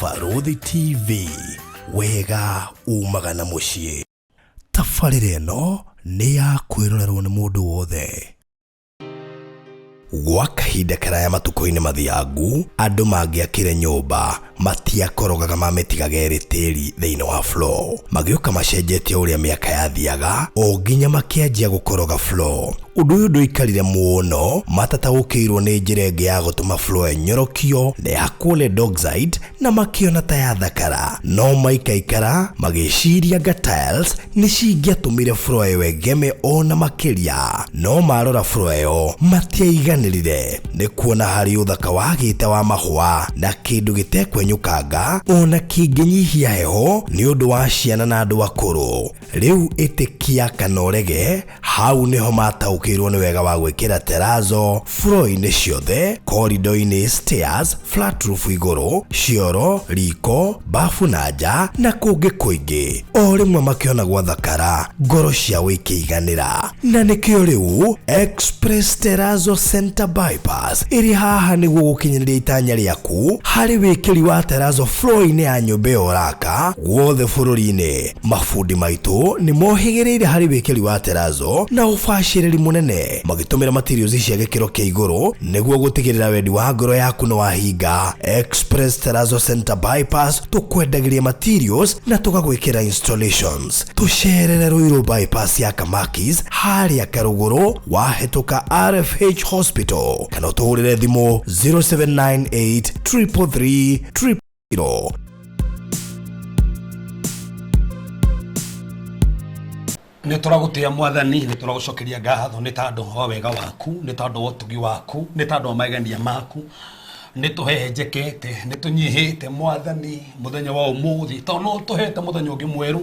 Barũthi TV, wega umaga na mũciĩ. Tabarĩra ĩno nĩ ya kwĩrorerwo nĩ mũndũ wothe. Gwa kahinda karaya matukũ-inĩ mathiangu, andũ mangĩakire nyũmba matiakorogaga mamĩtigaga ĩrĩ tĩri thĩinĩ wa floor. Magĩũka macenjetie ũrĩa mĩaka yathiaga o nginya makĩanjia gũkoroga floor. Ũndũ ũyũ ndũikarire mũno matataũkĩirwo nĩ njĩra ĩngĩ ya gũtũma floor ĩnyorokio na ĩhakwo lead oxide na makĩona ta yathakara. No maikaikara magĩciria anga tiles nĩ cingĩatũmire floor ĩyo ĩgeme o na makĩria. No marora floor ĩyo matiaiganĩrire nĩ kuona harĩ ũthaka wagĩte wa mahũa na kĩndũ gĩtekwenyũkanga o na kĩngĩnyihia heho nĩ ũndũ wa ciana na andũ akũrũ. Rĩu ĩtĩkia kana ũrege, hau nĩho mataũkĩirwo nĩ wega wa gwĩkĩra terazo floor-inĩ ciothe, corridor-inĩ, stairs, flat roof igũrũ, cioro, riko, bafu na nja na kũngĩ kũingĩ. O rĩmwe makĩona gwathakara, ngoro ciao ikĩiganĩra. Na nĩkĩo rĩu Express Terrazzo Center Bypass ĩrĩ haha nĩguo gũkinyanĩria itanya rĩaku harĩ wĩkĩri wa terrazzo floor-inĩ ya nyũmba ĩyo ũraka guothe bũrũri-inĩ. Mabundi maitũ nĩ mohĩgĩrĩire harĩ wĩkĩri wa terrazzo na ũbacĩrĩri mũnene magĩtũmĩra materials cia gĩkĩro kĩa igũrũ nĩguo gũtigĩrĩra wendi wa ngoro yaku nĩ wahinga. Express Terrazzo Center Bypass tũkwendagĩria materials na tũgagwĩkĩra installations. Tũcerere Ruiru Bypass ya Kamakis harĩa Karũgũrũ wahĩtũka RFH Hospital kana ũtũhũrĩre thimũ 0798 333 000. Nĩ tũragũtĩa Mwathani, nĩ tũragũcokeria ngatho nĩ tondũ wa wega waku, nĩ tondũ wa ũtugi waku, nĩ tondũ wa magegania maku. Nĩ tũhehenjekete, nĩ tũnyihĩte Mwathani mũthenya wa ũmũthĩ, tondũ no ũtũhete mũthenya ũngĩ mwerũ.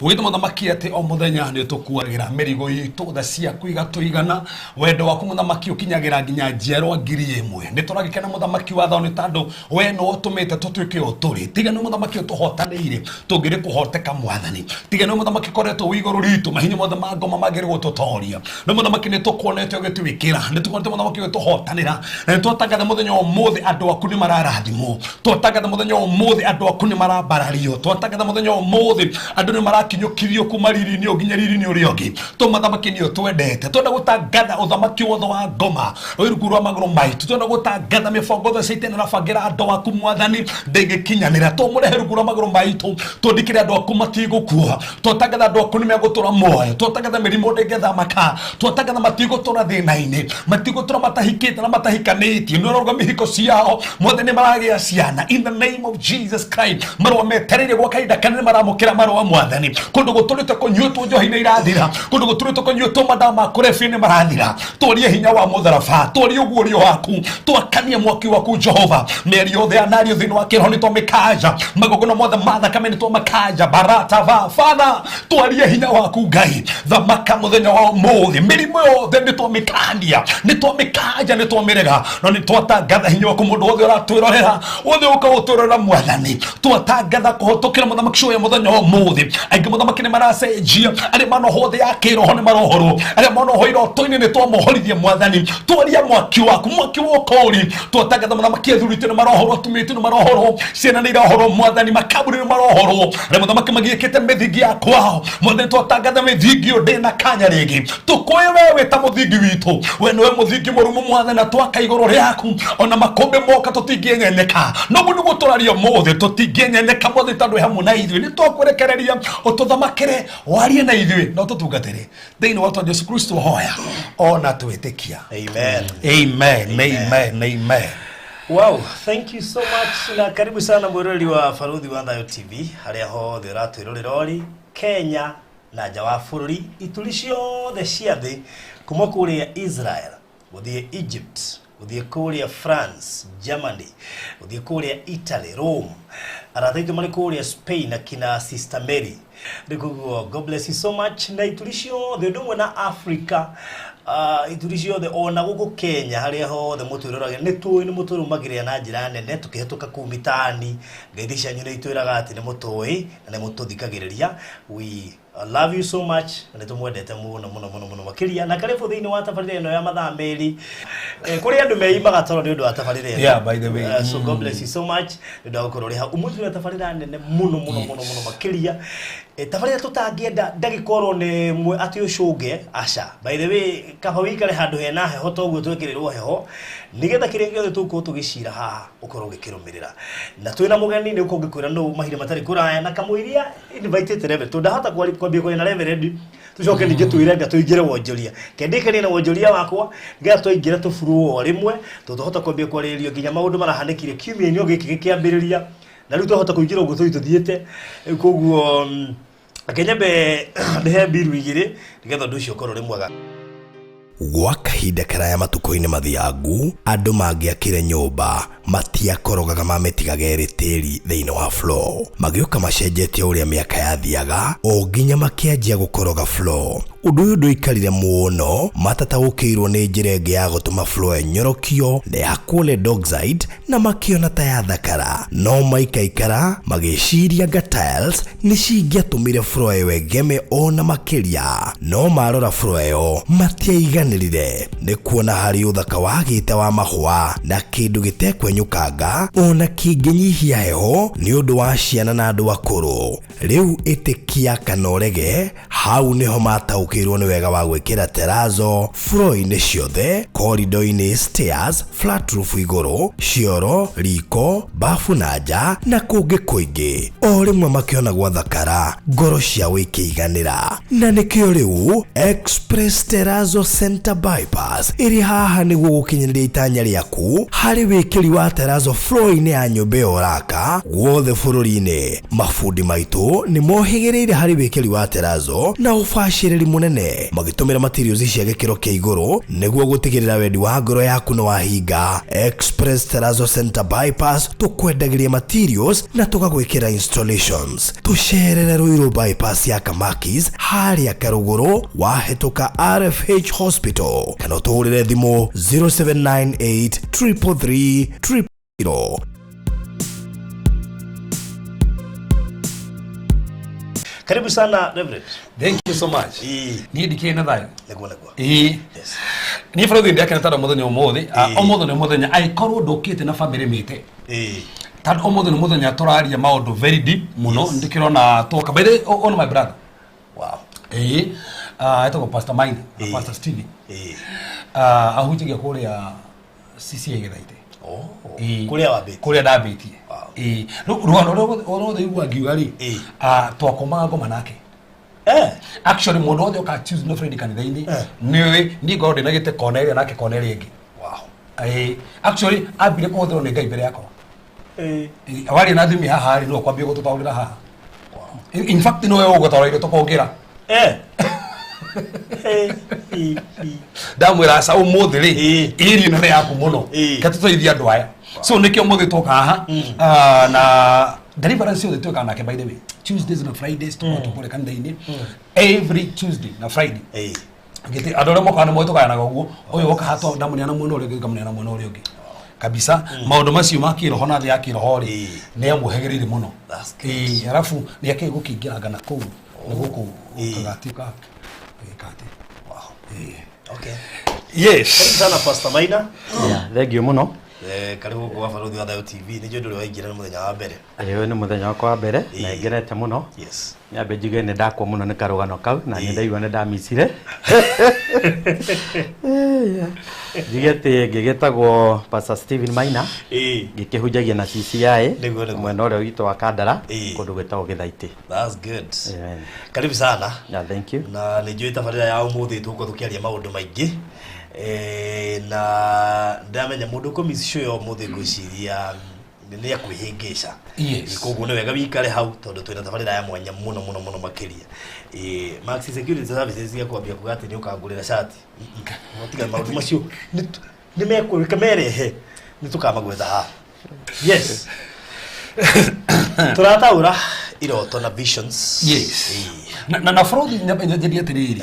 Ugĩte Mũthamaki atĩ o mũthenya nĩ ũtũkuagĩra mĩrigo itũ, tha ciaku igatũigana, wendo waku Mũthamaki ũkinyagĩra nginya njiarwa 1000. Nĩ tũragĩkena Mũthamaki wa thayũ nĩ tondũ we nĩwe ũtũmĩte tũtuĩke o tũrĩ. Tiga nĩ Mũthamaki ũtũhotanĩire, tũngĩrĩ kũhoteka Mwathani. Tiga nĩ Mũthamaki ũkoretwo wĩ igũrũ ritũ, mahinya mothe ma ngoma mangĩrĩ gũtũtoria. No Mũthamaki nĩ tũkuonete ũgĩtwĩkĩra, nĩ tũkuonete Mũthamaki ũgĩtũhotanĩra, na nĩ twatangatha mũthenya wa ũmũthĩ andũ aku nĩ mararathimwo. Twatangatha mũthenya wa ũmũthĩ andũ aku nĩ marambarario. Twatangatha mũthenya wa ũmũthĩ andũ nĩ marakinyũkithio kuma riri-inĩ ũyũ nginya riri-inĩ ũrĩa ũngĩ. To Mũthamaki nĩ ũtwendete. Twenda gũtangatha ũthamaki wothe wa ngoma wĩ rungu rwa magũrũ maitũ. Twenda gũtangatha mĩbango yothe Caitani arabangĩra andũ aku Mwathani ndĩngĩkinyanĩra. Tũmũrehe rungu rwa magũrũ maitũ, twandĩkĩre andũ aku matigũkua. Twatangatha andũ aku nĩ megũtũra muoyo. Twatangatha mĩrimũ ndĩngĩthamaka. Twatangatha matigũtũra thĩna-inĩ, matigũtũra matahikĩte na matahikanĩtie. Nĩ ũrarũga mĩhiko ciao, Mwathani maragĩa ciana in the name of Jesus Christ. Marũa metereire gwa kahinda kanene maramũkĩra marũa Mwathani. Kũndũ gũtũrĩte kũnyuĩtwo njohi nĩ irathira, kũndũ gũtũrĩte kũnyuĩtwo madawa ma kũrebia nĩ marathira. Twarie hinya wa mũtharaba, twarie ũguũrio waku, twakanie mwaki waku Jehova. Mĩario yothe yanario thĩinĩ wa kĩroho nĩ twamĩkanja, magongona mothe ma thakame nĩ twamakanja. Barata va Father, twarie hinya waku Ngai, thamaka mũthenya wa ũmũthĩ. Mĩrimũ yothe nĩ twamĩkania, nĩ twamĩkanja, nĩ twamĩrega, no nĩ twatangatha hinya waku mũndũ wothe ũratwĩrorera, wothe ũka gũtwĩrorera Mwathani. Twatangatha kũhĩtũkĩra mũthamaki ũyũ mũthenya wa ũmũthĩ. Aingĩ mũthamaki nĩ maracenjia, arĩa manohwo thĩ ya kĩroho nĩ marohorwo, arĩa manohwo iroto-inĩ nĩ twamohorithia Mwathani. Twaria mwaki waku, mwaki wa ũkũũri. Twatangatha mũthamaki athuri aitũ nĩ marohorwo, atumia aitũ nĩ marohorwo, ciana nĩ irohorwo Mwathani, makaburi nĩ marohorwo, arĩa mũthamaki magiĩkĩte mĩthingi ya kwao Mwathani. Twatangatha mĩthingi ĩyo ndĩna kanya rĩngĩ, tũkũĩ we wĩ ta mũthingi witũ, we nĩwe mũthingi mũrũmu Mwathani, na twaka igũrũ rĩaku, ona makũmbĩ moka tũtingĩenyenyeka. Noguo nĩguo tũraria ũmũthĩ, tũtingĩenyenyeka Mwathani, tondũ wĩ hamwe na ithuĩ. Nĩ twakũrekereria ũtũthamakĩre, warie na ithuĩ na ũtũtungatĩre thĩinĩ wa rĩĩtwa Jesu Kristo hoya ona twĩtĩkia. Amen. Amen, amen, amen. Wow, thank you so much na karibu sana mwĩroreri wa Barũthi wa Thayũ TV harĩa hothe ũratwĩrorera ũrĩ Kenya na nja wa bũrũri, ituri ciothe cia thĩ, kuma kũrĩa Israel gũthiĩ Egypt, gũthiĩ kũrĩa France, Germany, gũthiĩ kũrĩa Italy, Rome, arata aitũ marĩ kũrĩa Spain akina Sister Mary. Rĩu koguo God bless you so much na ituri ciothe ũndũ ũmwe na Africa, ituri ciothe ona gũkũ Kenya harĩa hothe mũtwĩroragĩra, nĩ tũĩ nĩ mũtũrũmagĩrĩra na njĩra nene tũkĩhĩtũka kũu mitaani. Ngeithi cianyu nĩ itwĩraga atĩ nĩ mũtũĩ na nĩ mũtũthikagĩrĩria. We love you so much na nĩ tũmwendete mũno mũno mũno mũno makĩria. Na karibu thĩinĩ wa tabarĩra ĩno ya mathaa merĩ. Kũrĩ andũ meimaga toro nĩ ũndũ wa tabarĩra ĩno. Yeah, by the way. So God bless you so much nĩ ũndũ wa gũkorwo ũrĩ hau. Ũmũthĩ twĩna tabarĩra nene mũno mũno mũno mũno makĩria. Tabarĩra tũtangĩenda ndagĩka oro nĩ ĩmwe atĩ ũcũnge, aca. By the way, kaba wĩikare handũ hena heho toguo twekĩrĩrwo heho, nĩgetha kĩrĩa gĩothe tũgũkorwo tũgĩcira haha ũkorwo ũgĩkĩrũmĩrĩra. Na twĩna mũgeni nĩ ũkorwo ngĩkwĩra nũ mahinda matarĩ kũraya na kamũiria invitĩte Reverend, tondũ ndahota kwambia kwaria na Reverend tucoke ningĩ twĩre nga tũingĩre wonjoria. Kendĩkanie na wonjoria wakwa nĩgetha twaingĩra tũburuo o rĩmwe, tondũ twahota kwambia kwarĩrĩrio nginya maũndũ marahanĩkire kiumia-inĩ o gĩkĩ gĩkĩambĩrĩria, na rĩu twahota kũingĩra ũguo tũthiĩ tũthiĩte. Rĩu koguo reke nyambe ndĩhe mbiru igĩrĩ nĩgetha ũndũ ũcio ũkorwo ũrĩ mwega. Gwa kahinda karaya matukũ-inĩ mathiangu, andũ mangĩakire nyũmba matiakorogaga mamĩtigaga ĩrĩ tĩri thĩinĩ wa floor. Magĩũka macenjetie ũrĩa mĩaka yathiaga o nginya makĩanjia gũkoroga floor. Ũndũ ũyũ ndũikarire mũno, matataũkĩirwo nĩ njĩra ĩngĩ ya gũtũma floor ĩnyorokio na ĩhakwo lead oxide na makĩona ta yathakara. No maikaikara magĩciria anga tiles nĩ cingĩatũmire floor ĩyo ĩgeme ona makĩria. No marora floor ĩyo matiaiganĩrire nĩ kuona harĩ ũthaka wagĩte wa mahũa na kĩndũ gĩtekwenyũkanga ona kĩngĩnyihia heho nĩ ũndũ wa ciana na andũ akũrũ. Rĩu ĩtĩkia kana ũrege, hau nĩho mataũkĩirwo nĩ wega wa gwĩkĩra terrazzo floor-inĩ ciothe, corridor-inĩ, stairs, flat roof igũrũ, cioro, riko, bafu na nja na kũngĩ kũingĩ. O rĩmwe makĩona gwathakara, ngoro ciao ikĩiganĩra. Na nĩkĩo rĩu Express Terrazzo Center Bypass ĩrĩ haha nĩguo gũkinyanĩria itanya rĩaku harĩ wĩkĩri wa terrazzo floor-inĩ ya nyũmba ĩyo ũraka guothe bũrũri-inĩ. Mabundi maitũ nĩ mohĩgĩrĩire harĩ wĩkĩri wa terrazzo na ũbacĩrĩri mũnene, magĩtũmĩra materials cia gĩkĩro kĩa igũrũ nĩguo gũtigĩrĩra wendi wa ngoro yaku nĩ wahinga. Express Terrazzo Center Bypass tũkwendagĩria materials na tũgagwĩkĩra installations. Tũcerere Ruiru Bypass ya Kamakis harĩa Karũgũrũ wahĩtũka RFH Hospital kana ũtũhũrĩre thimũ 0798 333 000. Karibu sana Reverend. Thank you so much. Niĩ ndikĩrĩ na thayũ. Nĩguo nĩguo. Ĩĩ. Yes. Niĩ bũrũri ndĩakena tondũ mũthenya ũmũthĩ, Ĩĩ. ũmũthĩ nĩ mũthenya angĩkorwo ndũkĩte na bamĩrĩ mĩte. Ĩĩ. Tondũ ũmũthĩ nĩ mũthenya tũraria maũndũ very deep mũno, Yes. ndĩkĩrona twoka. By the way, on my brother. Wow. Ĩĩ. Etagwo Pastor Maina na Ĩĩ. Pastor Steven. Ĩĩ. Ahunjagia kũrĩa CCA Gĩthaitĩ. Oh. Ĩĩ. Kũrĩa wambĩtie. Kũrĩa ndambĩtie. Wow. Ĩĩ. Rĩu rũgano rũrĩa rwothe igua ngiuga rĩ, Ĩĩ. twakomaga ngoma nake. Actually mũndũ wothe ũka Tuesday na Friday kanitha-inĩ, nĩũĩ niĩ ngorwo ndĩna gĩtĩ kona ĩrĩa nake kona ĩrĩa ĩngĩ. Wow. Ĩĩ. Actually ambire kũhũthĩrwo nĩ Ngai mbere yakwa. Ĩĩ. Ĩĩ, waria na thimi haha rĩ, nĩwe ũkwambia gũtũtaũrĩra haha. Wow. In fact nĩwe ũgũtaũrĩire tũkongĩra. Ndamwĩra aca ũmũthĩ rĩ, Ĩĩ. ĩri ĩno nĩ yaku mũno. Ĩĩ. Reke tũteithie andũ aya. So nĩkĩo ũmũthĩ twoka haha. Na deliverance ciothe twĩkaga nake by the way. Tuesdays na Fridays tũkoragwo tũkũrĩa kanitha-inĩ. Every Tuesday na Friday. Ĩĩ. Gĩtĩ andũ arĩa mokaga nĩ moĩ tũgayanaga ũguo, ũyũ woka haha ndamũneana mwena ũrĩa ũngĩ ngamũneana mwena ũrĩa ũngĩ. Kabisa maũndũ macio ma kĩroho na thĩ ya kĩroho rĩ, Ĩĩ. nĩ amũhĩgĩrĩire mũno. That's good. Ĩĩ, arabu nĩ akĩũĩ gũkĩingĩranga na kũu na gũkũ Ĩĩ. kagati ka gĩka atĩ. Wow. Ĩĩ. Okay. Yes. Karibu sana Pastor Maina. Yeah, thank you mũno. Karibu gũkũ gwa Barũthi wa Thayũ TV. Nĩ njũĩ ndũrĩ waingĩra nĩ mũthenya wa mbere. Ũyũ nĩ mũthenya wakwa wa mbere na Ĩĩ. ngenete mũno. Yes. Nyambe njuge nĩ ndakwo mũno nĩ karũgano kau na nĩ Ĩĩ. ndaigua nĩ ndamicire. Njuge atĩ ngĩgĩtagwo Pastor Stephen Maina Ĩĩ. ngĩkĩhunjagia na CCI Nĩguo, nĩguo. mwena ũrĩa witũ wa Kandara Ĩĩ. kũndũ gwĩtagwo Gĩthaitĩ. That's good. Amen. Karibu sana. Yeah, thank you. Na nĩ njũĩ tabarĩra ya ũmũthĩ tũgũkorwo tũkĩaria maũndũ maingĩ. Na ndamenya mũndũ ũkũmiss show ya ũmũthĩ ngwĩciria nĩ akwĩhĩngĩca. Yes. Koguo nĩ wega wikare hau tondũ twĩna tabarĩra ya mwanya mũno mũno mũno makĩria. Max Security Services gĩkwambia kuga atĩ nĩ ũkangũrĩra cati. Tiga maũndũ macio nĩ mekũreka merehe nĩ tũkamagwetha haha. Yes. Tũrataũra iroto na visions. Yes. Ĩĩ. Na bũrũri nyanjĩrie atĩrĩrĩ,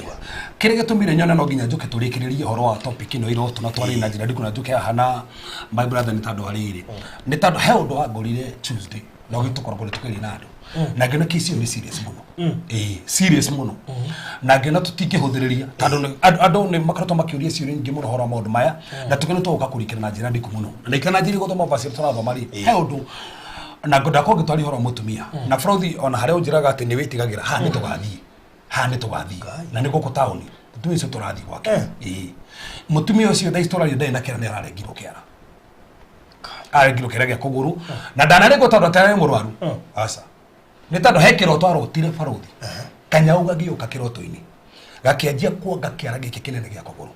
kĩrĩa gĩtũmire nyone no nginya njũke tũrĩkĩrĩrie ũhoro wa topic ĩno iroto na twarĩ na njĩra ndikũ na njũke haha na my brother nĩ tondũ wa rĩrĩ, nĩ tondũ he ũndũ wangorire Tuesday na ũgĩtũkoragwo nĩ tũkĩaria na andũ. Na ngĩona kesi ĩyo nĩ serious mũno. Ĩĩ, serious mũno. Na ngĩona tũtingĩhũthĩrĩria tondũ andũ nĩ makoretwo makĩũria ciũria nyingĩ mũno ũhoro wa maũndũ maya, na tũkĩona tũgũka kũrikĩra na njĩra ndiku mũno. Na ikana njĩra gũthoma verse ĩrĩa tũrathoma rĩ, he ũndũ na ndakorwo ngĩtwaria ũhoro wa mũtumia na bũrũthi ona harĩa ũnjĩraga atĩ nĩ wĩtigagĩra haha nĩ tũgathiĩ, haha nĩ tũgathiĩ na nĩ gũkũ taũni mũtumia ũcio tũrathiĩ gwake. Ĩĩ, mũtumia ũcio thaa ici tũraria ndarĩ na kĩara, nĩ ararengirwo kĩara, arengirwo kĩara gĩa kũgũrũ na ndanarengwo tondũ atĩ ararĩ mũrwaru, aca, nĩ tondũ he kĩroto arotire barũthi kanyau gagĩũka kĩroto-inĩ gakĩanjia kuonga kĩara gĩkĩ kĩnene gĩa kũgũrũ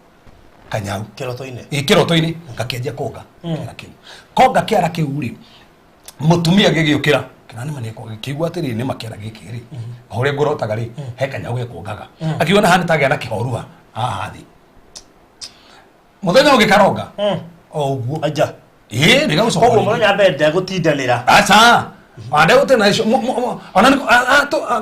kanyau. Kĩroto-inĩ? Ĩ, kĩroto-inĩ gakĩanjia kuonga kĩara kĩu, konga kĩara kĩu rĩ, mũtumia gĩgĩũkĩra kĩra nĩma nĩkĩigua atĩrĩrĩ nĩma kĩara gĩkĩ rĩ o ũrĩa ngũrotaga rĩ he kanyau gekuongaga, akiuga na hana tagĩa na kĩhorua haha thĩ mũthenya ũngĩ karonga o ũguo. Aja. Ĩ, nĩ gagũcoka Koguo rĩngĩ. Mũthenya mbere ndegũtindanĩra. Aca, andegũte na icio ona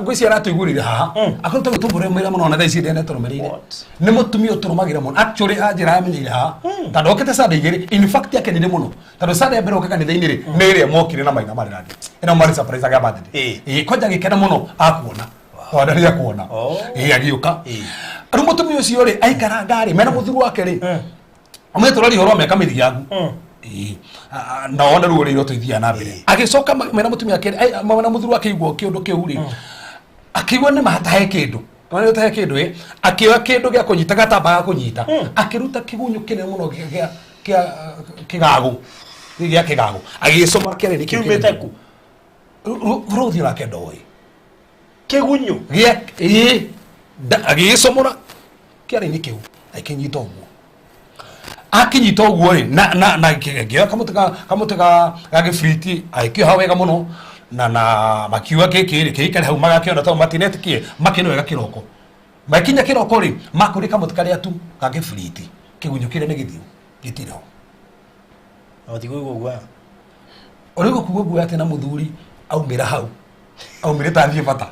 ngwĩciria aratũiguĩrĩire haha akoretwo agĩtũmũrĩmĩra mũno ona thaa ici ndene tũrũmĩrĩire. What? Nĩ mũtumia ũtũrũmagĩra mũno actually, anjĩra amenyeire haha tondũ okĩte Sunday igĩrĩ, in fact akenire mũno tondũ Sunday ya mbere oka kanitha-inĩ rĩ nĩ ĩrĩa mokire na maina marĩrandi ĩno marĩ surprise agĩa birthday. Ĩ. Ĩ, kwanja agĩkena mũno akuona tondũ nĩ akuona. Oh. Ĩ, agĩũka. Ĩ. Rĩu mũtumia ũcio rĩ aikaranga rĩ mena mũthuri wake rĩ ũmwe tũraria ũhoro wa mĩaka mĩthiangu. Ĩĩ. Na one ruo rĩrĩa tũithiaga na mbere. Agĩcoka mena mũtumia wake mena mũthuri wake igua kĩũndũ kĩu rĩ akĩigua nĩ mahatahe kĩndũ nĩ tahe kĩndũ ĩ akĩoya kĩndũ gĩa kũnyita gatamba ga kũnyita, akĩruta kĩgunyũ kĩnene mũno kĩa kĩgagũ gĩa kĩgagũ agĩcoma kĩarĩ kĩu. Kiumĩte kũ? Rũthi nake ndoĩ. Kĩgunyũ? Gĩa ĩĩ agĩgĩcomora kĩarĩ-inĩ kĩu akĩnyita ũguo, akinyita ũguo rĩ na ngĩoya kamũtĩ ga gĩbiriti agĩkĩoha wega mũno na makiuga gĩkĩ rĩ kĩikare hau magakĩona tondũ matinetĩkie makĩona wega kĩroko makinya kĩroko rĩ makũrĩ kamũtĩ karĩa tu ga gĩbiriti kĩgunyũ kĩrĩa nĩ gĩthiũ gĩtirĩ ho. Na ũtigũigua guoya? Ũrĩa gũkua guoya atĩ na mũthuri aumĩra hau aumĩre tathiĩ bata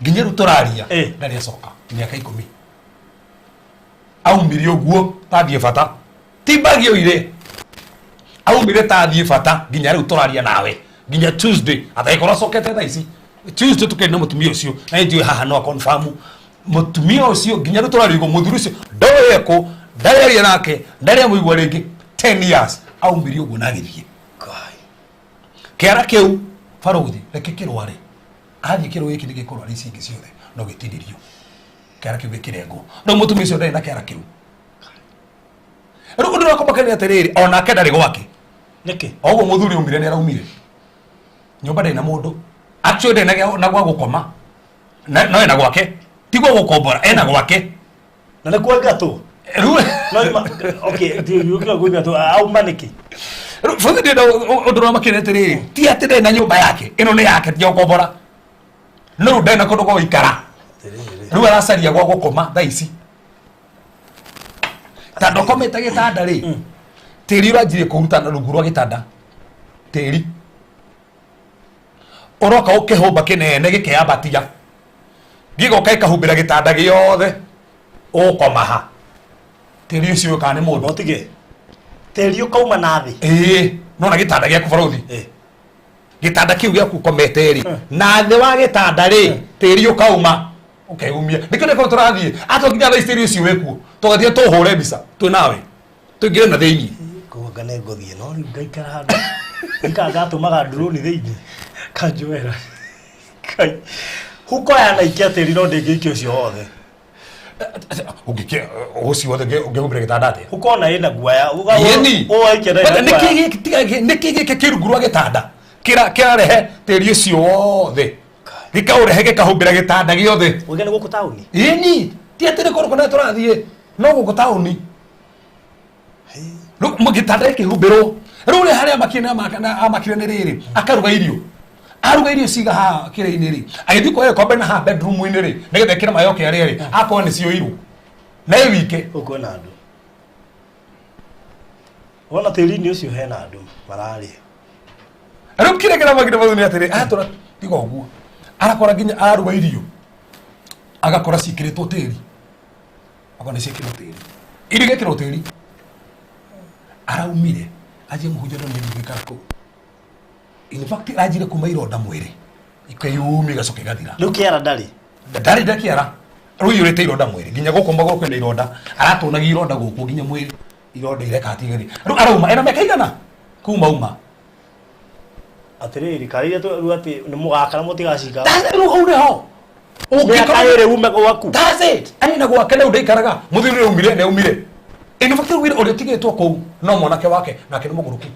nginya rĩu tũraria. Ndarĩ acoka mĩaka 10 aumire ũguo tathiĩ bata ti mbagi oire aumire tathiĩ bata nginya rĩu tũraria nawe nginya Tuesday atagĩkorwo acokete thaa ici Tuesday tũkĩrĩ na mũtumia ũcio na nĩ njũĩ haha no confirm mũtumia ũcio nginya rĩu tũraria ũguo mũthuri ũcio ndoĩ ekũ ndarĩ aria nake ndarĩ amũigua rĩngĩ 10 years aumire ũguo na agĩthiĩ. Ngai. Kĩara kĩu barũthi reke kĩrware athiĩ kĩrũ gĩkĩ nĩ gĩkũrwara ici ingĩ ciothe no gĩtinĩrio kĩara kĩu gĩkĩrengwo rĩu mũtumia ũcio ndarĩ na kĩara kĩu. Rĩu ũndũ ũrĩa kũmakania atĩrĩrĩ onake ndarĩ gwake. Nĩkĩ? O ũguo mũthuri aumire nĩ araumire nyũmba ndarĩ na mũndũ actually ndarĩ na gwa gũkoma. No ena gwake ti gwa gũkombora ena gwake. Na nĩ kwengatwo? Rĩu No ima okay ndiũkĩra kũingatwo auma nĩkĩ? Rĩu bũthi ndĩrenda ũndũ ũrĩa makĩria atĩrĩrĩ ti atĩ ndarĩ na nyũmba yake ĩno nĩ yake ti ya gũkombora no rĩu ndarĩ na kũndũ gwa gũikara. Atĩrĩrĩ. Rĩu aracaria gwa gũkoma thaa ici tondũ akomete gĩtanda rĩ tĩri ũranjirie kũruta na rungu rwa gĩtanda tĩri ũroka ũkĩhũmba kĩnene gĩkeyambatia gĩgoka gĩkahumbĩra gĩtanda gĩothe ũkoma ha tĩri ũcio ũyũ kana nĩ mũndũ. No tige tĩri ũkauma na thĩ? Ĩĩ, nona gĩtanda gĩaku barũthi. Gĩtanda kĩu gĩaku ũkomete rĩ na thĩ wa gĩtanda rĩ tĩri ũkauma ũkeumia nĩkĩo nĩkorwo tũrathiĩ atwa nginya thaa ici tĩri ũcio wĩkuo tũgathiĩ tũhũre mbica twĩ nawe tũingĩre na thĩiniĩ. Koguo nĩ ngũthiĩ no rĩu ngaikara handũ ngaikara ngatũmaga ndurũni thĩinĩ kanjoera Ngai. Huko yanaikia tĩri no ndĩngĩikia ũcio wothe. Ũngĩkia ũcio wothe ũngĩhumbĩra gĩtanda atĩa? Huko ona ĩna guoya. Yeni. Ũwaikia ndarĩ na But nĩkĩ guoya. nĩkĩ gĩkĩ kĩ rungu rwa gĩtanda kĩrarehe tĩri ũcio wothe gĩkaũrehe gĩkahumbĩra gĩtanda gĩothe? Ũige nĩ gũkũ taũni? Ĩni, ti atĩ nĩ kũndũ kũnene tũrathiĩ no gũkũ taũni. Rĩu gĩtanda gĩkĩhumbĩrwo rĩu ũrĩa harĩa amakire na amakire nĩ rĩrĩ akaruga irio aruga irio ciga haha kĩrĩa-inĩ rĩ agĩthiĩ kuoya gĩkombe na haha bedroom-inĩ rĩ nĩgetha ĩkĩre maĩ oke arĩe rĩ akorwo nĩ cioirwo na ĩ wike. Gũkũ kwĩna andũ wona tĩri-inĩ ũcio hena andũ mararĩa. Rĩu kĩrĩa kĩramakire mau nĩ atĩrĩ atũra tiga ũguo arakora nginya aruga irio agakora ciĩkĩrĩtwo tĩri akona ciĩkĩrwo tĩri irio igekĩrwo tĩri araumire anjie mũhunjia ndonire gĩikara kũu. In fact aranjire kuma ironda mwĩrĩ ikeyumia igacoka igathira. Rĩu kĩara ndarĩ. Ndarĩ ndakiara rĩu iyũrĩte ironda mwĩrĩ nginya gũkũ magũrũ kwĩna ironda, aratunagia ironda gũkũ nginya mwĩrĩ ironda ireka atigari. Rĩu arauma ena mĩaka igana kuma uma. Atĩrĩrĩ, karĩria rĩu atĩ nĩ mũgaka na mũtigacika. Rĩu hau nĩho mĩaka ĩrĩ ume gwaku. That's it. Ani na gwake rĩu ndaikaraga mũthuri nĩ umire nĩ umire. In fact rĩu ũrĩa ũtigĩtwo kũu no mwanake wake, nake nĩ mũgũrũku.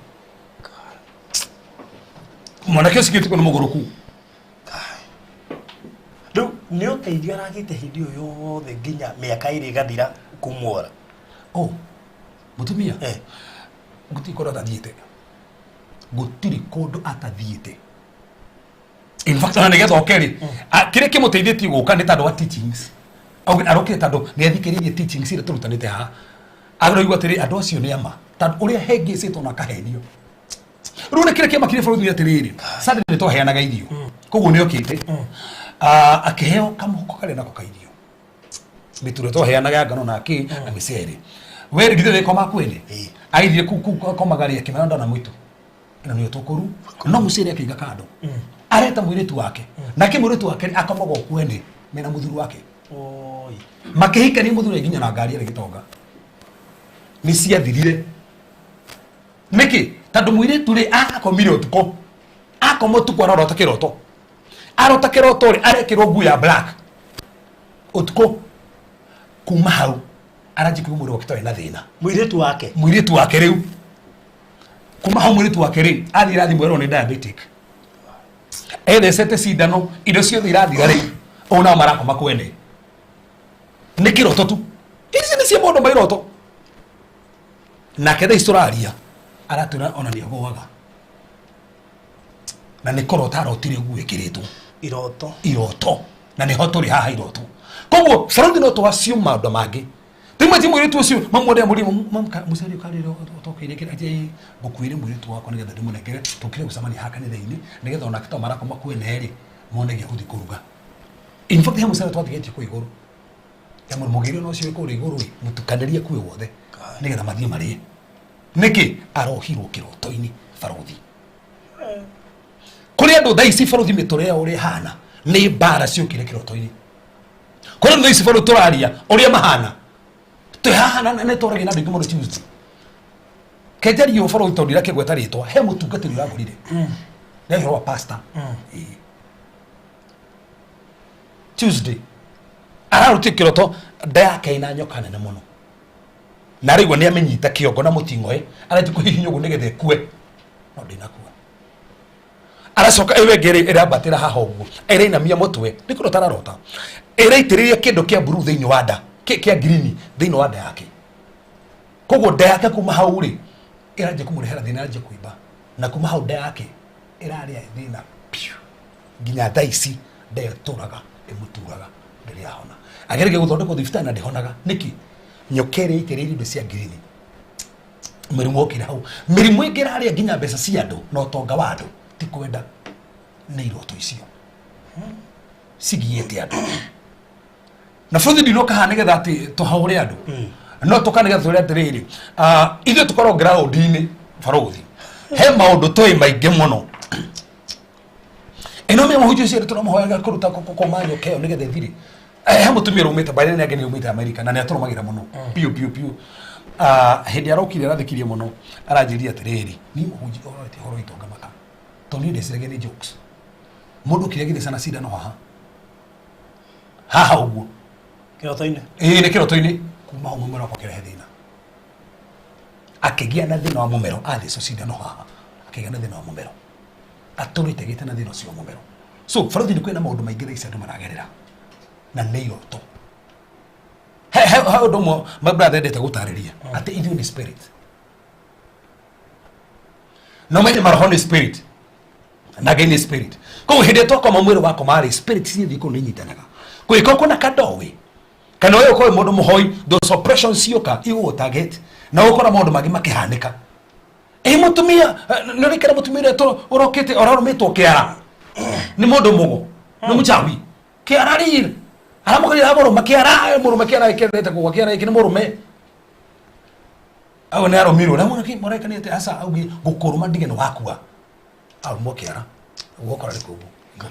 Mwanake ũcio ũtigĩtwo nĩ mũgũrũku. Rĩu nĩ ũteithio aragĩte hĩndĩ ĩyo yothe nginya mĩaka ĩrĩ ĩgathira kumwora. Oh, mũtumia gũtirĩ kũndũ atathiĩte, gũtirĩ kũndũ atathiĩte. In fact ona nĩgetha oke rĩ, kĩrĩa kĩmũteithĩtie gũka nĩ tondũ wa teachings. Arokire tondũ nĩ athikĩrĩirie teachings iria tũrutanĩte haha, aroigua atĩrĩ andũ acio nĩ ama, tondũ ũrĩa hengĩcĩtwo na akahenio. Rĩu nĩ kĩrĩa kĩamakire bũrũri nĩ atĩrĩrĩ, Sunday nĩ twaheanaga irio, koguo nĩ okĩte akĩheo kamũhuko karĩa nako ka irio, mĩtu ĩrĩa twaheanaga ya ngano na kĩ na mĩcere. We githĩ wĩkoma kwene agĩthiĩ kuu komaga rĩ, akĩmera ndona mũitũ ĩno nĩyo tũkũru, no mũcere akĩiga kando, areta mũirĩtu wake, nake mũirĩtu wake akomaga o kwene mena mũthuri wake. Oi. Makĩhikania mũthuri nginya na ngari ĩrĩ gĩtonga nĩ ciathirire. Nĩkĩ? Tondũ mũirĩtu rĩ akomire ũtukũ, akoma ũtukũ ararota kĩroto, arota kĩroto rĩ arekĩrwo nguo ya black ũtukũ. Kuma hau aranjia kũigua mwĩrĩ wake ta wĩna thĩna. Mũirĩtu wake. Mũirĩtu wake rĩu kuma hau mũirĩtu wake rĩ athiĩ irathimwo erwo nĩ diabetic, ethecete cindano, indo ciothe irathira rĩu, ũũ nao marakoma kwene nĩ kĩroto tu. Ici nĩ cia maũndũ ma iroto. Nake thaa ici tũraria aratwĩra ona nĩ agũaga na nĩ kũrota arotire nguo ĩkĩrĩtwo. Iroto. Iroto, na nĩho tũrĩ haha iroto. Koguo bũrũri no tũacio maũndũ mangĩ rĩmwe ti mũirĩtu ũcio mamwendea mũrimũ mũcere ũkarĩra ũtokeire kĩrĩa atĩ ngũkuĩre mũirĩtu wakwa nĩgetha ndĩmũnengere tũkire gũcemania haha kanitha-inĩ nĩgetha onake to marakoma kwene rĩ mone gĩa gũthiĩ kũruga. In fact he mũcere twatigĩtie kũu igũrũ ya mũgĩre no ũcio kũrĩa igũrũ rĩ mũtukanĩrie kuo wothe nĩgetha mathiĩ marĩe. Nĩkĩ arohirwo kĩroto-inĩ barothi? Kũrĩ andũ thaa ici barothi mĩtũrĩre yao ũrĩa ĩhana nĩ mbara ciũkire kĩroto-inĩ. Kũrĩ andũ thaa ici barothi tũraria ũrĩa mahana twĩ haha na nĩ tũragia na andũ aingĩ mũno Tuesday. Kenjario barothi tondũ ndirakĩgweta rĩtwa, he mũtungatĩri ũragũrire nĩ ũhoro wa pastor. Ĩĩ. Tuesday ararutire kĩroto nda yake ĩna nyoka nene mũno na araigua nĩ amenyita kĩongo na mũting'oe, aranjia kũhihinya ũguo nĩgetha ĩkue no ndĩnakua. Aracoka ĩyo ĩngĩ ĩrambatĩra haha ũguo ĩrainamia mũtwe nĩ kũrota ararota, ĩraitĩrĩria kĩndũ kĩa blue thĩinĩ wa nda, kĩa green thĩinĩ wa nda yake. Koguo nda yake kuma hau rĩ ĩranjia kũmũrehera thĩna, ĩranjia kũimba, na kuma hau nda yake ĩrarĩa thĩna piũ nginya thaa ici nda ĩyo ĩtũraga ĩmũturaga ndĩrĩ yahona. Ageragia gũthondekwo thibitarĩ na ndĩhonaga. Nĩkĩ? Nyoka ĩrĩa ĩitĩrĩirie indo cia green, mĩrimũ okire hau, mĩrimũ ĩngĩ ĩrarĩa nginya mbeca cia andũ na ũtonga wa andũ, ti kwenda, nĩ iroto icio cigiĩte andũ. Na bũrũri ndinoka haha nĩgetha atĩ tũhahũre andũ, no tũka nĩgetha tũre atĩrĩrĩ, ithuĩ tũkorwo ground-inĩ barothi, he maũndũ tũĩ maingĩ mũno. Ĩno mĩ mũhunjia ũcio tũramũhoyaga kũruta kũma nyoka ĩyo nĩgetha ĩthire. He mũtumia ũraumĩte mbarĩ nĩ angĩ nĩ Amerika na nĩ atũrũmagĩra mũno biũ biũ biũ. Hĩndĩ arokire arathĩkirie mũno, aranjĩrire atĩrĩrĩ, niĩ mũhunjia ũrorete ũhoro witũ ngamaka tondũ niĩ ndeciragia nĩ jokes. Mũndũ okire agĩthecana cindano haha haha ũguo kĩroto-inĩ. Ĩĩ nĩ kĩroto-inĩ. Kuma hau mũmero wakwa ũkĩrehe thĩna, akĩgĩa na thĩna wa mũmero, athecwo cindano haha akĩgĩa na thĩna wa mũmero, atũrĩte gĩte na thĩna ũcio wa mũmero. So barothi nĩ kwĩna maũndũ maingĩ thaa ici andũ maragerera na nĩ iroto. He he he ũndũ ũmwe my brother endete gũtarĩria atĩ ithuĩ nĩ spirit, no menye maroho nĩ spirit na Ngai nĩ spirit. Koguo hĩndĩ ĩrĩa twakoma mwĩrĩ wakoma rĩ, spirit ciathiĩ kũu nĩ inyitanaga. Kũngĩkorwo kwĩna kandoĩ kana ũyũ ũkorwo mũndũ mũhoi, those oppressions cioka igũgũ target na ũgũkora maũndũ mangĩ makĩhanĩka. Ĩ mũtumia nĩ ũrĩkĩra mũtumia ũrĩa ũrokĩte ũrarũmĩtwo kĩara nĩ mũndũ mũgo nĩ mũchawi kĩara rĩ aramũkĩra mũrũme kĩara mũrũme kĩara kĩendete kũgwa kĩara gĩkĩ nĩ mũrũme au nĩ arũmirwo na mũndũ mũrekanĩte aca augi gũkũrũma ndige nĩ wakua. Arumwo kĩara. Gũkora nĩ kũu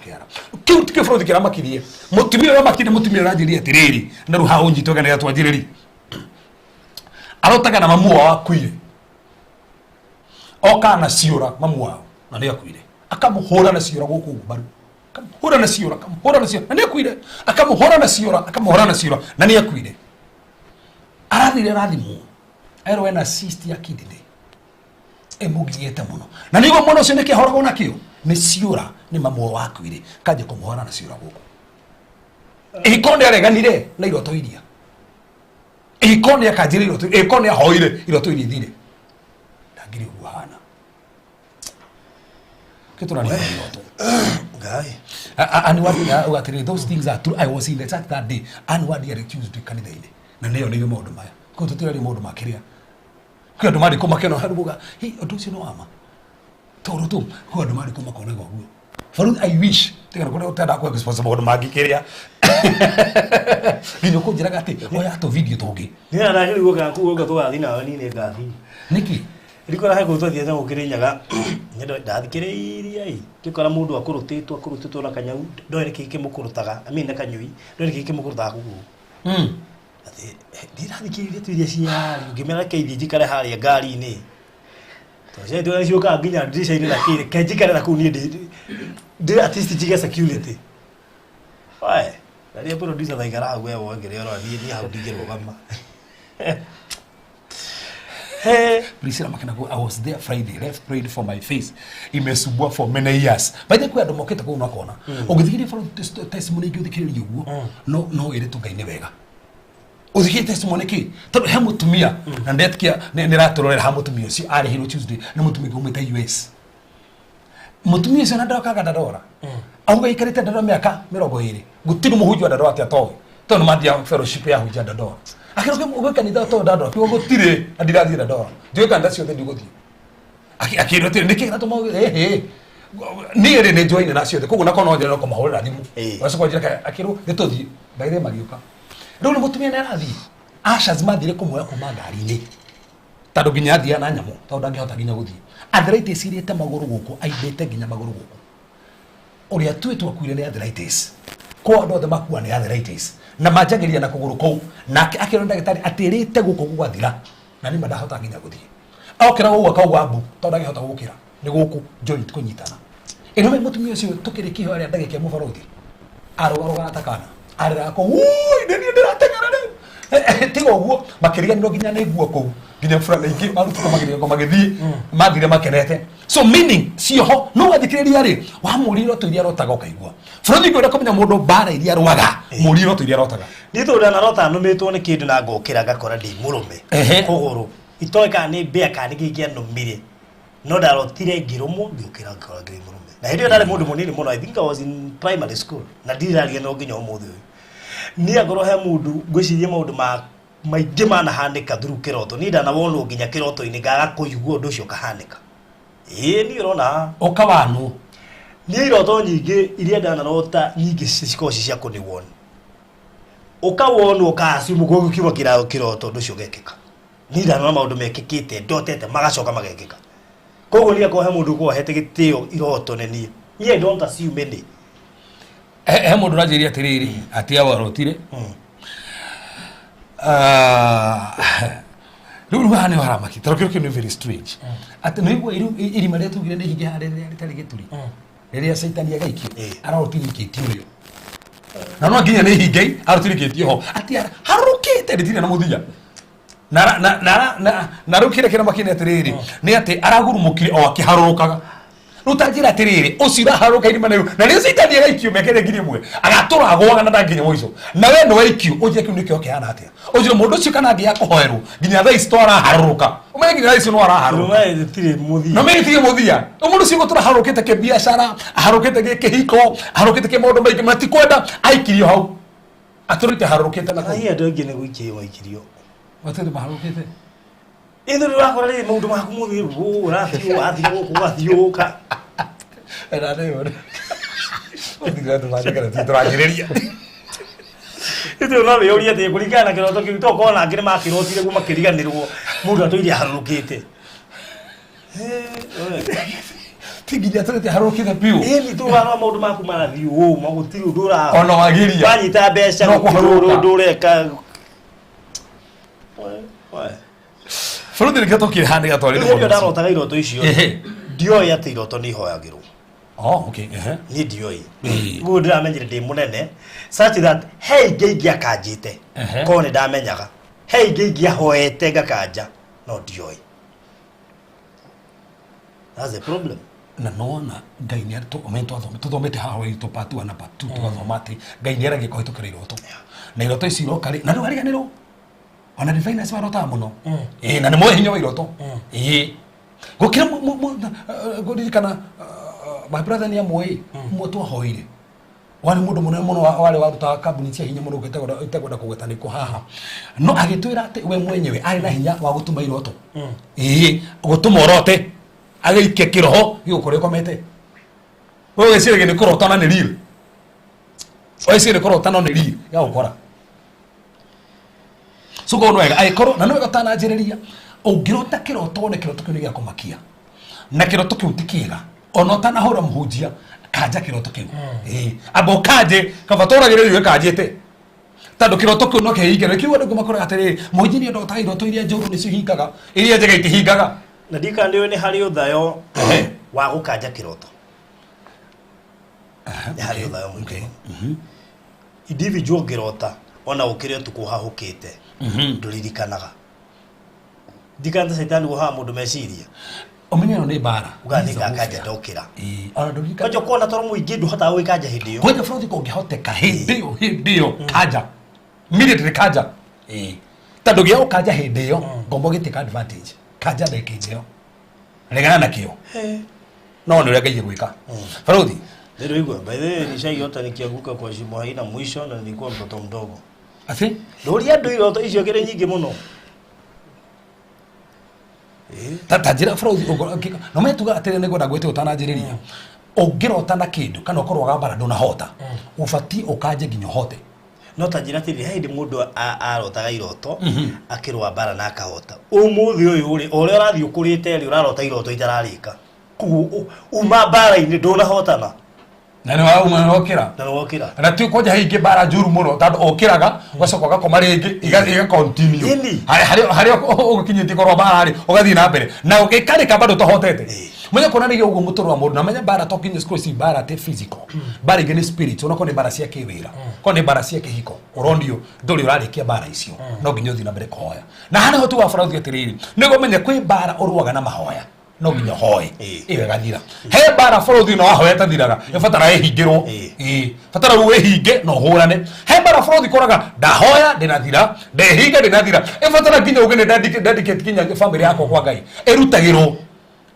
kĩara. Kĩu tikĩo bũrũri kĩramakirie. Mũtumia ũrĩa makire mũtumia ũranjĩria atĩrĩrĩ, na rĩu haha ũnyitwo kana twanjĩrĩri. Arotaga na mamu wao akuire. Oka na ciũra mamu wao na nĩ akuire. Akamũhũra na ciũra gũkũ ũguo mbaru. Akamũhũra na ciũra, akamũhũra na ciũra na nĩ akuire. Akamũhũra na ciũra, akamũhũra na ciũra na nĩ akuire. Arathire arathimwo. Erwo ena cyst ya kidney. Ĩmũgiĩte mũno. Na nĩguo mwana ũcio nĩkĩ ahoragwo nakĩo? Nĩ ciũra nĩ mamu wao akuire. Kanjia kũmũhũra na ciũra gũkũ. Ĩko nĩ areganire na iroto iria. Ĩko nĩ akanjire iroto, ĩko nĩ ahoire iroto iria ithire. Ndangĩrĩ ũguo hana. Kĩtũraria iroto. Ngai. And what atĩrĩrĩ, those things are true. I was in the church that day. And what they Tuesday kanitha-inĩ. Na nĩyo nĩyo maũndũ maya. Kũu tũtiraria maũndũ ma kĩrĩa. Kwĩ andũ marĩ kũ makĩona haruga. Hi, ũndũ ũcio nĩ wa ma. Tondũ tu, kwĩ andũ marĩ kũ makonaga ũguo. Faruth, I wish. Tiga kũrĩa ũtenda kũ expose maũndũ mangĩ kĩrĩa. Nginya ũkũnjĩraga atĩ oya tũ video tũngĩ. Niĩ ndagĩrĩirwo gũka kũu ũguo tũgathiĩ nawe niĩ nĩ ngathi. Nĩkĩ? Rikora he kũu twathiĩte gũkĩrĩ nyaga ndathikĩrĩirie ĩ ngĩkora mũndũ akũrũtĩtwo na kanyau ndoĩ nĩkĩ kĩmũkũrũtaga, I mean na kanyui ndoĩ nĩkĩ kĩmũkũrũtaga kũgũrũ. Atĩ ndirathikĩrĩria tu iria ciario ngĩmera reke ithiĩ njikare harĩa ngari-inĩ tondũ ciana itũ nĩciũkaga nginya ndirica-inĩ na kĩ reke njikare na kũu niĩ ndĩ at least njige security. Oe na rĩrĩa producer thaikara hau we woe kĩrĩa ũrathiĩ niĩ hau ndingĩrũgama. Hey. Priscilla Makena, I was there Friday, left prayed for my face. Imesumbua for many years. By the way, andũ mokĩte kũu makona. Ũngĩthikĩrĩria from testimony ingĩ ũthikĩrĩrie ũguo, no no wĩre tu Ngai nĩ wega. Ũthikĩrĩrie testimony kĩ? Tondũ he mũtumia, na ndetĩkia nĩ nĩratũrorera ha mũtumia ũcio arĩhirwo Tuesday nĩ mũtumia ũngĩ umĩte US. Mũtumia ũcio na ndokaga Dandora. Auga aikarĩte Dandora mĩaka 20. Gũtirĩ mũhunjia wa Dandora atĩ atoĩ. Tondũ nĩmathiaga fellowship ya hunjia Dandora. Akĩrwo ũgĩ kanitha ũtoĩ Dandora. Kiugo gũtirĩ na ndirathiĩ Dandora. Ndiũĩ kanitha ciothe ndigũthiĩ. Akĩrwo atĩrĩ nĩkĩ kĩratũma ũgĩ ĩhĩ. Niĩ rĩ nĩ njoine na ciothe. Koguo na korwo no njĩre no kũmahũrĩra thimũ. Ũgacoka ũnjĩre akĩrwo nĩ tũthiĩ. By the way magĩũka. Rĩu nĩ mũtumia nĩ arathiĩ. Ushers mathire kũmuoya kuma ngari-inĩ. Tondũ nginya athiaga na nyamũ tondũ ndangĩhota nginya gũthiĩ. Arthritis irĩte magũrũ gũkũ, aimbĩte nginya magũrũ gũkũ. Ũrĩa tuĩtwo akuire nĩ arthritis. Kwa andũ othe makua nĩ arthritis. Na manjagĩrĩria na kũgũrũ kũu. Nake akĩrwo nĩ ndagĩtarĩ atĩrĩte gũkũ gũgathira. Na nĩma ndahota nginya gũthiĩ. Okĩra gũkũ akauga mbu tondũ ndangĩhota gũkĩra. Nĩ gũkũ joint kũnyitana. Ĩno we mũtumia ũcio tũkĩrĩkia ihoya rĩa ndagĩka ĩmwe barũthi. Arũgarũgaga ta kana. Arĩraga kũu, "Ũi, nĩ niĩ ndĩrateng'era rĩu." Tiga ũguo, makĩriganĩrwo nginya nĩ nguo kũu. Nginya burana ingĩ marutĩtwo magĩthiĩ magĩthiĩ, mathire makenete. So meaning, cioho, no wathikĩrĩria rĩ, wamũria iroto iria arotaga ũkaigua. Bũrũri ngwenda kũmenya mũndũ mbara iria arũaga, mũrie iroto iria arotaga. Niĩ tondũ ndanarota nũmĩtwo nĩ kĩndũ na ngokĩra ngakora ndĩ mũrũme. Kũgũrũ. Itoĩ kana nĩ mbĩa kana nĩ kĩĩ kĩanũmire. No ndarotire ngĩrũmwo ngĩũkĩra ngakora ndĩ mũrũme. Na hĩndĩ ĩyo ndarĩ mũndũ mũnini mũno, I think I was in primary school. Na ndirariganĩrwo nginya ũmũthĩ ũyũ. Niĩ angorwo he mũndũ ngwĩciria maũndũ ma maingĩ manahanĩka through kĩroto. Niĩ ndanawonwo nginya kĩroto-inĩ ngaga kũigua ũndũ ũcio ũkahanĩka. Ĩĩ niĩ ũrona haha. Ũkawanwo. Niĩ iroto nyingĩ iria ndanarota nyingĩ cikoragwo ci cia kũnĩwon. Ũkawonwo ũka assume kũu kiuma kĩroto ũndũ ũcio ũgekĩka. Niĩ ndanona maũndũ mekĩkĩte ndotete magacoka magekĩka. Koguo niĩ akorwo he mũndũ ũkoragwo ahete gĩtĩo iroto nĩ niĩ. Niĩ I don't assume any. He mũndũ ũranjĩria atĩrĩrĩ, atĩ awarotire. Rĩu haha nĩho haramaki tondũ kĩndũ kĩu nĩ very strange. Atĩ nĩ ũigua irima rĩrĩa tugire nĩ ihinge harĩa rĩrĩa rĩtarĩ gĩturi. Rĩrĩa caitani agaikio, arotirikĩtio ũyũ. Na no nginya nĩ ihinge, arotirikĩtio ho. Atĩ harũrũkĩte rĩtirĩ na mũthia. Na rĩu kĩrĩa kĩramakia nĩ atĩrĩrĩ, nĩ atĩ aragurumũkire o akĩharũrũkaga. Rĩu ta njĩra atĩrĩrĩ, ũcio ũraharũrũka irima rĩu, na rĩu caitani agaikio mĩaka ĩrĩa 1000, agatũra agũaga na ndanginya mũico. Na we nĩwe aikio, ũnjĩre kĩu nĩkĩo kĩhana atĩa? Ũnjĩre mũndũ ũcio kana angĩaga kũhoerwo, nginya thaa ici to araharũrũka. Ũmenye nginya thaa ici no araharũrũka. Rũmaĩ rĩtirĩ mũthia. Na ũmenye rĩtirĩ mũthia. Mũndũ ũcio gũtũra aharũrũkĩte kĩbiacara, aharũrũkĩte gĩkĩhiko, aharũrũkĩte kĩmaũndũ maingĩ, matikwenda aikirio hau. Atũrĩte aharũrũkĩte na kũu. Ai andũ aingĩ nĩ gũikio maikirio. Matũrĩte maharũrũkĩte. Ithuĩ ũrakora rĩrĩ maũndũ maku mothe ũũ ũrathiĩ ũũ wathiĩ gũkũ ũgathiĩ ũka. Ena nĩ ũndũ. Ũthire andũ mangĩkana ti tũranjĩrĩria. Ithuĩ no wĩyũrie atĩ kũringana na kĩroto kĩu to korwo nangĩ nĩ makĩrotire guo makĩriganĩrwo mũndũ atũire aharũrũkĩte. Ti nginya tũrĩte harũkĩte biũ. Ĩni tũgarwa maũndũ maku marathiĩ ũũ magũtirĩ ũndũ ũra Ona wagiria. Wanyita mbeca No gũtirĩ kũharũrũka. ũndũ ũreka. We, we. Bũrũri nĩkĩo tũkire haha nĩgetha twarĩrie Rĩu hĩndĩ ĩyo maũndũ macio. ndarotaga iroto icio Ehe. ndioĩ atĩ iroto nĩ ihoyagĩrwo. Oh, okay. Ehe. Niĩ ndioĩ. Ĩĩ. Guo ndĩramenyire ndĩ mũnene such that he ingĩ ingĩakanjĩte Ehe. korwo nĩ ndamenyaga, he ingĩ ingĩahoete ngakanja no ndioĩ. That's the problem. Na nona Ngai nĩ tũthomete haha witũ part 1 na part 2, tũgathoma atĩ Ngai nĩ aragia kũhĩtũkĩra iroto, na iroto ici iroka rĩ na rĩu ariganĩrwo ona diviners marotaga mũno. Ĩĩ, na nĩ moĩ hinya wa iroto. Ĩĩ, gũkĩra ngũririkana my brother nĩ amũĩ mwe twahoire warĩ mũndũ mũnene mũno warĩ warutaga kambuni cia hinya mũno itekwenda kũgweta nĩkũ haha, no agĩtwĩra atĩ we mwenyewe arĩ na hinya wa gũtuma iroto. Ĩĩ, gũtũma ũrote agĩikia kĩroho gĩgũkorwo ĩkomete, we ũgĩciragia nĩ kũrota na nĩ real, ũgĩciria nĩ kũrota no nĩ real gagũkora. So koguo nĩ wega angĩkorwo na nĩ wega ũtananjĩrĩria ũngĩrota kĩroto wone kĩroto kĩu nĩ gĩa kũmakia na kĩroto kĩu ti kĩega, ona ũtanahũra mũhunjia kanja kĩroto kĩu. Ĩĩ, amba ũkanje kaba tũragĩrĩrio ĩkanjĩte, tondũ kĩroto kĩu no kĩhinge. Kĩu andũ makoraga atĩrĩrĩ, mũhunjia nĩ ndotaga iroto iria njũru nĩcio ihingaga, iria njega itihingaga. Na ndikana nĩ nĩ harĩ ũthayo Ehe. wa gũkanja kĩroto, nĩ harĩ ũthayo mũingĩ mũno. Individual ũngĩrota ona ũkĩrĩ ũtukũ ũhahũkĩte ndũririkanaga, ndikana ta caitani guohaga mũndũ meciria. Ũmenye ĩno nĩ mbara. Ugaga nĩ ngakanja ndokĩra. Ĩĩ, ona ndũririkana. Kwanja kuona toro mũingĩ ndũhotaga gwĩkanja hĩndĩ ĩyo. Kwanja bũrũri kũngĩhoteka hĩndĩ ĩyo, hĩndĩ ĩyo kanja immediately kanja. Ĩĩ, tondũ gĩa gũkanja hĩndĩ ĩyo ngombo gĩtĩka advantage, kanja ndĩkĩnje ĩyo, regana nakĩo, no nĩ ũrĩa Ngai egwĩka barũthi. Nĩrũigua, by the way, nishaiota nikianguka kwa shimo haina mwisho na nilikuwa mtoto mdogo. Atĩ Ndũria andũ iroto icio kĩrĩ nyingĩ mũno. Ta njĩra bũrũri no metuga atĩrĩ, nĩngwenda gwĩte ũtananjĩrĩria ũngĩrota na kĩndũ kana ũkorwo wagambara ndũnahota, ũbatiĩ ũkanje nginya ũhote. No ta njĩra atĩrĩrĩ, he hĩndĩ mũndũ arotaga iroto akĩrũa mbara na akahota. Ũmũthĩ ũyũ rĩ, o ũrĩa ũrathiĩ ũkũrĩte rĩ, ũrarota iroto itararĩka. Koguo uma mbara-inĩ ndũnahotana. Na nĩ wauma nĩ wokĩra. Na nĩ wokĩra. Na ti kwanja hingĩ mbara njũru mũno, tondũ ũkĩraga ũgacoka ũgakoma rĩngĩ iga continue. Ĩni. Harĩa ũgũkinyĩtie korwo mbara rĩ ũgathiĩ na mbere na ũgĩkarĩka bado ũtahotete. Menya kuonanagia ũguo mũtũrũ wa mũndũ na menya mbara to kinya cukuru ici, mbara ti physical, mbara ingĩ nĩ spirit, onakorwo nĩ mbara cia kĩwĩra, korwo nĩ mbara cia kĩhiko, ũronio ndũrĩ ũrarĩkia mbara icio, no nginya ũthiĩ na mbere kũhoya. Na harĩa ho tu wa barathi atĩrĩrĩ, nĩguo ũmenye kwĩ mbara ũrũaga na mahoya, no nginya ũhoe ĩyo ĩgathira. He mbara bũrũri no wahoya ĩtathiraga, ĩbatara ĩhingĩrwo. Ĩĩ, batara rĩu ĩhinge na ũhũrane. He mbara bũrũri koraga ndahoya ndĩnathira, ndehinga ndĩnathira, ĩbatara nginya uge nĩ dedicate nginya family yakwa kwa Ngai ĩrutagĩrwo,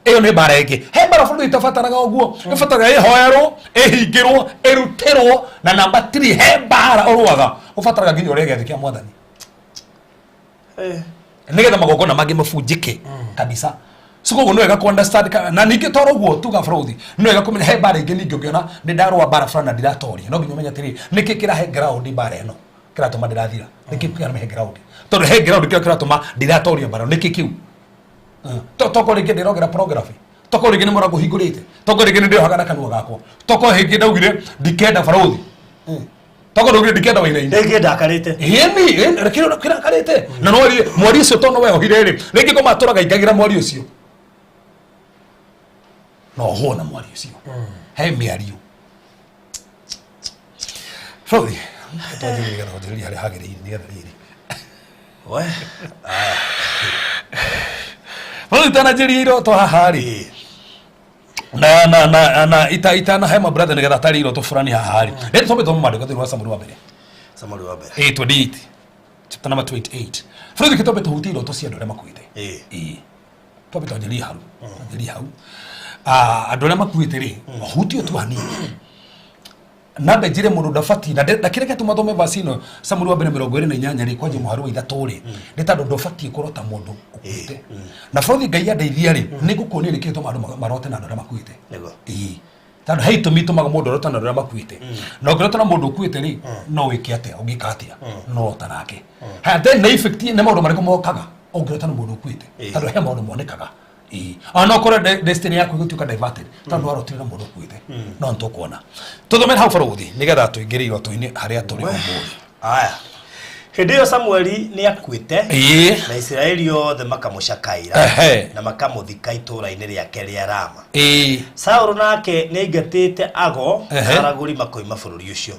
ĩyo nĩ mbara ĩngĩ. He mbara bũrũri ĩtabataraga ũguo, ĩbataraga ĩhoerwo, ĩhingĩrwo, ĩrutĩrwo. Na namba 3, he mbara ũrũaga ũbataraga nginya ũrĩe gĩathĩ kĩa mwathani nĩgetha magongona mangĩ mabunjĩke kabisa. So koguo nĩ wega ku understand na ningĩ toro ũguo tuga bũrũthi nĩ wega kũmenya he mbara ingĩ ningĩ ũngĩona nĩ ndarũa mbara fulani na ndiratoria, no nginya ũmenye atĩrĩrĩ, nĩkĩ kĩrahe ground mbara ĩno kĩratũma ndĩrathira, nĩkĩ kĩrahe ground, tondũ he ground kĩrĩa kĩratũma ndiratoria mbara, nĩkĩ kĩu? Toko rĩngĩ ndĩrogera pornography, toko rĩngĩ nĩ mũrango hingũrĩte, toko rĩngĩ nĩ ndĩrohaga na kanua gakwa, toko rĩngĩ ndaugire ndikenda barũthi, toko ndaugire ndikenda wainaina. Rĩngĩ ndakarĩte. Ĩni kĩrakarĩte na no mwari ũcio tondũ weohire rĩ, rĩngĩ ngoma atũraga ingagĩra mwari ũcio no ũhũo na mwari ũcio he mĩario bũrũri twanjĩrĩria nĩgetha wanjĩrĩrie harĩa hagĩrĩire nĩgetha rĩrĩ. We. Bũrũri tananjĩria iroto haha rĩ na ita itana he my brother nĩgetha atarĩ iroto fulani haha rĩ, rĩrĩ twambe thoma maandĩko thĩinĩ wa Samueli wa mbere. Samueli wa mbere. 28, chapter number 28. Bũrũri twambe tũhutie iroto cia andũ arĩa makuĩte. Ĩĩ, twambe twanjĩrĩrie hau, twanjĩrĩrie hau. Ah, andũ arĩa makuĩte rĩ, mahutie tu hanini nambe njĩre mũndũ ndabatiĩ na kĩrĩa gĩatũma thome verse ĩno, Samueli wa mbere 28 rĩ, kwanja mũhari wa 3 rĩ, nĩ tondũ ndũbatiĩ kũrota mũndũ ũkuĩte. Na bũrũri Ngai andeithia rĩ, nĩ ngũkuonia nĩkĩ gĩtũmaga andũ marote na andũ arĩa makuĩte. Ĩĩ, tondũ he itũmi itũmaga mũndũ arote na andũ arĩa makuĩte. Na ũngĩrota na mũndũ ũkuĩte rĩ, no wĩke atĩa? Ũngĩka atĩa no rota nake? Haya, then na effect nĩ maũndũ marĩkũ mokaga ũngĩrota na mũndũ ũkuĩte? Tondũ he maũndũ monekaga. Ĩĩ. Ona okorwo destiny yaku ĩgũtuĩka diverted tondũ warotire na mũndũ ũkuĩte, no nĩtũkuona tũthomere hau, barũthi, nĩgetha tũingĩre iroto-inĩ harĩa tũrĩ ũmũthĩ. Aya, hĩndĩ ĩyo Samueli nĩ akuĩte na Isiraeli othe makamũcakaĩra na makamũthika itũũra-inĩ rĩake rĩa Rama. Saũlũ nake nĩ aingatĩte ago na aragũri makoima bũrũri ũcio.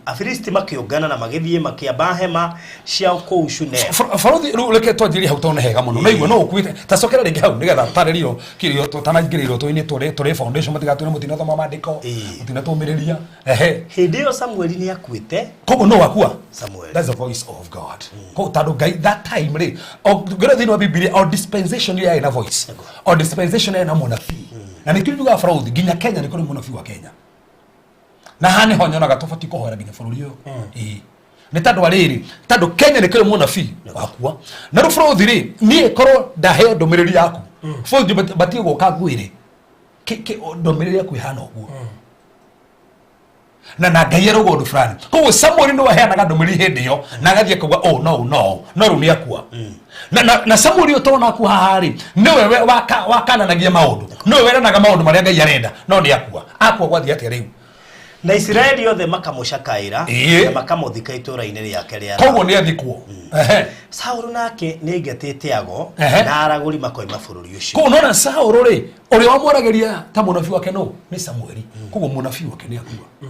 Afilisti makĩũngana na magĩthiĩ makĩamba hema ciao kũu Shunemu. Barothi, rĩu reke twanjĩrĩrie hau tondũ nĩ hega mũno. Naigua no ũkuĩte, ta cokera rĩngĩ hau nĩgetha tarĩrio kĩrĩa tũtanaingĩra iroto-inĩ tũrĩ foundation, matigatwĩre mũtinathoma maandĩko, mũtinatũmĩrĩria. Ehe. Hĩndĩ ĩyo Samueli nĩ akuĩte. Koguo no wakua. Samuel. That's the voice of God. Koguo tondũ Ngai that time rĩ, ngĩrora thĩinĩ wa Bibilia, o dispensation yarĩ na voice, o dispensation yarĩ na mũnabii, na nĩkĩo njugaga, barũthi, nginya Kenya nĩ kũrĩ mũnabii wa Kenya, na haha nĩho nyonaga tũbatiĩ kũhoera nginya bũrũri ũyũ. Ĩĩ. Nĩ tondũ wa rĩrĩ, tondũ Kenya nĩ kũrĩ mũnabii wakua, na rĩu bũrũthi rĩ, niĩ korwo ndaheo ndũmĩrĩri yaku, bũrũthi, batiĩ gũka ngwĩre ndũmĩrĩri yaku ĩhana ũguo, na Ngai arauga ũndũ fulani. Koguo Samuel nĩwe aheanaga ndũmĩrĩri hĩndĩ ĩyo na agathiĩ akauga oh no no no, rĩu nĩ akua. Na Samuel ũyũ tũrona aku haha rĩ, nĩwe wakananagia maũndũ, nĩwe weranaga maũndũ marĩa Ngai arenda, no nĩ akua. Akua gwathiĩ atĩa rĩu? Na Isiraeli othe makamũcakaĩra na makamũthika itũũra-inĩ rĩake rĩa Koguo nĩ athikwo. Ehe. Saũlũ nake nĩ aingatĩte ago na aragũri makoima bũrũri ũcio. Koguo nona Saũlũ rĩ, ũrĩa wamwaragĩria ta mũnabii wake no nĩ Samueli. Koguo mũnabii wake nĩ akua,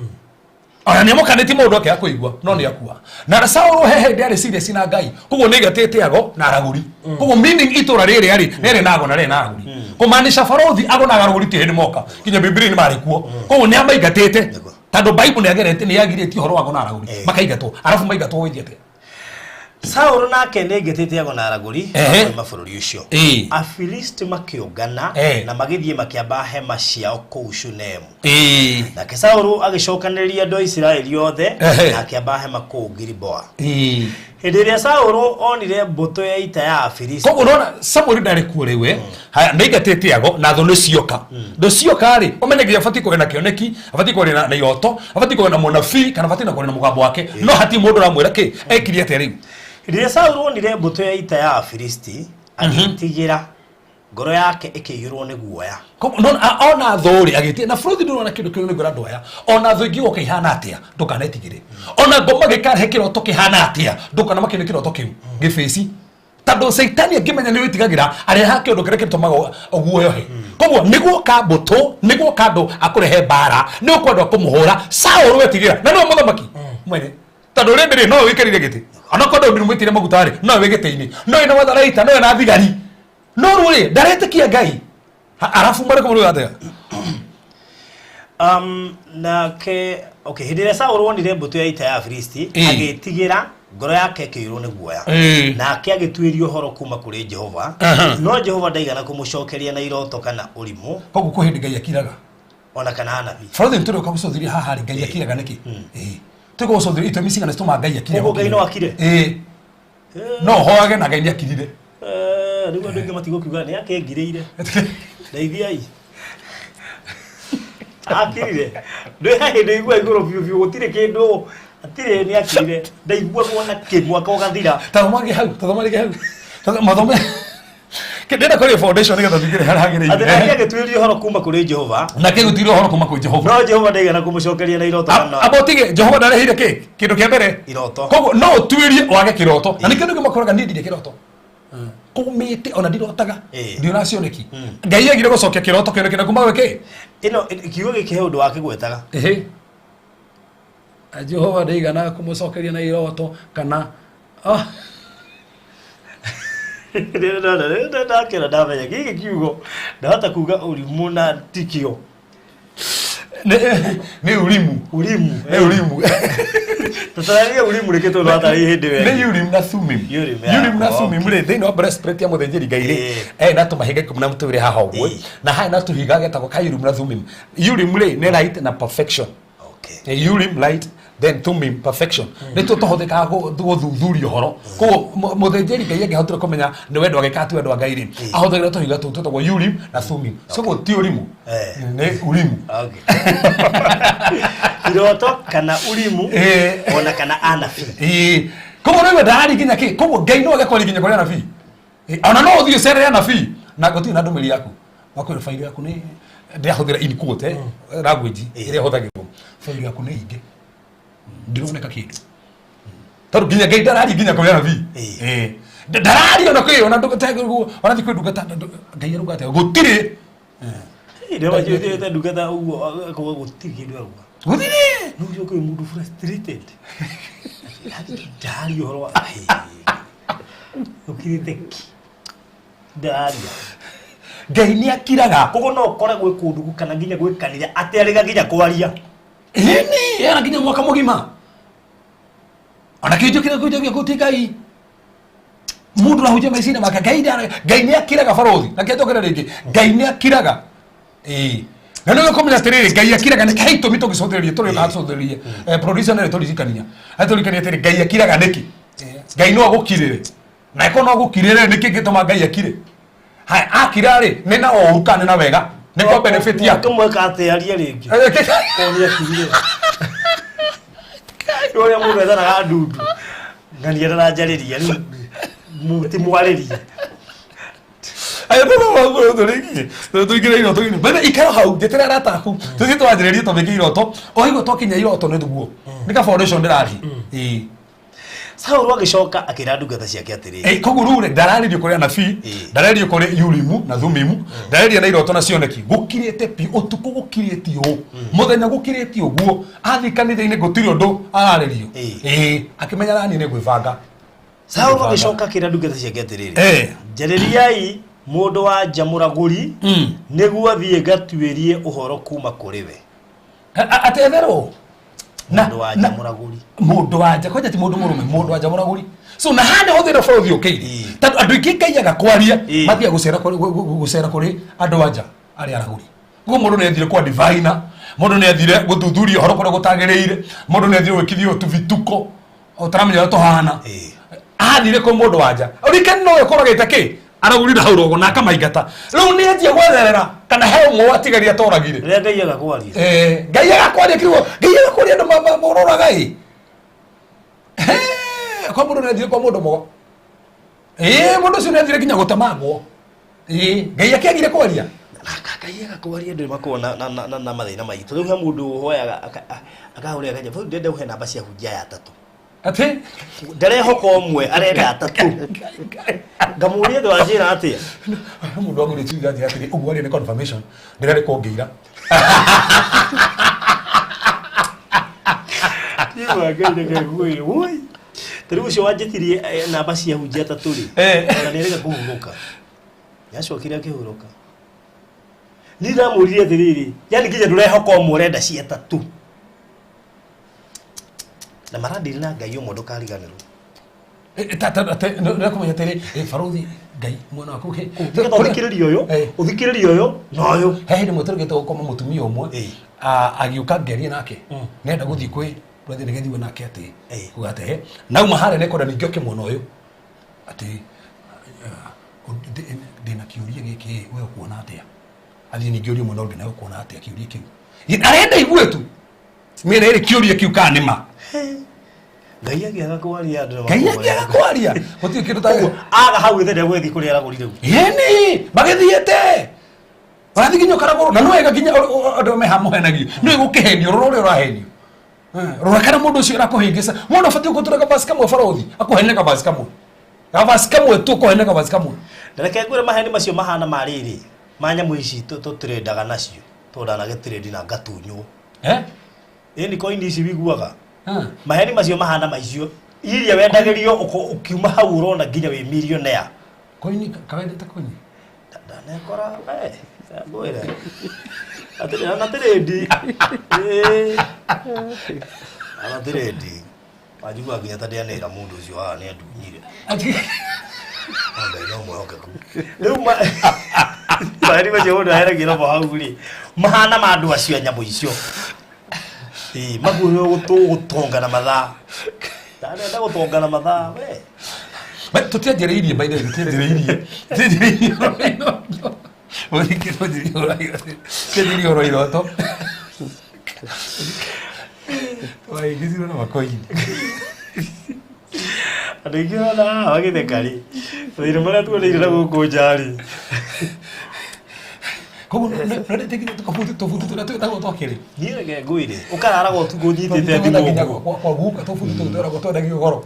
ona nĩ amũkanĩtie maũndũ ake akũigua, no nĩ akua. Na Saũlũ he hĩndĩ arĩ serious na Ngai, koguo nĩ aigatĩte ago na aragũri. Koguo meaning itũra rĩrĩ arĩ nĩ rĩ na ago na rĩ na aragũri, kũmaanisha, barũthi, ago na aragũri ti hĩndĩ moka nginya Bibilia nĩ marĩ kuo. Koguo nĩ amaingatĩte tondũ Bible nĩ agerete, nĩ yagirĩtie ũhoro wa ago na aragũri. Makaingatwo, arabu maingatwo gwĩthiĩ atĩa? Saũlũ nake nĩ aingatĩte ago na aragũri makoima bũrũri ũcio. Afilisti makĩũngana na magĩthiĩ makĩamba hema ciao kũu Shunemu. Nake Saũlũ agĩcokanĩrĩria andũ a Isiraeli othe na akĩamba hema kũu Giliboa. Hĩndĩ ĩrĩa Saũlũ onire mbũtũ ya ita ya Afilisti. Koguo nona Samueli ndarĩ kuo rĩu, haya, nĩ aingatĩte ago na thũ nĩ cioka. Thũ cioka rĩ, ũmenye nginya abatiĩ kũgĩa na kĩoneki, abatiĩ kũgĩa na iroto, abatiĩ kũgĩa na mũnabii, kana abatiĩ na kũgĩa na mũgambo wake, no hatirĩ mũndũ ũramwĩra kĩ ekire atĩa rĩu. Hĩndĩ ĩrĩa Saũlũ onire mbũtũ ya ita ya Afilisti, agĩĩtigĩra, ngoro yake ĩkĩiyũrwo nĩ guoya. Koguo, no, ona thũ rĩ agĩtie na bũrũri, ndũrona kĩndũ kĩu nĩngwĩra andũ aya, ona thũ ingĩgoka ihana atĩa, ndũkanetigĩre. Ona ngoma gĩkarehe kĩroto kĩhana atĩa, ndũkanamakio nĩ kĩroto kĩu gĩbĩci, tondũ caitani angĩmenya nĩ wĩtigagĩra, arehaga kĩũndũ kĩrĩa kĩtũmaga ũguoyohe. Koguo nĩguoka mbũtũ, nĩguoka andũ akũrehe mbara, nĩgũkwa andũ akũmũhũra, Saũlũ etigĩra na nĩwe mũthamaki mwene, tondũ rĩndĩ rĩ no wĩikarire gĩtĩ, onakorwo Daudi nĩmwĩtĩire maguta rĩ, no wĩ gĩtĩ-inĩ, no wĩna matharaita, no wĩna thigari, no rĩu rĩ ndaretĩkia Ngai. Arabu marĩ kũmũrũga atĩa? Nake, okay, hĩndĩ ĩrĩa Saũlũ onire mbũtũ ya ita ya Afilisti, agĩĩtigĩra, ngoro yake ĩkĩiyũrwo nĩ guoya. Nake agĩtuĩria ũhoro kuma kũrĩ Jehova, no Jehova ndaigana kũmũcokeria na iroto kana ũrimũ Koguo kwĩ hĩndĩ Ngai akiraga ona kana anabii. Bũrũri tũrĩ ũka gũcũthĩrĩria haha rĩ, Ngai akiraga nĩkĩ? Ĩĩ, tũrĩ gũcũthĩrĩria itũmi cigana citũmaga Ngai akire. Koguo Ngai no akire? Ĩĩ, no hoage na Ngai nĩ akirire. Rĩu andũ aingĩ matigũkiuga nĩ akĩngirĩire, ndeithiai, akirire. Ndĩ hĩndĩ igua igũrũ biũ biũ, gũtirĩ kĩndũ, hatirĩ, nĩ akirire, ndaiguagwo na kĩ mwaka ũgathira. Tathoma rĩngĩ hau, tathoma rĩngĩ hau. Mathome ndĩrenda kũrĩ foundation nĩgetha tũingĩre harĩa atĩ nake hagĩrĩire. Agĩtuĩria ũhoro kuma kũrĩ Jehova, Na kĩgũtirĩ ũhoro kuma kwĩ Jehova, no Jehova ndaigana kũmũcokeria na iroto kana amba ũtige Jehova ndareheire kĩ kĩndũ kĩa mbere? Iroto. Koguo no ũtuĩrie wage kĩroto, na nĩkĩo nĩkĩo makoraga niĩ ndirĩ kĩroto kũmĩte, ona ndirotaga, ndiona cioneki. Ngai agire gũcokia kĩroto kĩoneki na kuma gwĩ kĩ Ĩno kiugo gĩkĩ he ũndũ wakĩgwetaga. Ehe. Jehova ndaigana kũmũcokeria na iroto kana ah. Ndakĩra ndamenya gĩkĩ kiugo ndahota kuga ũrimũ na tikio. Nĩ Urimu. Urimu. Nĩ Urimu. Tũtararia Urimu rĩkĩ tondũ hatarĩ hĩndĩ nĩ wega. Urim na Thummim. Urim, yeah. Urim na Thummim rĩ, thĩinĩ wa breastplate ya mũthĩnjĩri Ngai rĩ, na tũmahiga 12 haha ũguo, na haha na tũhiga getagwo ka Urim na Thummim. Urim rĩ nĩ light na perfection. Urim light, then Thummim perfection. Nĩ tuo tũhũthĩkaga gũthuthuria ũhoro. Koguo mũthĩnjĩri Ngai angĩahotire kũmenya nĩ wendo wake kana ti wendo wa Ngai rĩ, ahũthagĩra tũhiga tũu twĩtagwo Urim na Thummim. So koguo ti ũrimũ, nĩ Urimu. Okay. Iroto kana Urimu ona kana anabii. Ĩĩ. Koguo rĩu ndarari nginya kĩ, koguo Ngai no age kwaria nginya kũrĩ anabii. Ona no ũthiĩ ũcerere anabii. Na gũtirĩ na ndũmĩrĩri yaku wakwĩra failo yaku nĩ ndĩrahũthĩra in quote language ĩrĩa ĩhũthagĩrwo, failo yaku nĩ ingĩ, ndĩroneka kĩndũ, tondũ nginya Ngai ndararia nginya kũrĩ anabii. Eh. Ndararia ona kwĩ ona ona thi kwĩ ndungata Ngai arauga atĩa? Gũtirĩ. Ndĩramacuĩte ndungata ũguo akauga gũtirĩ kĩndũ arauga. Gũtirĩ. Nĩ ũcio kwĩ mũndũ frustrated ndaria ũhoro wa ũkirĩte ki ndaria. Ngai nĩ akiraga. Koguo no ũkore gwĩ kũndũ kana nginya gwĩ kanitha atĩ arĩga nginya kwaria. Ĩni era nginya mwaka mũgima ona kĩnjũ kĩrĩa kĩnjũ gĩkũ Ngai mũndũ arahunjia meciria make. Ngai Ngai nĩ akiraga, barothi, na kĩnjokere rĩngĩ, Ngai nĩ akiraga. Ĩĩ, na nĩ ũkũmenya atĩrĩrĩ, Ngai akiraga nĩkĩ? He itũmi tũngĩcũthĩrĩria tũrĩ gacũthĩrĩrie. Producer nĩ tũririkania atũririkania atĩrĩ, Ngai akiraga nĩkĩ? Ngai no agũkirĩre, na ĩkorwo no agũkirĩre, nĩkĩ gĩtũma Ngai akire? Haya, akira rĩ, nĩ na ũũru kana nĩ na wega? Nĩ kwa benefit yaku. Kĩmwe atĩ arie rĩngĩ korwo nĩ akirire. Nĩ ũrĩa mũndũ ethanaga ndundu ng'ania ndaranjarĩria rĩu mũtimwarĩrie. Aya tũrĩkie tũingĩre iroto-inĩ bene, ikara hau, njĩtĩra arata aku tũthiĩ twanjĩrĩrie tũmĩke iroto o igua twakinya iroto nĩ thuguo nĩ ka foundation ndĩrathiĩ. Ĩĩ. Saũlũ agĩcoka akĩra ndungata ciake atĩrĩ. Koguo rĩu rĩ, ndararĩrio kũrĩ anabii, ndararĩrio kũrĩ Urimu na Thumimu, ndararĩria na iroto na cioneki. Gũkirĩte pi ũtukũ, gũkirĩte ũũ mũthenya, gũkirĩte ũguo, athiĩ kanitha-inĩ gũtirĩ ũndũ ararĩrio. Ĩĩ, akĩmenya nani nĩ gwĩbanga. Saũlũ agĩcoka akĩra ndungata ciake atĩrĩrĩ, njarĩriai mũndũ wa nja mũragũri, nĩguo thiĩ ngatuĩrie ũhoro kuma kũrĩ we. Atetherwo na Mũndũ wa nja mũragũri. Mũndũ wa nja kwanja ti mũndũ mũrũme, mũndũ wa nja mũragũri. So na hana hũthĩra bũrũri ũkĩire, tondũ andũ aingĩ Ngai aga kwaria, mathiaga gũcera gũcera kũrĩ andũ a nja arĩa aragũri. Koguo mũndũ nĩ athire kwa divina, mũndũ nĩ athire gũthuthuria ũhoro kũrĩa gũtagĩrĩire, mũndũ nĩ athire gwĩkithio tũbituko ũtaramenya ũrĩa tũhana. Athire kwĩ mũndũ wa nja ũrikani nowe ũkoragĩte kĩ aragũrire hau rogo na akamaingata. Rĩu nĩ anjia gwetherera kana he ũmwe watigaria atoragire. Rĩrĩa Ngai aga kwaria. Ngai agakwaria kiugo, Ngai agakwaria, andũ mororaga ĩ. Kwa mũndũ nĩ athire kwa mũndũ mũgo, ĩ mũndũ ũcio nĩ athire nginya gũtemangwo. Ĩ Ngai akĩagire kwaria. Ngai aga kwaria, andũ nĩmakoragwo na mathĩna maingĩ. Tondũ rĩu he mũndũ ũhoyaga akahũrĩra akanja bau, ndĩrenda ũhe namba cia hunjia ya atatũ. Atĩ? Ndarehoka ũmwe, arenda atatũ. Ngamũria thĩ wanjĩra atĩa. Mũndũ wagũrĩte tuge anjĩra atĩrĩ, ũguo arĩ nĩ confirmation ndĩrarĩ kũngĩira. Niĩ Ngai reke ngwĩre, woi. Ta rĩu ũcio wanjĩtirie namba cia hunjia atatũ rĩ, ona nĩarega kũhurũka. Nĩacokire akĩhurũka. Niĩ ndamũririe atĩrĩrĩ, yani nginya ndũrehoka ũmwe, ũrenda cia atatũ. Na marandiri na Ngai ũmwe, ndũkariganĩrwo. Ndĩrakũmenya atĩrĩ, barothi Ngai mwena waku Nĩgetha ũthikĩrĩrie ũyũ, ũthikĩrĩrie ũyũ na ũyũ. He hĩndĩ ĩmwe tũrĩkĩte gũkoma, mũtumia ũmwe agĩũka ngĩaria nake, nĩenda gũthiĩ kwĩ brother nĩgethiwe nake atĩ kuga atĩ he nauma harĩa nĩkwenda ningĩ oke mwena ũyũ atĩ ndĩna kĩũria gĩkĩ, we ũkuona atĩa? Athiĩ ningĩ ũrie mwena ũngĩ, nawe ũkuona atĩa kĩũria kĩu? Arenda igue tu mĩena ĩrĩ kĩũria kĩu kana nĩ ma. Ngai angĩaga kwaria, andũ Ngai angĩaga kwaria gũtirĩ kĩndũ ta Koguo aga hau ithenya gwĩthiĩ kũrĩa aragũrire rĩu. Yeni magĩthiĩte ũrathiĩ nginya ũkaragũrwo na nĩwega nginya andũ meha mũhenagio nĩwe gũkĩhenio, rora ũrĩa ũrahenio. Rora kana mũndũ ũcio ũrakũhĩngĩca, mũndũ abatiĩ gũtũra kabasi kamwe, barothi akũhenia kabasi kamwe, kabasi kamwe tu, ũkũhenia kabasi kamwe. Na reke ngwĩre, maheni macio mahana ma rĩrĩ ma nyamũ ici tũtrendaga nacio, tondũ ndanagĩtrend na ngatunywo. Eh? Ĩni koini ici wiguaga maheni macio mahana maicio iria wendagĩrio ũkiuma hau ũrona nginya wĩ millionaire. Koini kawendete koini. Ndanekora we ngwĩre atĩrĩ na tĩrĩndi ana tĩrĩndi wanjigua nginya ta ndĩanĩra mũndũ ũcio haha nĩ andunyire. No Ngai no mwĩhokeku. Rĩu maheni macio mũndũ aheragio namo hau rĩ, mahana ma andũ acio a nyamũ icio. Ĩĩ, maguo gũtonga na mathaa, ndanenda gũtonga na mathaa we. Tũtianjĩrĩirie, by the way, tũtianjĩrĩirie ũhoro wa iroto. Tũtianjĩrĩirie ũhoro wa iroto, twaingĩcirwo na makoini. Andũ aingĩ ona haha magĩtheka rĩ, Mathĩna marĩa tuoneire na gũkũ nja-rĩ. Koguo nĩndĩkire tũkabuti tũbuti tũrĩa twĩtagwo twakĩrĩ. Niĩ reke ngwĩre, ũkararaga ũtukũ ũnyitĩte thimũ nginya ũguo. kwa guka tũbuti tũu twĩragwo twendagio goro.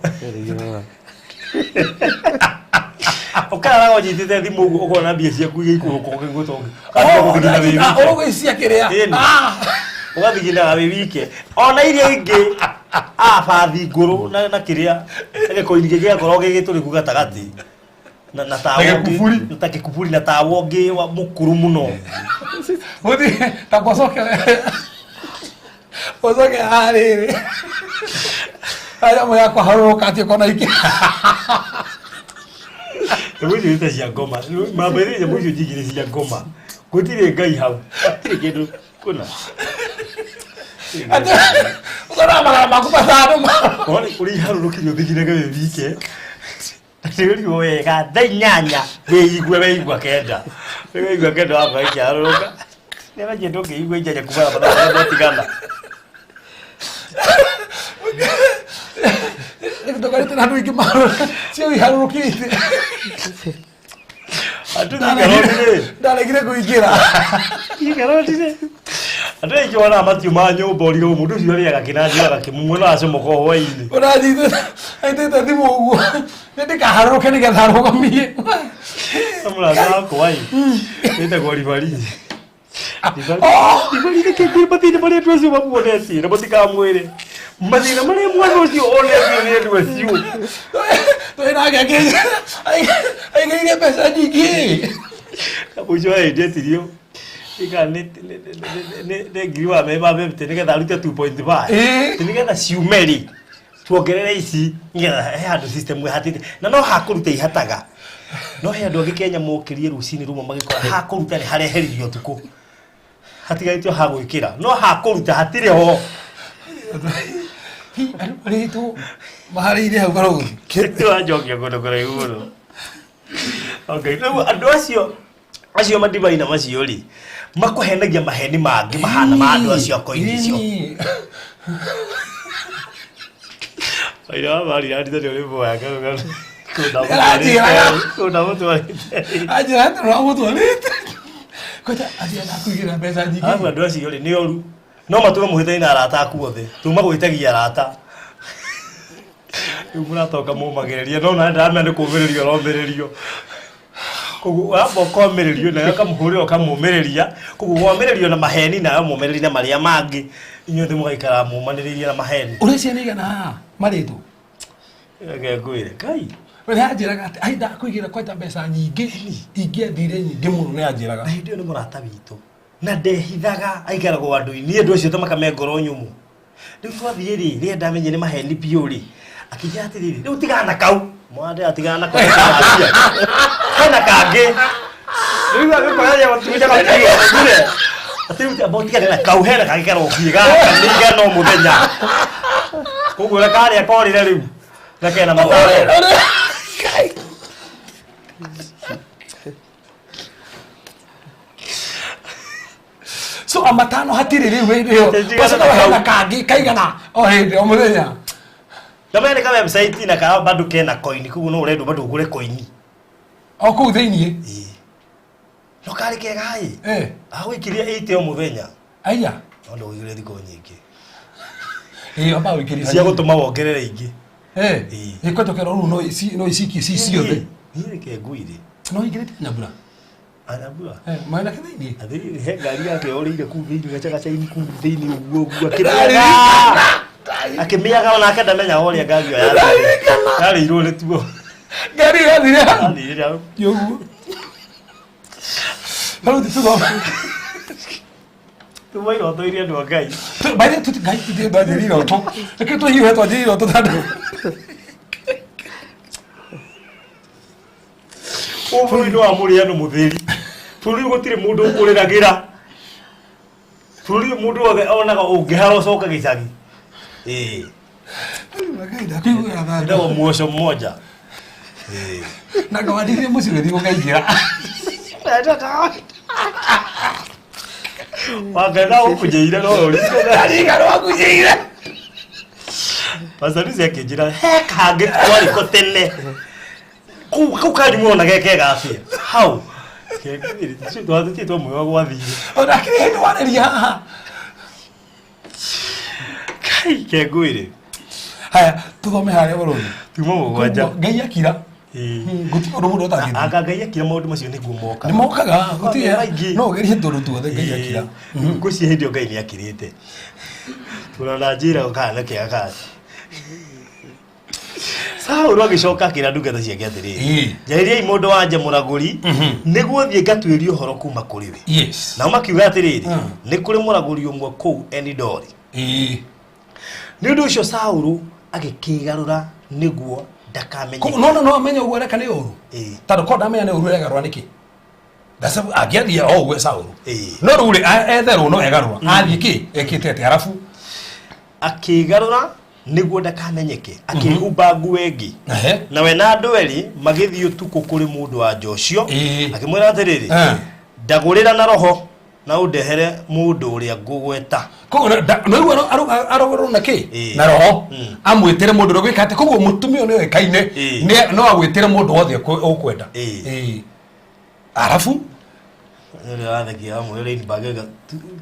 Ũkararaga ũnyitĩte thimũ ũguo ũkona mbia ciaku igĩikũrũka ũkĩgũta ũgathigina wĩ wike. Ũgũicia kĩrĩa. Ĩni. Ũgathiginaga wĩ wike. Ona iria ingĩ abathi ngũrũ na kĩrĩa gĩkoini gĩgakorwo gĩ gĩtũrĩku gatagatĩ. Na tawa Na ũngĩ- gĩkuburi. na ta gĩkuburi na tawa ũngĩ wa mũkũrũ mũno. Gũthiĩ ta gwacoke. Gwacoke harĩrĩ. Nyamũ yakwa harũrũka atĩ ũkona ingĩ. Nyamũ icio nĩ ta cia ngoma. Mamba iria nyamũ icio nyingĩ nĩ cia ngoma. Gũtirĩ Ngai hau. Gũtirĩ kĩndũ kũna. Atĩ ũkona magana maku matano. Wona ũrĩa iharũrũkire ũthiginage wĩ wike. Nĩũrigwo wega thaa 8 wĩigue weigua 9. Wĩigua 9 wakora ikĩharũrũka. Nĩwajia ndũngĩigua inyanya kuma na mathaa marĩa mwatigana. Ndũkarĩte na andũ aingĩ cio iharũrũkĩte. Andũ thikaroni-rĩ. Ndaregire kũingĩra. Thikaroni-rĩ. Andũ aingĩ wonaga matiumaga nyũmba ũrigagwo mũndũ ũcio arĩaga kĩ na anyuaga kĩ mũmwe no acomoka o hwaĩ-inĩ. Ũranyitĩte anyitĩte thimũ ũguo. Nĩ ndĩkaharũrũke nĩgetha arũgamie. Mũrata wakwa ĩ wĩtagwo Ribari. Ribari nĩkĩ ngwĩ mathĩna marĩa andũ acio mamuonetie na mũtikamwĩre. Mathĩna marĩa mwana ũcio onetio nĩ andũ acio. Twĩ nake aigĩire mbeca nyingĩ. Mũico endetirio ika nĩ ngiri wa mema bebte nĩgetha arute 2.5. Ĩĩ. Nĩgetha ciume rĩ tuongerere ici nĩgetha he handũ system ĩhatĩte na no hakũruta ihataga no he andũ angĩ Kenya mokĩrie rũcinĩ rũmwe magĩkora hakũruta nĩ hareheririo ũtukũ hatigarĩtio ha gwĩkĩra no hakũruta hatirĩ ho. Hi, andũ marĩtwo maharĩire hau barũthi. Nĩwanjokia kũndũ kũraihu mũno. Okay, rĩu andũ acio madivaina macio rĩ makũhenagia maheni mangĩ mahana ma andũ acio a koini icio. Ĩni. Maina wa mari yanditha nĩ ũrĩ mboya Aranjĩraga. kũndũ mũtwarĩte. Anjĩra atĩ ũramũtwarĩte. Kwanja athiĩ ndakũigĩra mbeca nyingĩ. Arabu andũ acio rĩ nĩ oru no matũme mũhĩtanie na arata aku othe tuma gwĩtagia arata rĩu mũratoka mũmagĩrĩria no na ndaramenya nĩ kũmĩrĩrio aromĩrĩrio koguo wamba ũkomĩrĩrio nawe ũkamũhũrĩra ũkamũmĩrĩria koguo womĩrĩrio na maheni nawe mũmĩrĩrie na marĩa mangĩ inyuothe mũgaikara mũmanĩrĩirie na maheni. Ũreciria nĩ igana haha marĩtwo? Reke ngwĩre Ngai. We nĩanjĩraga atĩ ai ndakũigĩra kwanja mbeca nyingĩ ingĩathire nyingĩ mũno nĩanjĩraga. Na hĩndĩ ĩyo nĩ mũrata witũ na ndehithaga aikaragwo andũ-inĩ andũ acio tamaka me ngoro nyũmũ. Rĩu twathiĩ rĩ rĩrĩa ndamenyire nĩ maheni biũ rĩ akĩnjĩra atĩrĩrĩ rĩu tigana na kau mwande atigana na kau hena kangĩ rĩu agĩkora rĩu atĩ rĩu amba ũtigane na kau hena kangĩ karokire gaka nĩ igana o mũthenya koguo ũrĩa karĩa korĩre rĩu na kena mataro. So amatano hatirĩ rĩu hĩndĩ ĩyo. Tigana na Ũcoka kau. hena kangĩ kaigana o hĩndĩ o mũthenya. Kamenya nĩ ka website na ka bado kena coin koguo no ũrendwo bado ũgũre coin. O kũu thĩiniĩ. Ĩĩ. No karĩ kega ĩ. Eh. Agũikirie 80 o mũthenya. Aya. No ndũgũigĩre thikũ nyingĩ. Ĩĩ amba wĩkĩrie. Cia gũtũma wongerere ingĩ. Eh. Ĩĩ. Ĩ kwetũkĩra rĩu no ici no icikie ci ciothe. Niĩ reke ngwĩre. No ingĩrĩte nyambura. Anyambura. Eh, maena ke thĩiniĩ. Athĩrĩ he ngari yake yorĩire kũu thĩinĩ gacagaca-inĩ kũu thĩinĩ ũguo ũguo Ndarĩrĩkana. akĩmĩaga. Akĩmĩaga onake ndamenyaga ũrĩa ngari ĩyo yathire. Yarĩirwo nĩ tuo. Ngari ĩyo yathire hau. Yathire hau. Ũguo. Barũthi tũthome. Tuma iroto iria andũ a Ngai. By the way, Ngai tũthiĩ twanjĩrĩire iroto. Reke tũhiũhe twanjĩrĩire iroto tondũ. Ũyũ bũrũri nĩ wa mũrĩano mũtheri. Bũrũri ũyũ gũtirĩ mũndũ ũkũrĩragĩra. Bũrũri ũyũ mũndũ wothe onaga ũngĩhara ũcoka gĩcagi. Ĩĩ. Ngai ndakuiguĩra tha. Wĩtagwo muoco mmoja. Ĩĩ. Na ngawandithie mũciĩ ũgĩthiĩ gũkaingĩra. Wangaitha gũkunjĩire no ũrigana. Ndarigana wakunjĩire. Pastor Lucy akĩnjĩra he kangĩ twarĩ ko tene. Kũu kau kanyu muona ge kega atĩa hau twathiĩ twamwĩwa gwathire. Ona akĩrĩ hĩndĩ warĩria haha. Kai kengwĩrĩ. Haya, tũthome harĩa bũrũri. Tuma mũgwanja. Ngai akira. Ĩĩ. Gũtirĩ ũndũ mũndũ ũtangĩthiĩ. Anga Ngai akira maũndũ macio nĩguo moka. Nĩ mokaga, gũtirĩ Maingĩ. no ũgerie tũndũ tuothe Ngai akira. Ngwĩciria hĩndĩ ĩyo Ngai nĩ akirĩte. Tũrona njĩra kana kĩega kana. Saũlũ agĩcoka akĩra ndungata ciake atĩrĩrĩ, Ĩĩ. njarĩriai mũndũ wa nja mũragũri nĩguo thiĩ ngatuĩrie ũhoro kuma kũrĩ we. Yes. Nao makiuga atĩrĩrĩ, Mm. nĩ kũrĩ mũragũri ũmwe kũu Enidori. Ĩĩ. Nĩ ũndũ ũcio Saũlũ agĩkĩgarũra nĩguo ndakamenyeke. No no amenye ũguo areka nĩ ũru. Ĩĩ. Tondũ korwo ndamenya nĩ ũru aregarũra nĩkĩ? Ndacabu angĩathiĩ o ũguo Saũlũ. Ĩĩ. No rĩu rĩ etherwo no egarũra. Athiĩ kĩ? Ekĩte atĩa arabu? Akĩgarũra nĩguo ndakamenyeke, akĩĩhumba nguo ĩngĩ. Ehe. Nawe na andũ erĩ magĩthiĩ ũtukũ kũrĩ mũndũ wa nja ũcio. Ĩĩ. Akĩmwĩra atĩrĩrĩ, Eh. ndagũrĩra na roho na ũndehere mũndũ ũrĩa ngũgweta. Koguo no igua arogorwo na kĩ? Ĩĩ. Na roho. Mm. Amwĩtĩre mũndũ ũrĩa ũgwĩka atĩ koguo mũtumia ũyũ nĩoĩkaine Ĩĩ. no agwĩtĩre mũndũ wothe ũkwenda. Ĩĩ. Ĩĩ. Arabu Ũrĩa wathekia hamwe ũrĩa inbaga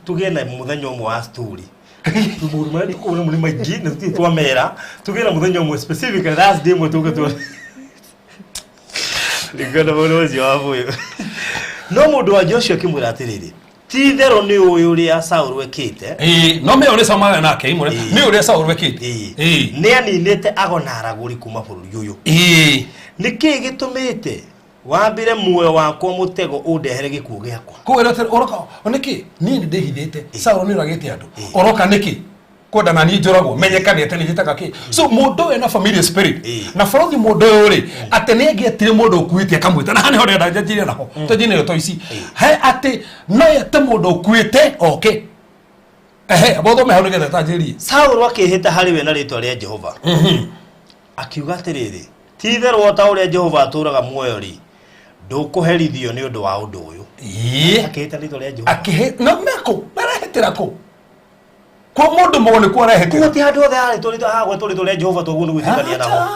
tũgĩe na mũthenya ũmwe wa story. Maũndũ marĩa tũkũona nĩ maingĩ na tũtirĩ twamera. Tũgĩe na mũthenya ũmwe specifically last day ĩmwe tũke tuone. Nĩngwenda mũndũ ũcio wa mũyũ. No mũndũ wa nja ũcio akĩmwĩra atĩrĩrĩ, ti itherũ nĩ ũĩ ũrĩa Saũlũ ekĩte. Ĩĩ, no me ũrĩa Samuel nake imwe Ĩĩ. nĩ ũrĩa Saũlũ ekĩte. Ĩĩ. Ĩĩ. Nĩ aninĩte ago na aragũri kuma bũrũri ũyũ. Ĩĩ. Nĩ kĩĩ gĩtũmĩte wambĩre muoyo wakwa mũtego ũndehere gĩkuũ gĩakwa? Koguo ĩrote ũroka nĩkĩ niĩ nĩ ndĩhithĩte Saũlũ nĩ ũragĩte andũ ũroka nĩkĩ kwenda na niĩ njũragwo menyekane atĩ nĩ njĩtaga kĩ so mũndũ ũyũ ena familiar spirit Ĩĩ. na bũrũthi mũndũ ũyũ rĩ atĩ nĩ angĩetire mũndũ ũkuĩte akamwĩta na haha nĩho ndĩrenda njanjirie naho twanjie nayo to ici he atĩ no ete mũndũ ũkuĩte oke ehe bothome hau nĩgetha tanjĩrie. Saũlũ akĩĩhĩta harĩ we na rĩĩtwa rĩa Jehova akiuga atĩrĩrĩ, ti itherũ o ta ũrĩa Jehova atũũraga muoyo rĩ, ndũkũherithio nĩ ũndũ wa ũndũ ũyũ. Ĩĩ. Akĩĩhĩta rĩĩtwa rĩa Jehova. Akĩhĩ no meko marahĩtĩra kũ kwa mũndũ mũgo nĩkuo arahĩtĩra. Koguo ti handũ hothe harĩtwo rĩĩtwa hagwetwo rĩĩtwa rĩa Jehova toguo nĩ gwĩtĩkania naho.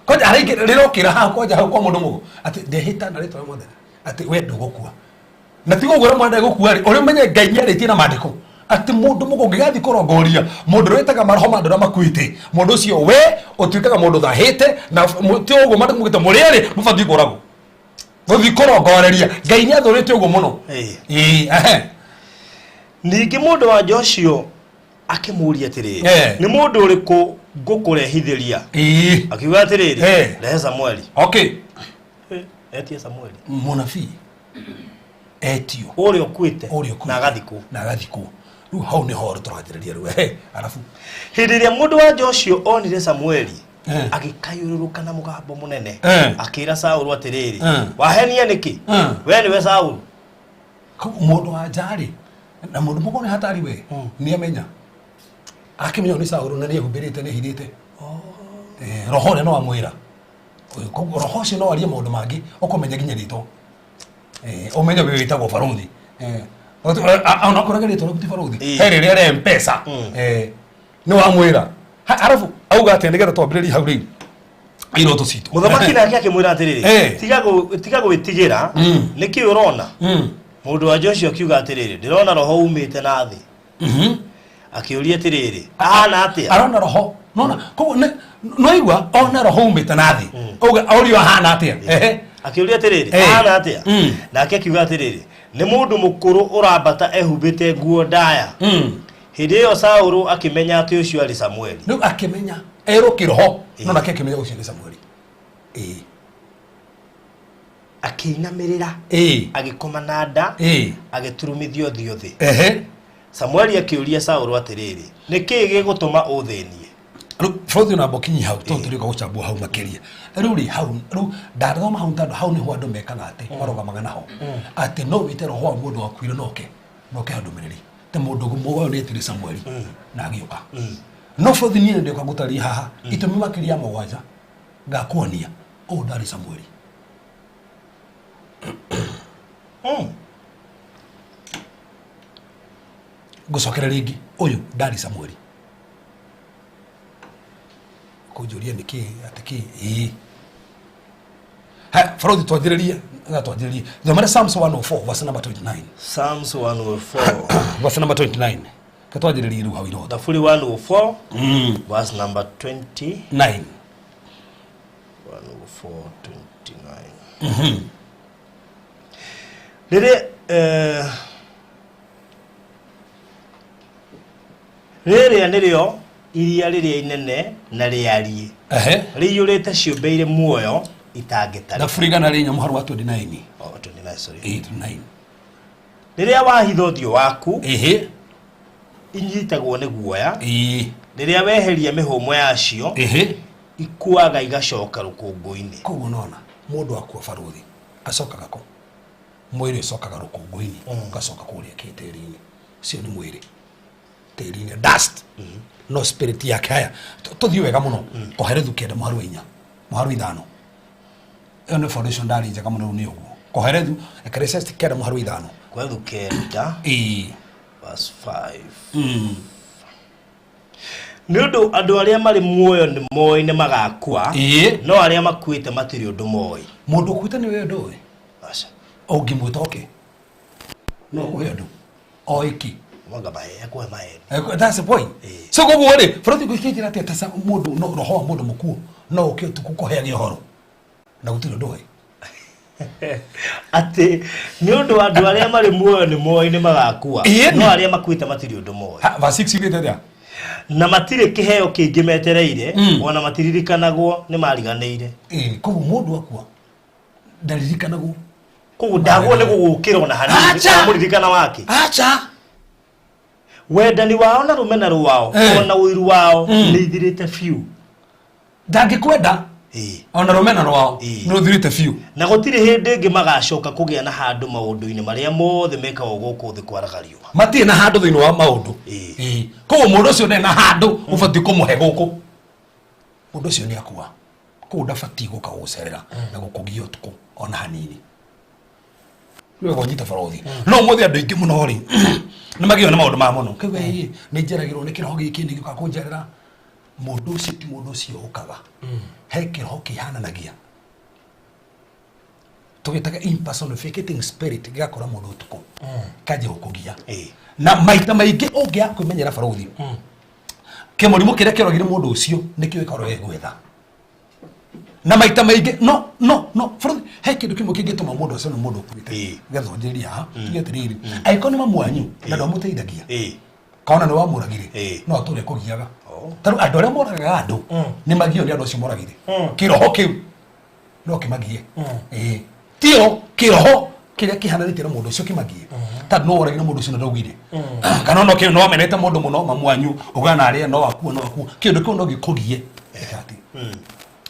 Kwanja araingĩ rĩrokĩra haha kwanja hau kwa mũndũ mũgo atĩ ndehĩta na rĩtwa rĩa Mwathani atĩ we ndũgũkua na tiga ũguo ũrĩa mwana ndegũkua rĩ ũrĩa ũmenye Ngai nĩarĩtie na maandĩko atĩ mũndũ mũgo ũngĩgathiĩ kũrongoria mũndũ ũrĩa wĩtaga maroho ma andũ arĩa makuĩte mũndũ ũcio we ũtuĩkaga mũndũ thahĩte na ti ũguo maandĩko maugĩte mũrĩ erĩ mũbatiĩ kũragwo gũthiĩ kũrongoreria Ngai nĩathũrĩte ũguo mũno. Ĩĩ. Ĩĩ, ehe. Ningĩ mũndũ wa nja ũcio akĩmũũria atĩrĩrĩ, Eh. nĩ mũndũ ũrĩkũ ngũkũrehithĩria? Ĩĩ. Akiuga atĩrĩrĩ, Eh. rehe Samueli. Okay. Etie Samueli. Mũnabii etio Ũrĩa ũkuĩte ũrĩa ũkuĩte na agathikwo. na agathikwo rĩu hau nĩho tũranjĩrĩria rĩu ehe arabu Hĩndĩ ĩrĩa mũndũ wa nja ũcio onire Samueli, Eh. agĩkayũrũrũka na mũgambo mũnene Eh. akĩra Saũlũ atĩrĩrĩ, Eh. wahenia nĩkĩ? Eh. We nĩwe Saũlũ. Koguo mũndũ wa nja rĩ na mũndũ mũgo nĩ hatari we nĩ amenya akĩmenya ũyũ nĩ Saũlũ na nĩ ehumbĩrĩte nĩ ehithĩte. Roho ũrĩa no amwĩra Koguo roho ũcio no arie maũndũ mangĩ ũkũmenya nginya rĩtwa. Ũmenye wĩ wĩtagwo barũthi. Ona okorwo rĩtwa rĩaku ti barũthi Ĩĩ. he rĩrĩa rĩa M-Pesa. Nĩ wamwĩra arabu auga atĩa nĩgetha twambĩrĩrie hau rĩu iroto citũ. Mũthamaki nake akĩmwĩra atĩrĩrĩ, Eh. tiga gwĩtigĩra, nĩkĩ ũrona? Mũndũ wa nja ũcio akiuga atĩrĩrĩ, ndĩrona roho umĩte na thĩ. Akĩũria atĩrĩrĩ, ahana atĩa? Arona roho nona koguo no igua ona roho umĩte na thĩ auga orio ahana atĩa. Ehe. Akĩũria atĩrĩrĩ, Eh. ahana atĩa? Nake akiuga atĩrĩrĩ, nĩ mũndũ mũkũrũ ũrambata ehumbĩte nguo ndaya. Hĩndĩ ĩyo Saũlũ akĩmenya atĩ ũcio aarĩ Samueli. Rĩu akĩmenya erwo kĩroho no nake akĩmenya ũcio nĩ Samueli. Ĩĩ. Akĩinamĩrĩra Ĩĩ. agĩkoma na nda Ĩĩ. agĩturumithia ũthiũ thĩ. Ehe. Samueli akĩũria Saũlũ atĩrĩrĩ, nĩ kĩĩ gĩgũtũma ũthĩnie? Rĩu bũrũri ona mbokinyi hau tondũ tũrĩũka gũchambua hau makĩria rĩu rĩ hau rĩu ndathoma hau tondũ hau nĩho andũ mekaga atĩ marũgamaga naho atĩ no wĩte roho wa mũndũ wakuire noke noke andũmĩrĩri te mũndũ ũyũ nĩ etire Samueli na agĩũka no bũrũri niĩ nĩndĩũka gũtaria haha itũmi makĩria ya mũgwanja ngakuonia ũũ ndarĩ Samueli. Ngũcokera rĩngĩ ũyũ ndarĩ Samueli. Kũnjũria nĩkĩ atĩ kĩ ĩĩ Ha, Farothi twanjĩrĩrie na twanjĩrĩrie thomere Psalms 104 verse number 29. Psalms 104. Verse number 29 ka twanjĩrĩrie rĩu hau iroto. Thaburi 104 verse number 20. 9. 104:29. Rĩrĩa rĩrĩa nĩrĩo iria rĩrĩa inene na rĩariĩ Ehe. rĩiyũrĩte ciũmbe irĩ muoyo itangĩtarĩka. Thaburi igana rĩa inya mũhari wa 29. Oh, 29, sorry. 8 9. Rĩrĩa wahitha ũthiũ waku Ehe. inyitagwo nĩ guoya, Ĩĩ. rĩrĩa weheria mĩhũmũ yacio Ehe. ikuaga igacoka rũkũngũ-inĩ. Koguo nona mũndũ akua baruthi acokaga kũ? Mwĩrĩ ũcokaga rũkũngũ-inĩ, ũgacoka kũrĩa kĩtĩri-inĩ. Ũcio nĩ mwĩrĩ tĩri-inĩ, dust, no spirit yake. Haya, tũthiĩ wega mũno. Koherethu 9 mũharu wa 4 mũharu wa 5. Ĩyo nĩ foundation ndarĩ njega mũno. Rĩu nĩ ũguo Koherethu, Ecclesiastes 9 mũharu wa 5. Koherethu 9 Ĩĩ. verse 5. Nĩ ũndũ andũ arĩa marĩ muoyo nĩ moĩ nĩ magakua, no arĩa makuĩte matirĩ ũndũ moĩ. Mũndũ ũkuĩte nĩ we ndũĩ? Aca. Ũngĩmwĩta oke no kũhe ũndũ oĩki. Mwanga mahe ekũhe maheni. That's the point. So koguo rĩ, bũrũri gwĩkĩnjĩra atĩa ta mũndũ no roho wa mũndũ mũkuũ no ũke ũtukũ kũheage ũhoro na gũtirĩ ũndũ ũĩ? Atĩ nĩ ũndũ andũ arĩa marĩ muoyo nĩ moĩ nĩ magakua, no arĩa makuĩte matirĩ ũndũ moĩ. Ha, verse 6 ugĩte atĩa? Na matirĩ kĩheo kĩngĩ metereire, ona matiririkanagwo, nĩ mariganĩire. Ĩĩ, koguo mũndũ akua ndaririkanagwo. Koguo ndagwo nĩ gũgũkĩra ona hanini. Acha! Mũririkana wake. Acha. Wendani wao na rũmena rwao ona ũiru wao nĩ ithirĩte biũ. Ndangĩkwenda. Ona rũmena rwao nĩ rũthirĩte biũ. Na gũtirĩ hĩndĩ ĩngĩ magacoka kũgĩa na handũ maũndũ-inĩ marĩa mothe mekagwo gũkũ thĩ kwaraga riũa. Matirĩ na handũ thĩinĩ wa maũndũ. Ĩĩ. Koguo mũndũ ũcio ndarĩ na handũ ũbatiĩ kũmũhe gũkũ. Mũndũ ũcio nĩ akua, koguo ndabatiĩ gũka gũgũcerera na gũkũgia ũtukũ ona hanini. Nĩ wega ũnyite barothi. No ũmũthĩ andũ aingĩ mũno rĩ nĩ magĩo nĩ maũndũ ma mũno kĩu. Ĩĩ, nĩ njeragĩrwo nĩ kĩroho gĩkĩ, nĩ gĩũkaga kũnjerera. Mũndũ ũcio ti mũndũ ũcio ũkaga. He kĩroho kĩhananagia tũgĩtaga impersonificating spirit, gĩgakora mũndũ ũtukũ kanjia gũkũgia. Na maita maingĩ ũngĩaga kwĩmenyera barothi, kĩmũrimũ kĩrĩa kĩoragire mũndũ ũcio nĩkĩo gĩkorwo gĩgwetha. Na maita maingĩ no barothi, he kĩndũ kĩmwe kĩngĩtũma mũndũ ũcio nĩ mũndũ ũkuĩte getha ũnjĩrĩrie haha. Tuge atĩrĩrĩ, angĩkorwo nĩ mamu wanyu na ndwamũteithagia, kaona nĩ wamũragire, no atũre kũgiaga. Tarĩu andũ arĩa moragaga andũ nĩ magio nĩ andũ acio moragire. Kĩroho kĩu no kĩmagie. Ĩĩ, tio kĩroho kĩrĩa kĩhananĩtie na mũndũ ũcio kĩmagie, tondũ no woragire mũndũ ũcio na ndaugire, kana no kĩo no wamenete mũndũ mũno mamu wanyu ũgana arĩa no akua, no akua, kĩndũ kĩu no gĩkũgie ĩka atĩ.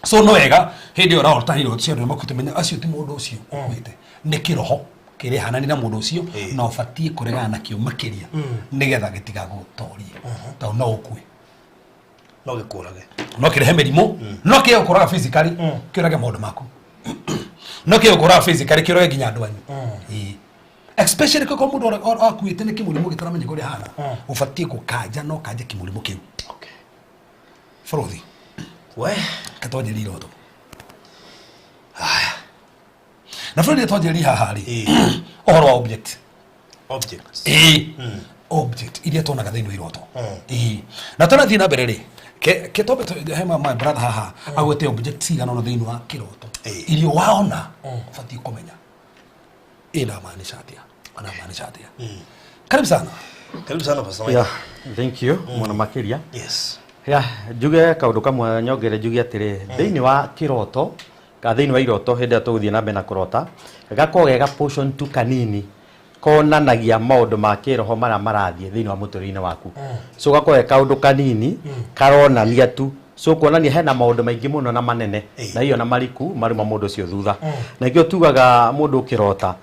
So no wega hĩndĩ ĩyo ũrahota iroto cia andũ arĩa makuĩte, menya acio ti mũndũ ũcio ũkuĩte, nĩ kĩroho kĩrehanania na mũndũ ũcio, na ũbatiĩ kũregana nakĩo makĩria nĩgetha gĩtigagũtorie, tondũ no ũkue. No gĩkũrage. No kĩrehe mĩrimũ, no kĩe gũkũraga physically, kĩũrage maũndũ maku, no kĩe gũkũraga physically, kĩũrage nginya andũ anyu. Ĩĩ. Especially koko mũndũ akuĩte nĩ kĩmũrimũ gĩtaramenyeka ũrĩa hana, ũbatiĩ gũkanja no kanje kĩmũrimũ kĩu. Bũrũthi. We. Katwanjĩrĩrie iroto. Haya, na bũrũri twanjĩrĩrie haha rĩ, ũhoro wa object. Objects. Ĩĩ, object iria tuonaga thĩinĩ wa iroto. Ĩĩ, na tũrathiĩ na mbere rĩ, ke twambe he my brother haha agwete object cigana ũna thĩinĩ wa kĩroto iria waona ũbatiĩ kũmenya ĩnamaanisha atĩa, anamaanisha atĩa. Karibu sana. Karibu sana, Pastor Mike. Yeah, thank you mũno makĩria. Yeah, njuge kaũndũ kamwe nyongere, njuge atĩrĩ, thĩinĩ wa kĩroto ka thĩinĩ wa iroto, hĩndĩ ĩrĩa tũgũthiĩ na mbere na kũrota, gakoragwo ge ga portion tu kanini konanagia maũndũ ma kĩroho marĩa marathiĩ thĩinĩ wa mũtũrĩre-inĩ waku. So gakoragwo ge kaũndũ kanini karonania tu, so kuonania hena maũndũ maingĩ mũno na manene na iyo na mariku maruma mũndũ ũcio thutha. Na nĩkĩo tugaga mũndũ ũkĩrota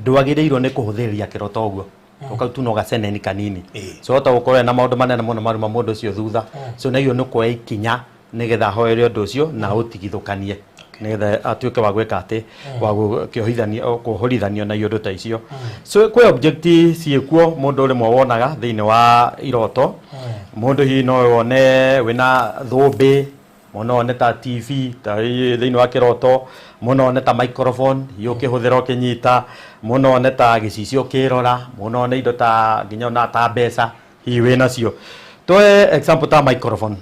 ndwagĩrĩirwo nĩ kũhũthĩrĩria kĩroto ũguo, ũkau tu no gaceneni kanini. So hota gũkorwo na maũndũ manene mũno maruma mũndũ ũcio thutha. So na iyo nĩ kuoya ikinya nĩgetha ahoere ũndũ ũcio na ũtigithũkanie, nĩgetha atuĩke wa gwĩka atĩ wa gũkĩohithanio kũhũrithanio na iũndũ ta icio. So kwĩ object ciĩkuo mũndũ rĩmwe wonaga thĩinĩ wa iroto. Mũndũ hihi no wone wĩna thũmbĩ. Mũno one ta TV ta thĩinĩ wa kĩroto, mũno one ta microphone ũkĩhũthĩra ũkĩnyita, mũno one ta gĩcicio ũkĩrora, mũno one indo ta nginya ona ta mbeca hihi wĩ nacio. Tuoe example ta microphone.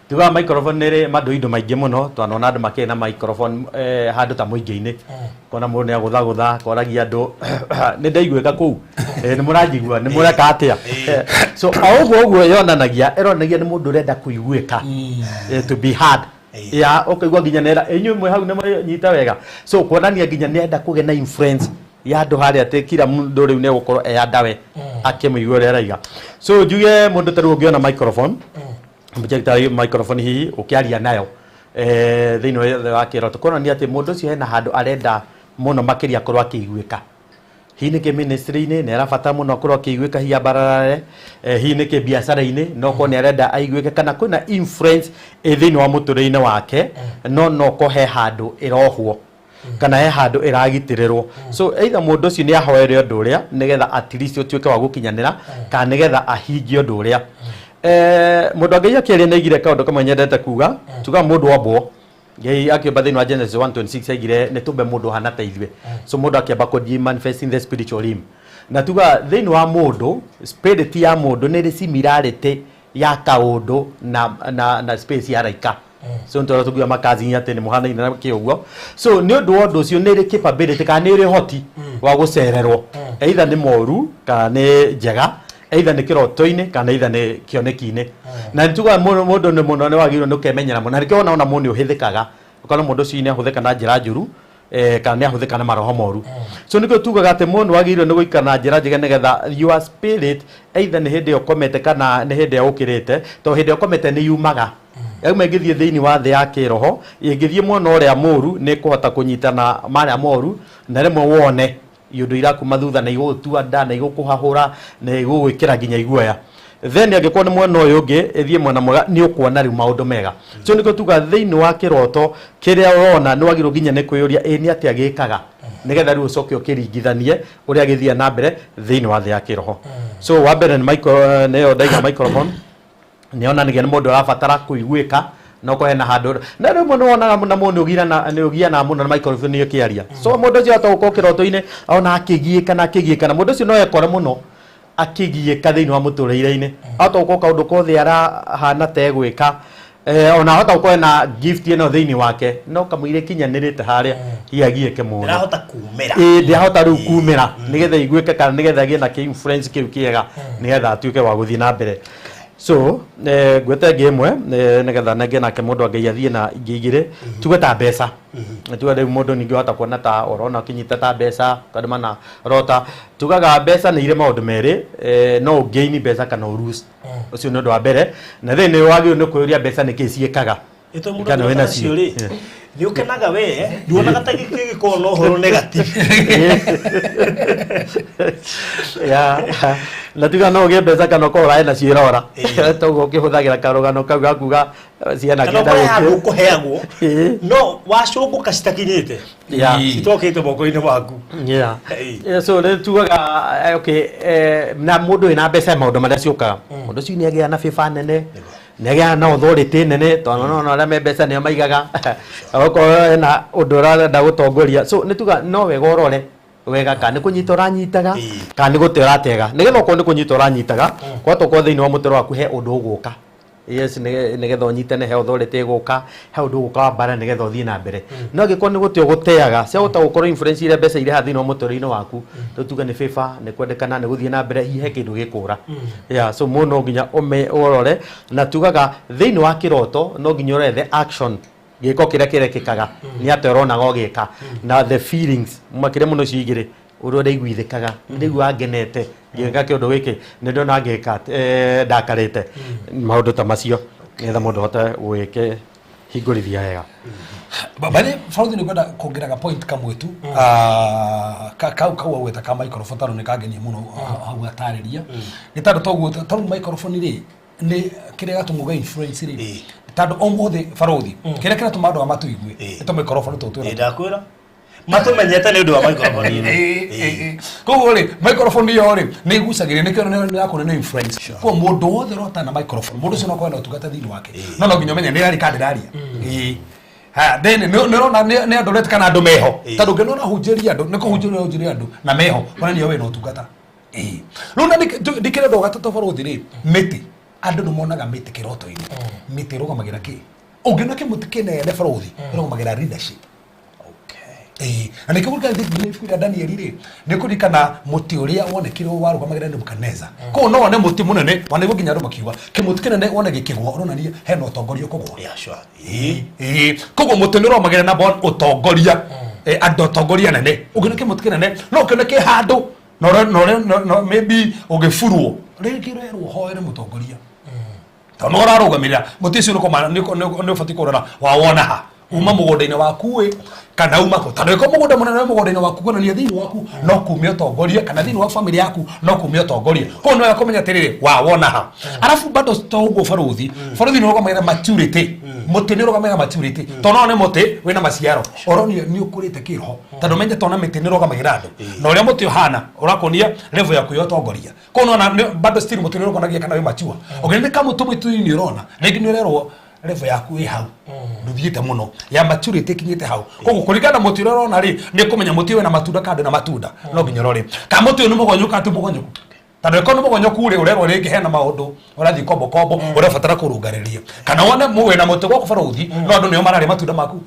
Tugaga microphone nĩ ĩrĩ mandũ indo maingĩ mũno, twanona andũ makĩrĩ na microphone handũ ta mũingĩ-inĩ, kona mũndũ nĩ agũthagũtha akoragia andũ nĩ ndaiguĩka kũu, nĩ mũranjigua, nĩ mũreka atĩa. So o ũguo ũguo yonanagia, ĩronanagia nĩ mũndũ ũrenda kũiguĩka, to be heard. Ya ũkaigua nginya nĩ inyuĩ mwĩ hau nĩ mũnyita wega. So kuonania nginya nĩ enda kũgĩa na influence ya andũ harĩa atĩ kila mũndũ rĩu nĩ egũkorwo e andawe akĩmũigua ũrĩa araiga. So njuge mũndũ ta rĩu ũngĩona microphone, ta microphone hihi ũkĩaria nayo thĩinĩ wa kĩroto, kuonania atĩ mũndũ ũcio hena handũ arenda mũno makĩria akorwo akĩiguĩka. Hihi nĩ kĩ ministry-inĩ nĩ arabatara mũno akorwo akĩiguĩka, hihi ambararare, hihi nĩ kĩ biacara-inĩ no korwo nĩ arenda aiguĩke, kana kwĩna influence ĩ thĩinĩ wa mũtũrĩre-inĩ wake, no no he handũ ĩrohwo kana he handũ ĩragitĩrĩrwo. So either mũndũ ũcio nĩ ahoere ũndũ ũrĩa nĩgetha at least ũtuĩke wa gũkinyanĩra, kana nĩgetha ahingie ũndũ ũrĩa. Mũndũ wa Ngai akĩaria nĩ aigire kaũndũ kamwe nyendete kuga. Tuga mũndũ ombwo, Ngai akĩũmba thĩinĩ wa Genesis 1:26 aigire nĩ tũmbe mũndũ ũhana ta ithuĩ. So mũndũ akĩamba kũ manifest in the spiritual realm, na tuga thĩinĩ wa mũndũ, spirit ya mũndũ nĩ ĩrĩ similarity ya kaũndũ na space ya raika. So nĩ tũrĩa makazi atĩ nĩ mũhanaine na kĩ ũguo. So nĩ ũndũ wa ũndũ ũcio nĩ ĩrĩ capability kana nĩ ĩrĩ ũhoti wa gũcererwo, either nĩ moru kana nĩ njega, either nĩ kĩroto-inĩ kana either nĩ kĩoneki-inĩ. Na nĩ tugaga mũndũ nĩ mũno nĩ wagĩrĩirwo nĩ ũkemenyera mũno, na nĩkĩo wona ona mũndũ nĩ ũhĩthĩkaga, ũkona mũndũ ũcio nĩ ahũthĩka na njĩra njũru, kana nĩ ahũthĩka na maroho moru. So nĩkĩo tugaga atĩ mũndũ wagĩrĩirwo nĩ gũikara na njĩra njega nĩgetha your spirit, either nĩ hĩndĩ ĩyo ũkomete kana nĩ hĩndĩ ĩyo ũkĩrĩte, tondũ hĩndĩ ĩyo ũkomete nĩ yumaga yauma ĩngĩthiĩ thĩinĩ wa thĩ ya kĩroho, ĩngĩthiĩ mwena ũrĩa mũru nĩ ĩkũhota kũnyitana marĩa moru, na rĩmwe wone iũndũ irakuma thutha na igũgũtua nda na igũkũhahũra na igũgwĩkĩra nginya iguoya. Then angĩkorwo nĩ mwena ũyũ ũngĩ ĩthiĩ mwena mwega, nĩ ũkuona rĩu maũndũ mega. So nĩkĩo tuga thĩinĩ wa kĩroto kĩrĩa ũrona nĩ wagĩrĩirwo nginya nĩ kwĩyũria ĩ nĩ atĩa gĩkaga, nĩgetha rĩu ũcoke ũkĩringithanie ũrĩa gĩthiaga na mbere thĩinĩ wa thĩ ya kĩroho. So wa mbere nĩ micro, nĩyo ndaiga microphone, nĩ yonanagia nĩ mũndũ ũrabatara kũiguĩka, no ko hena handũ na rĩmwe nĩ wonaga na mũndũ nĩ ũgianaga mũno na microphone ĩkĩaria. So mũndũ ũcio ahota gũkorwo kĩroto-inĩ ona akĩgiĩka na akĩgiĩka, na mũndũ ũcio no ekore mũno akĩgiĩka thĩinĩ wa mũtũrĩre-inĩ, ahota gũkorwo kaũndũ kothe arahana ta egwĩka, ona ahota gũkorwo na gift ĩno thĩinĩ wake, no kamũira ĩkinyanĩrĩte harĩa hihi agiĩke mũno, ndĩrahota kumĩra. Ĩĩ, ndĩahota rĩu kumĩra nĩgetha iguĩke kana nĩgetha agĩe na kĩ-influence kĩu kĩega nĩgetha atuĩke wa gũthiĩ na mbere. So ngwĩte ĩngĩ ĩmwe, nĩgetha nenge nake mũndũ wa Ngai athiĩ na ingĩ igĩrĩ. Tuge ta mbeca, tuge rĩu mũndũ ningĩ wahota kuona ta ũrona ũkĩnyita ta mbeca tondũ mana rota. Tugaga mbeca nĩ irĩ maũndũ merĩ, no ũgain mbeca kana ũ lose. Ũcio nĩ ũndũ wa mbere, na then nĩ wagĩrĩirwo nĩ kwĩyũria mbeca nĩ kĩ ciĩkaga Ĩtũ mũndũ kana wĩna nacio rĩ, nĩ ũkenaga we, nduonaga ta gĩgĩkorwo na ũhoro negative. Ya, na tuga no ũgĩe mbeca kana ũkorwo ũrarĩ nacio irora, toguo ũkĩhũthagĩra karũgano kau gakuga ciana kana kenda ũkore handũ gũkĩ. ũkũheagwo no wacũngũka citakinyĩte, citokĩte moko-inĩ maku. Yeah, so rĩ tugaga okay, na mũndũ wĩna mbeca maũndũ marĩa ciũkaga, mũndũ ũcio nĩ agĩaga na favor nene, nĩ agĩaga na authority nene, tondũ no arĩa me mbeca nĩo maigaga okorwo hena ũndũ ũrenda gũtongoria. So nĩ tuga no wega ũrore wega kana nĩ kũnyita ũranyitaga kana nĩ gũte ũratega, nĩgetha okorwo nĩ kũnyita ũranyitaga kwahota ũkorwo thĩinĩ wa mũtũrĩre waku he ũndũ ũgũka, yes, nĩgetha ũnyitane, he authority ĩgũka, he ũndũ ũgũka wa mbara nĩgetha ũthiĩ na mbere. No angĩkorwo nĩ gũte ũgũteaga, ciahota gũkorwo influence iria mbeca irehaga thĩinĩ wa mũtũrĩre-inĩ waku, rĩu tuge nĩ favor, nĩ kwendekana, nĩ gũthiĩ na mbere, hihi he kĩndũ gĩkũra. Yeah, so mũndũ no nginya ũrore, na tugaga thĩinĩ wa kĩroto no nginya ũrore the action, gĩko kĩrĩa kĩrekĩkaga nĩ atĩa ũronaga ũgĩka, na the feelings makĩria mũno icio igĩrĩ, ũrĩa ũraiguithĩkaga, nĩndĩiguaga ngenete ngĩka kĩũndũ gĩkĩ, nĩ ndona ngĩka ndakarĩte, maũndũ ta macio nĩgetha mũndũ ahote gwĩke hingũrithia wega. Bale balothi nĩ ngwenda kuongerera point kamwe tu. Kau agweta ka microphone tondũ nĩ kangenia mũno hau atarĩria, nĩ tondũ toguo tarĩu microphone rĩ, nĩ kĩrĩa gatũmũga influence rĩ, tondũ ũmũthĩ barothi kĩrĩa kĩratũma andũ aya matũigue nĩ tũ microphone tũtũ twĩna. Ndakwĩra Matũmenyete nĩ ũndũ wa microphone ĩno. Koguo rĩ, microphone ĩyo rĩ, nĩ ĩgucagĩrĩria, nĩkĩo nĩ yakuona nĩ influence. Koguo mũndũ wothe ũrotana na microphone, mũndũ ũcio no akorwo na ũtungata thĩinĩ wake, no no nginya ũmenye nĩ ĩraria kana ndĩraria. Ĩĩ. Ha, then nĩ ũrona nĩ andũ ũretĩka na andũ meho, tondũ ũngĩona ũrahunjĩria andũ, nĩ kũhunjĩria ũrahunjĩria andũ na meho, onania wĩna ũtungata. Ĩĩ. Rĩu na ndikĩrenda ũgatatũ barũthi rĩ, mĩtĩ, andũ nĩ monaga mĩtĩ kĩroto-inĩ. Mĩtĩ ĩrũgamagĩra kĩ? Ũngĩona kĩmũtĩ kĩnene barũthi, ĩrũgamagĩra leadership. Ĩĩ, na nĩkĩo kũririkana thĩinĩ wa ibuku rĩa Danieli rĩ, nĩ kũririkana mũtĩ ũrĩa wonekire warũgamagĩrĩra Nebukadneza. Koguo no wone mũtĩ mũnene, wanaigua nginya andũ makiuga, kĩmũtĩ kĩnene wone gĩkĩgũa, ũronania hena ũtongoria ũkũgũa. Yeah, sure. Ĩĩ, ĩĩ. Koguo mũtĩ nĩ ũrũgamagĩrĩra number one ũtongoria, andũ atongoria anene. Ũngĩona kĩmũtĩ kĩnene, no ũkĩone kĩ handũ, na ũrĩa- na ũrĩa- na maybe ũgĩburwo, rĩngĩ ũrerwo ũhoere mũtongoria. Tondũ nĩ ũrarũgamĩrĩra mũtĩ ũcio, nĩ ũbatiĩ kũrora wawona ha, uma mũgũnda-inĩ waku ĩ, kana uma kũ, tondũ ĩkorwo mũgũnda mũnene wĩ mũgũnda-inĩ waku, kuonania thĩinĩ waku no kume ũtongoria, kana thĩinĩ wa famĩlĩ yaku no kume ũtongoria. Koguo nĩ wega kũmenya atĩrĩrĩ, wawona ha. Arabu bado to ũguo, barũthi, barũthi nĩ ũrũgamagĩrĩra maturity. Mũtĩ nĩ ũrũgamagĩrĩra maturity, tondũ no nĩ mũtĩ wĩna maciaro, ũronio nĩ ũkũrĩte kĩroho, tondũ menye tona mĩtĩ nĩ ĩrũgamagĩrĩra andũ, na ũrĩa mũtĩ ũhana ũrakuonia level yaku ya ũtongoria. Koguo nona bado still mũtĩ nĩ ũrũganagia kana wĩ mature. Ũngĩona nĩ kamũtĩ mũtĩ-inĩ ũrona rĩngĩ nĩ ũrerwo level yaku ĩ hau, ndũthiĩte mũno ya maturity ĩkinyĩte hau. Koguo kũringana na mũtĩ ũrĩa ũrona rĩ, nĩ kũmenya mũtĩ wĩna matunda kana ndũrĩ na matunda. No nginya ũrore kana mũtĩ ũyũ nĩ mũgonyoku kana ti mũgonyoku, tondũ ĩkorwo nĩ mũgonyoku rĩ, ũrerwo rĩngĩ hena maũndũ ũrathiĩ kombo kombo ũrabatara kũrũngarĩria, kana wone wĩna mũtĩ gwaku barũthi, no andũ nĩo mararĩa matunda maku.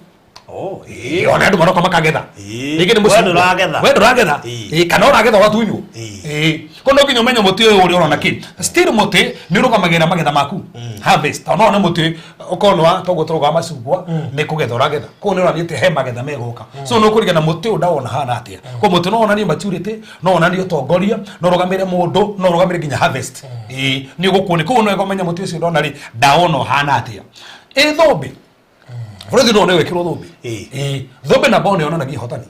Oh, Ĩĩ, ona andũ maroka makagetha. Ĩĩ. Rĩngĩ nĩ We mũcungwa. ndũragetha. We ndũragetha. Ĩĩ. Ĩĩ, kana ũragetha ũgatunywo. Ĩĩ. Ĩĩ. Koguo no nginya ũmenye mũtĩ ũyũ ũrĩa ũrona kĩ. Still mũtĩ nĩ ũrũgamagĩrĩra magetha maku, harvest. Tondũ no wone mũtĩ ũkorwo nĩ wa toguo tũrauga wa macungwa, nĩ kũgetha ũragetha. Koguo nĩ ũrathiĩ atĩ he magetha megũka. So nĩ ũkũringana mũtĩ ũyũ ndawona hana atĩa. Koguo mũtĩ no wonanie maturity, no wonanie ũtongoria, no ũrũgamĩrĩre mũndũ, no ũrũgamĩrĩre nginya harvest. Ĩĩ, nĩ ũgũkuonia. Koguo no wega ũmenye mũtĩ ũcio ndona rĩ, ndawona ũhana atĩa. Ĩ thũmbĩ, bũrũri no nĩ wĩkĩrwo thũmbĩ. Ĩĩ, thũmbĩ namba one yonanagia ihotani,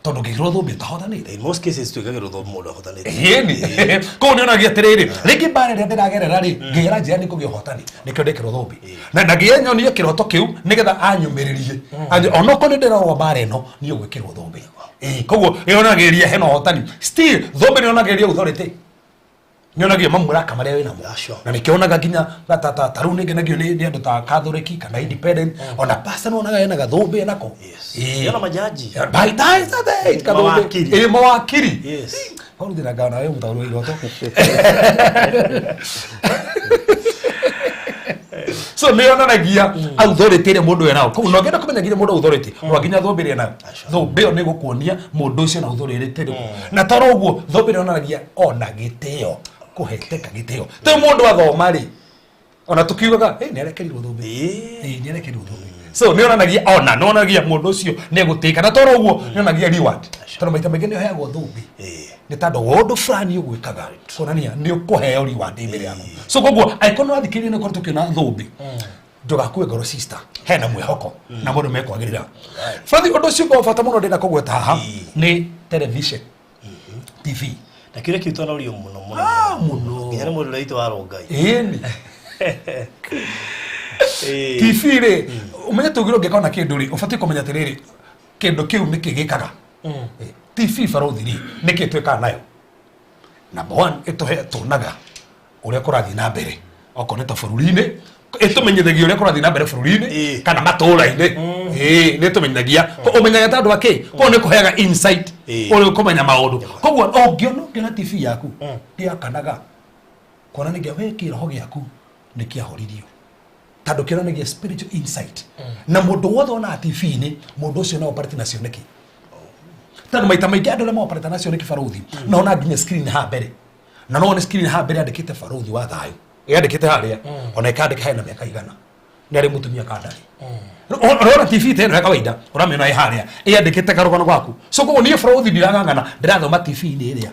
tondũ ũngĩkĩrwo thũmbĩ ũtahotanĩte. In most cases twĩkagĩrwo thũmbĩ mũndũ ahotanĩte. Ĩni, koguo nĩ onagia atĩrĩrĩ, rĩngĩ mbara ĩrĩa ndĩragerera rĩ, ngĩgera njĩra nĩ kũgĩa ũhotani, nĩkĩo ndĩkĩrwo thũmbĩ, na ngĩye nyonie kĩroto kĩu nĩgetha anyũmĩrĩrie. Onokorwo nĩ ndĩrarũa mbara ĩno, niĩ ũgwĩkĩrwo thũmbĩ. Ĩĩ, koguo yonagĩrĩria hena ũhotani. Still thũmbĩ nĩ yonagĩrĩria authority, nyonagia mamũraka marĩa wĩnamo. Yeah, sure. Na nĩkĩo onaga nginya ta rĩu nĩngenagio nĩ andũ ta Catholic kana Independent, ona pastor nĩwonaga ena gathũmbĩ enako. Yes. Yona majaji. By time kathũmbĩ. Mawakiri. Ĩĩ, mawakiri. Yes. Barũthi ngana we mũtaũri wa iroto. So nĩ yonanagia authority ĩrĩa mũndũ enayo. Koguo no ngenda kũmenya nginya mũndũ authority, no nginya thũmbĩ ĩrĩa enayo, thũmbĩ ĩyo nĩ gũkuonia mũndũ ũcio na authority ĩrĩkũ. Na toro ũguo thũmbĩ ĩrĩa yonanagia ona gĩtĩo, kũheteka gĩtĩo tĩ mũndũ athoma rĩ, ona tukiugaga, "Ĩ, nĩ arekerirwo thũmbĩ." Ĩĩ. Ĩ, nĩ arekerirwo thũmbĩ. So nĩ yonanagia ona nĩ yonanagia mũndũ ũcio nĩ egũtĩĩka. Na toro ũguo nĩ yonanagia reward, tondũ maita maingĩ nĩ ũheagwo thũmbĩ nĩ tondũ wa ũndũ fulani ũgwĩkaga, kuonania nĩ ũkũheo reward mbere yaku. So koguo angĩkorwo nĩ wathikĩrĩria, nĩ ũkorwo tũkĩona thũmbĩ, ndũgakue ngoro sister, hena mwĩhoko na mũndũ mekwagĩrĩra. Bathi ũndũ ũcio ũngĩ wa bata mũno ndĩrenda kũgweta haha nĩ television, TV. Na kĩũria kĩu twanorio mũno mũno. Ah, mũno. Nginya nĩ mũndũ ũrĩa witũ wa Rongai. Ĩni. TV rĩ, ũmenye tugire ũngĩkona kĩndũ rĩ, ũbatiĩ kũmenya atĩrĩrĩ, kĩndũ kĩu nĩkĩ gĩkaga. TV barũthi rĩ, nĩkĩ twĩkaga nayo? Number one, ĩtũhe tuonaga ũrĩa kũrathiĩ na mbere, okorwo nĩ ta bũrũri-inĩ, ĩtũmenyithagia ũrĩa kũrathiĩ na mbere bũrũri-inĩ kana matũũra-inĩ. Ĩĩ, nĩ ĩtũmenyithagia. Ũmenyaga ta andũ akĩ, koguo nĩ kũheaga insight ũrĩa ũkũmenya maũndũ. Koguo ũngĩona TV yaku ndĩakanaga, kuonanagia we kĩroho gĩaku nĩ kĩahoririo, tondũ kĩonanagia spiritual insight. Na mũndũ wothe wonaga TV-inĩ, mũndũ ũcio no operate na cioneki, tondũ maita maingĩ andũ arĩa maoperate na cioneki barũthi, no ona nginya screen haha mbere, na no one screen haha mbere yandĩkĩte "Barũthi wa Thayũ", yandĩkĩte harĩa, ona ĩkandĩka hena mĩaka igana nĩ arĩ mũtumia kandarĩ. Ũrona TV ta ĩno ya kawaida, ũramĩona ĩ harĩa ĩyandĩkĩte karũgano gaku. So koguo niĩ barũthi ndirang'ang'ana, ndĩrathoma TV-inĩ ĩrĩa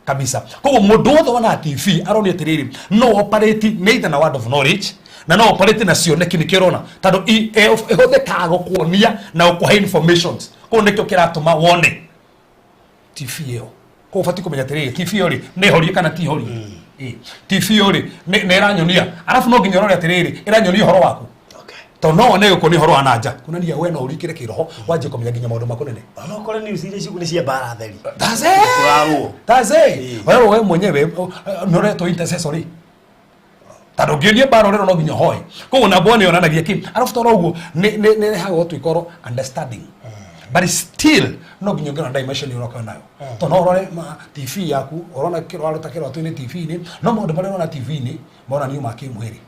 kabisa. Koguo mũndũ wothe wonaga TV aronio atĩrĩrĩ, no operate neither na word of knowledge na no operate na cioneki. Nĩkĩo ũrona tondũ ĩhũthĩkaga gũkuonia na gũkũhe informations. Koguo nĩkĩo kĩratũma wone TV ĩyo. Koguo ũbatiĩ kũmenya atĩrĩrĩ, TV ĩyo rĩ, nĩ horie kana ti horie? Ĩ, TV ĩyo rĩ, nĩ ĩranyonia? Arabu no nginya ũrore atĩrĩrĩ, ĩranyonia ũhoro waku. Tondũ no wone gũkũ nĩ ũhoro wa nanja kuonania we no ũrikĩre kĩroho wanjie kũmenya nginya maũndũ maku nene. Ona okorwo news iria ciugu nĩ cia mbara theri. That's it. Kũrarũo. That's it. Wewe we mwenyewe nĩ ũretwo intercessory tondũ ũngĩonia mbara ũrerwo no nginya ũhoe. Koguo namba one yonanagia kĩ? Arabu toro ũguo nĩ ĩrehaga ũtuĩka understanding, but still no nginya ũngĩona dimension ũroka nayo, tondũ no ũrore ma TV yaku ũrona kĩro arota kĩroto-inĩ TV-inĩ, no maũndũ marĩa ũrona TV-inĩ monanio ma kĩmwĩrĩ,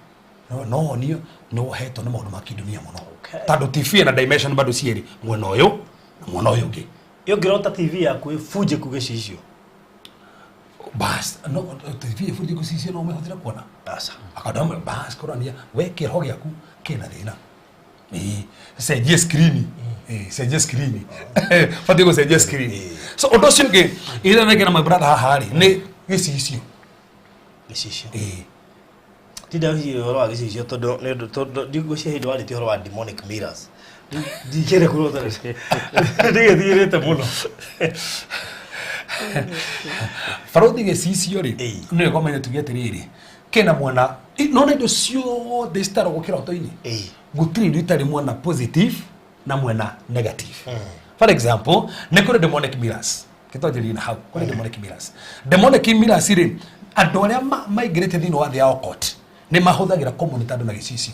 no wonio nĩ wohetwo nĩ maũndũ ma kĩndunia mũno. Tondũ TV ĩna dimension bado cierĩ, mwena ũyũ na mwena ũyũ ũngĩ. Ĩ ũngĩrota TV yaku ĩbunjĩku gĩcicio? Bas, no TV ĩbunjĩku cicio no ũmĩhũthĩre kuona? Aca. Akadama bas kũrania we kĩroho gĩaku kĩna thĩna. Ĩĩ, cenjie screen. Ĩĩ, cenjie screen, batiĩ gũcenjia screen. So ũndũ ũcio ũngĩ ĩrĩa nengera my brother haha rĩ nĩ gĩcicio. Gĩcicio. Ĩĩ. Tinda hihi ũhoro wa gĩcicio, tondũ nĩ ũndũ tondũ ndigwĩciria hĩndĩ warĩtie ũhoro wa demonic mirrors ndikĩrĩ kũrota ndigĩthirĩte mũno. Barothi, gĩcicio rĩ, nĩ wega ũmenye, tuge atĩrĩrĩ, kĩna mwena nona indo ciothe citaragwo kĩroto-inĩ, gũtirĩ indo itarĩ mwena positive na mwena negative. For example, nĩ kũrĩ demonic mirrors. Kĩtwanjĩrĩrie na hau kũrĩ demonic mirrors. Demonic mirrors rĩ, andũ arĩa maingĩrĩte thĩinĩ wa thĩ ya occult nĩ mahũthagĩra kũmonitor andũ na gĩcicio.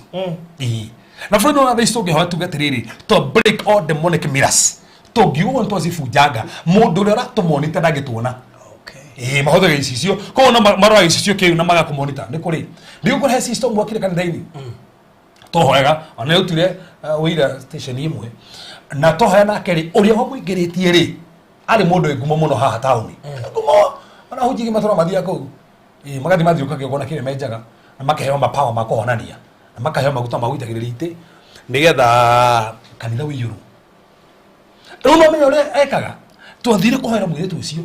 Ĩĩ. Na bũrũri wa thaa ici tũngĩhoya tuge atĩrĩrĩ, to break all demonic mirrors, tũngiuga ũguo nĩtwacibunjanga, mũndũ ũrĩa ũratũmonita ndangĩtuona. Ĩĩ, mahũthagĩra icicio, koguo no marora gĩcicio kĩu na magakũmonita. Nĩ kũrĩ ndigũkũrehe system gwakire kanitha-inĩ tũhoyaga, ona nĩ ũira station ĩmwe na tũhoya nake rĩ, ũrĩa wamũingĩrĩtie rĩ, arĩ mũndũ wĩ ngumo mũno haha taũni, ngumo ona hunjigi matũra mathiaga kũu. Ĩĩ, magathiĩ mathiũka kĩgongona kĩrĩa menjaga na makaheo mapawa ma kũhonania na makaheo maguta ma gũitagĩrĩria itĩ nĩgetha kanitha ũiyũrwo. Rĩu no menya ũrĩa ekaga, twathire kũhoera mũirĩtu ũcio,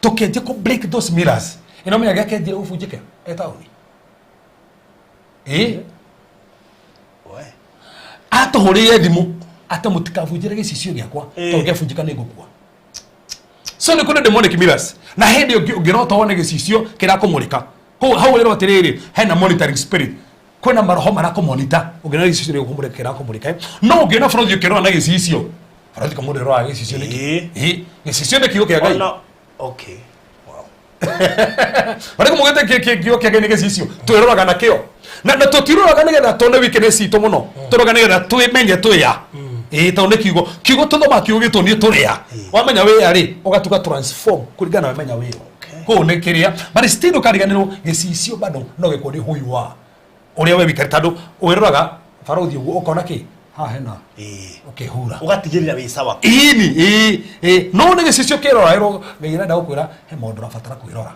tũkĩanjia kũ break those mirrors. Ĩno menya gĩakĩanjire gũbunjĩka e taũni. Ĩĩ. We. Atũhũrĩire thimũ atĩ mũtikabunjĩre gĩcicio gĩakwa, tondũ gĩabunjĩka nĩ ngũkua. So nĩ kũrĩ demonic mirrors, na hĩndĩ ũngĩrota wone gĩcicio kĩrakũmũrĩka kũu hau ũrerwo atĩrĩrĩ, hena monitoring spirit, kwĩna maroho marakũmonita. Ũngĩona gĩcicio gĩkũmũrĩka kĩrakũmũrĩka, no ũngĩona bũrũri ũkĩrora na gĩcicio, bũrũri kamũndũ ĩroraga gĩcicio nĩkĩ? Ĩĩ, gĩcicio nĩ kiugo kĩa Ngai. Ona okay. Wow. Barä kå må gä te kiugo kä Ngai nä gä cicio twä roraga nakĩo na tũtiroraga nĩgetha tuone weakness itũ mũno, tũroraga nĩgetha twĩmenye twĩya. Ĩĩ, tondũ nĩ kiugo tũthoma, kiugo gĩtũnie tũrĩa. Wamenya wĩya rĩ, ũgatuka transform kũringana na wamenya wĩya. Kũu nĩ kĩrĩa, but still ndũkariganĩrwo gĩcicio bado no gĩkuonie who you are, ũrĩa we wikari, tondũ wĩroraga barũthi ũguo ũkona kĩ haha hena ũkĩhura. Ũgatigĩrĩra wĩ sawa. Ĩni, ĩĩ ĩĩ, no nĩ gĩcicio kĩrora ĩro Ngai arenda gũkwĩra he maũndũ ũrabatara kwĩrora.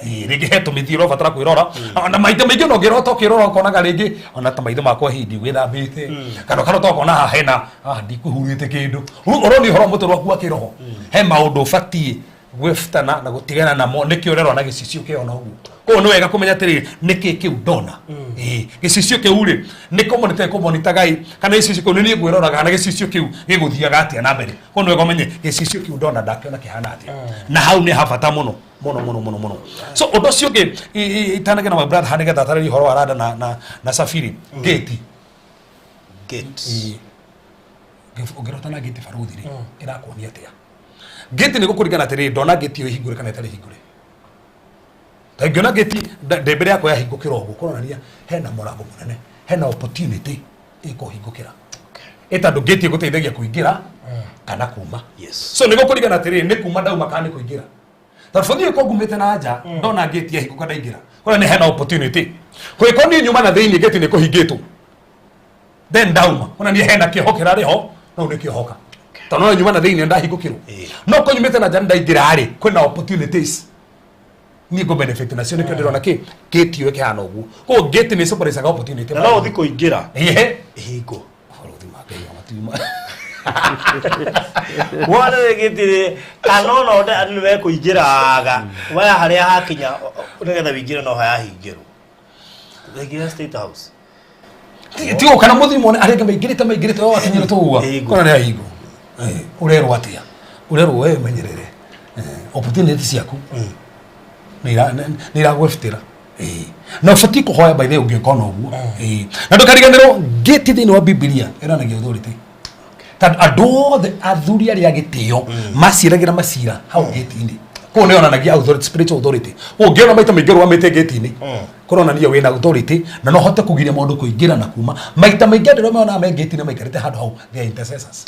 Ĩĩ, rĩngĩ he tũmĩthiĩ ũrabatara kwĩrora. Ona maita maingĩ ona ũngĩrota ũkĩrora ũkonaga rĩngĩ ona ta maitho makwa hindi gwĩthambĩte, kana ũkarota ũkona haha hena haha ndikũhurĩte kĩndũ. Rĩu ũronia ũhoro wa mũtũrĩre waku wa kĩroho, he maũndũ ũbatiĩ gwĩbutana na gũtigana namo, nĩkĩo ũrerwo na gĩcicio kĩona ũguo. Koguo nĩ wega kũmenya atĩrĩrĩ, nĩkĩ kĩu ndona? Ĩĩ, gĩcicio kĩu rĩ, nĩ kũmonita kũmonita Ngai, kana gĩcicio kĩu nĩ niĩ ngwĩroraga, kana gĩcicio kĩu gĩgũthiaga atĩa na mbere? Koguo nĩ wega ũmenye gĩcicio kĩu ndona ndakĩona kĩhana atĩa, na hau nĩ habata mũno mũno mũno mũno mũno. So ũndũ ũcio ũngĩ itanagĩa na my brother haha nĩgetha atarĩrie ũhoro wa rada na safiri gate. Gate. Ĩĩ. Ũngĩrota na gate, barũthi rĩ, ĩrakuonia atĩa gate? Nĩ gũkũringana atĩrĩrĩ, ndona gate ĩyo ĩhingũre kana ĩtarĩ hingũre. Ta ingĩona gate ndĩ mbere yakwa yahingũkĩra ũguo, kũronania hena mũrango mũnene, hena opportunity ĩkũhingũkĩra, ĩ tondũ gate ĩgũteithagia kũingĩra kana kuma. So nĩ gũkũringana atĩrĩrĩ, nĩ kuma ndauma kana nĩ kũingĩra? Tondũ bũthi ĩko ngumĩte na nja, ndona gate yahingũka ndaingĩra, kũrĩa nĩ hena opportunity. Kũngĩkorwo niĩ nyuma na thĩinĩ, gate nĩ kũhingĩtwo then ndauma, ona niĩ hena kĩoho kĩrarĩ ho, no nĩ kĩohoka tondũ no nyuma na thĩinĩ ndahingũkĩrwo. No ko nyumĩte na nja ndaingĩra rĩ, kwĩna opportunities niĩ ngũ benefit nacio, nĩkĩo ndĩrona kĩ gate ĩyo ĩkĩhana ũguo. Koguo gate nĩ symbolizaga opportunity. Na no ũthi kũingĩra Ĩhĩ. ĩhingwo. Bũrũri wa Ngai wa matuima. Wona gĩtirĩ kana ona ũndũ nĩ wekũingĩraga waya harĩa hakinya nĩgetha wĩingĩre no hayahingĩrwo thengia State House. Ti gũka na mũthiĩ muone arĩa angĩ maingĩrĩte we wakinyĩre tũgua. Ĩhingwo. Kona nĩ ahingwo. Ũrerwo atĩa? Ũrerwo we menyerere opportunity ciaku nĩ iragwĩbutĩra. Ĩĩ. Na ũbatiĩ kũhoya by the way ũngĩkona ũguo. Ĩĩ. Na ndũkariganĩrwo gate thĩinĩ wa Bibilia ĩronanagia authority, tondũ andũ othe athuri arĩa a gĩtĩo maciragĩra macira hau gate-inĩ. Kũu nĩ yonanagia authority, spiritual authority. Ũngĩona maita maingĩ ũrũgamĩte gate-inĩ, kũronania wĩna authority na no hote kũgiria maũndũ kũingĩra na kuma. Maita maingĩ andũ arĩa monaga me gate-inĩ maikarĩte handũ hau, they are intercessors.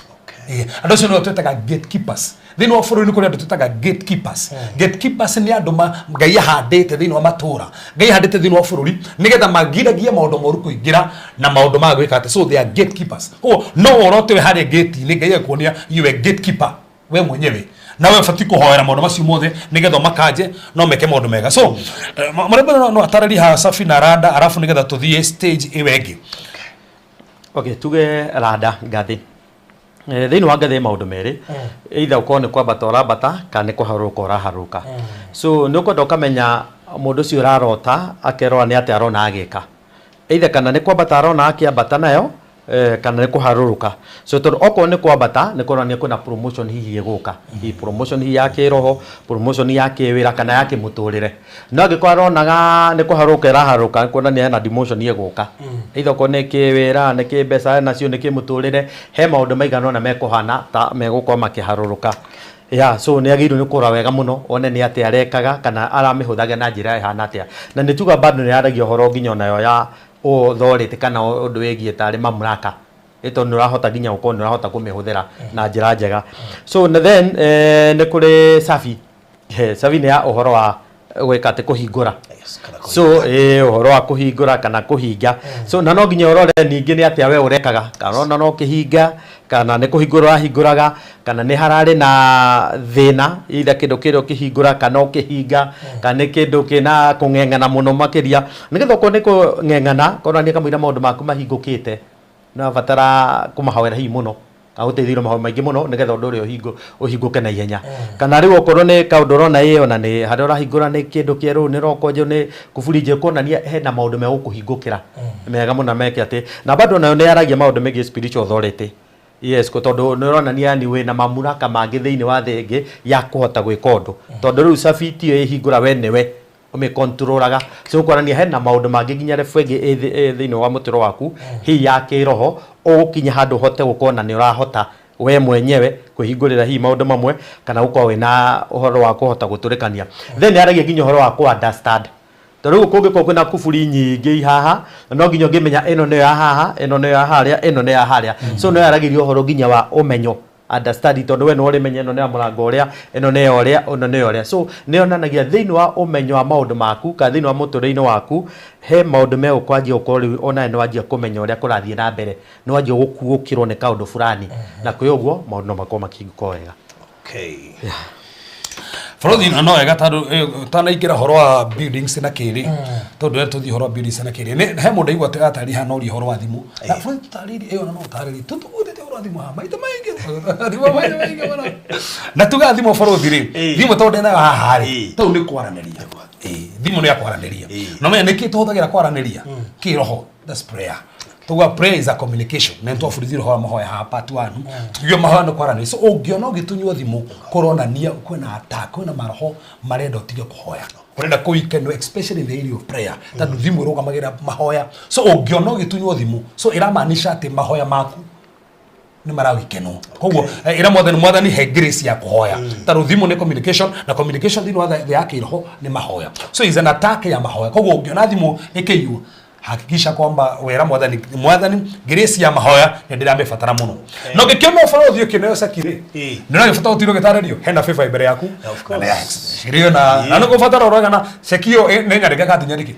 Ĩĩ, andũ acio nĩo twĩtaga gatekeepers. Thĩinĩ wa bũrũri nĩ kũrĩ andũ twĩtaga gatekeepers. Gatekeepers nĩ andũ Ngai ahandĩte thĩinĩ wa matũũra, Ngai ahandĩte thĩinĩ wa bũrũri nĩgetha magiragie maũndũ moru kũingĩra na maũndũ ma gwĩka atĩ. So they are gatekeepers. Koguo no ũrote wĩ harĩa gate-inĩ, Ngai agĩkuonia you are gatekeeper we mwenyewe, na we ũbatiĩ kũhoera maũndũ macio mothe nĩgetha ũmakanje no meke maũndũ mega. So mũrembe no atarĩrie haha Safi na Rada, arabu nĩgetha tũthiĩ stage ĩyo ĩngĩ. Okay, tuge rada ngathĩ. Thĩinĩ wa ngathĩ maũndũ merĩ, either ũkorwo nĩ kwambata ũrambata kana nĩ kũharũrũka ũraharũrũka. So nĩ ũkwenda ũkamenya mũndũ ũcio ũrarota akerora nĩ atĩa arona agĩka, either kana nĩ kwambata arona akĩambata nayo, kana nĩ kũharũrũka. So tondũ okorwo nĩ kwambata, nĩ kũronania kwĩna promotion hihi ĩgũka, hihi promotion hihi ya kĩroho, promotion ya kĩwĩra kana ya kĩmũtũrĩre. No angĩkorwo aronaga nĩ kũharũrũka ĩraharũrũka, nĩ kuonania hena demotion ĩgũka, either okorwo nĩ kĩwĩra, nĩ kĩmbeca nacio, nĩ kĩmũtũrĩre, he maũndũ maigana ũna mekũhana ta megũkorwo makĩharũrũka. Yeah, so nĩ agĩrĩirwo nĩ kũrora wega mũno one nĩ atĩa arekaga kana aramĩhũthagia na njĩra ĩhana atĩa. Na nĩ tuga bado nĩ yaragia ũhoro nginya onayo ya authority kana ũndũ wĩgiĩ tarĩ mamlaka, ĩ tondũ nĩ ũrahota nginya gũkorwo nĩ ũrahota kũmĩhũthĩra na njĩra njega. So na then nĩ kũrĩ Safi. Safi nĩ ya ũhoro wa gwĩka atĩ kũhingũra. Yes, kana kũhinga. So ũhoro wa kũhingũra kana kũhinga. So na no nginya ũrore ningĩ nĩ atĩa we ũrekaga, kana ona no kĩhinga, kana nĩ kũhingũra ũrahingũraga, kana nĩ hararĩ na thĩna, either kĩndũ kĩrĩa ũkĩhingũra kana ũkĩhinga, kana nĩ kĩndũ kĩna kũng'eng'ana mũno makĩria, nĩgetha okorwo nĩ kũng'eng'ana konania kamũira maũndũ maku mahingũkĩte, nĩ ũrabatara kũmahoera hihi mũno kana gũteithĩrĩrio mahoya maingĩ mũno nĩgetha ũndũ ũrĩa ũhingũke na ihenya. Kana rĩu okorwo nĩ kaũndũ ũrona ĩ ona nĩ harĩa ũrahingũra nĩ kĩndũ kĩerũ, nĩ roko njerũ, nĩ kuburi njerũ, kuonania hena maũndũ megũkũhingũkĩra mega mũno meke atĩ. Na bado nayo nĩ yaragia maũndũ megiĩ spiritual authority. Yes, tondũ nĩ ũronania yani wĩna mamlaka mangĩ thĩinĩ wa thĩ ĩngĩ ya kũhota gwĩka ũndũ, tondũ rĩu cabi tiyo ĩhingũra, we nĩwe ũmĩkontrolaga. So kuonania hena maũndũ mangĩ nginya level ĩngĩ ĩ thĩinĩ wa mũtũrĩre waku hihi ya kĩroho, ũgũkinya handũ ũhote gũkorwo na nĩ ũrahota we mwenyewe kwĩhingũrĩra hihi maũndũ mamwe kana gũkorwo wĩna ũhoro wa kũhota gũtũrĩkania. Then yaragia nginya ũhoro wa kũ understand, tondũ rĩu kũngĩkorwo kwĩna kuburi nyingĩ haha, no nginya ũngĩmenya ĩno nĩyo ya haha, ĩno nĩyo ya harĩa, ĩno nĩyo ya harĩa. So no yaragĩria ũhoro nginya wa ũmenyo, understand, tondũ we nĩwe ũrĩmenya ĩno nĩ ya mũrango ũrĩa, ĩno nĩ ya ũrĩa, ĩno nĩ ya ũrĩa. So nĩ yonanagia thĩinĩ wa ũmenyo wa maũndũ maku kana thĩinĩ wa mũtũrĩre-inĩ waku he maũndũ megũkwanjia gũkorwo rĩu onawe nĩ wanjia kũmenya ũrĩa kũrathiĩ na mbere, nĩ wanjia gũkuũkĩrwo nĩ kaũndũ fulani, na kwĩ ũguo maũndũ no makorwo makĩhingũka wega. Okay. Bũrũri no wega tondũ tanaingĩra ũhoro wa buildings na kĩrĩ, tondũ rĩrĩa tũthiĩ ũhoro wa buildings na kĩrĩ, he mũndũ aigua atĩ atarĩ haha no ũrie ũhoro wa thimũ. Na bũrũri tũtarĩrie ĩyo, na no ũtarĩrie tũtũgũthĩte ũhoro wa thimũ haha maita maingĩ, thimũ maita maingĩ mũno. Na tuga thimũ bũrũri rĩ, thimũ tondũ ndĩnayo haha rĩ, tondũ nĩ kwaranĩria. Thimũ nĩ ya kwaranĩria. Na menya nĩkĩ tũhũthagĩra kwaranĩria kĩroho, that's prayer. Tuga prayer is a communication, na nĩtwabundithire ũhoro wa mahoya haha part 1, tukiuga mahoya nĩ kwaranĩria. So ũngĩona ũgĩtunywo thimũ, kũronania kwĩna attack, kwĩna maroho marenda ũtige kũhoya, ũrenda kũikenwo, especially in the area of prayer, tondũ thimũ ĩrũgamagĩrĩra mahoya. So ũngĩona ũgĩtunywo thimũ, so ĩramaanisha atĩ mahoya maku nĩ marawikenwo. Koguo ĩra Mwathani, Mwathani, he grace ya kũhoya, tondũ thimũ nĩ communication, na communication thĩinĩ wa thĩ ya kĩroho nĩ mahoya. So is an attack ya mahoya. Koguo ũngĩona thimũ ĩkĩiywo, hakikisha kwamba wera Mwathani, Mwathani, grace ya mahoya nĩ ndĩramĩbatara mũno. Na ũngĩkĩona ũbara ũthiĩ ũkĩneo ceki rĩ, nĩ ũragĩbatara ũtirwo gĩtarĩrio hena favor mbere yaku. Of Na nĩ course. ĩrĩo na nĩ gũbatara ũrogana ceki ĩyo nĩ nyandĩke kana ti nyandĩke.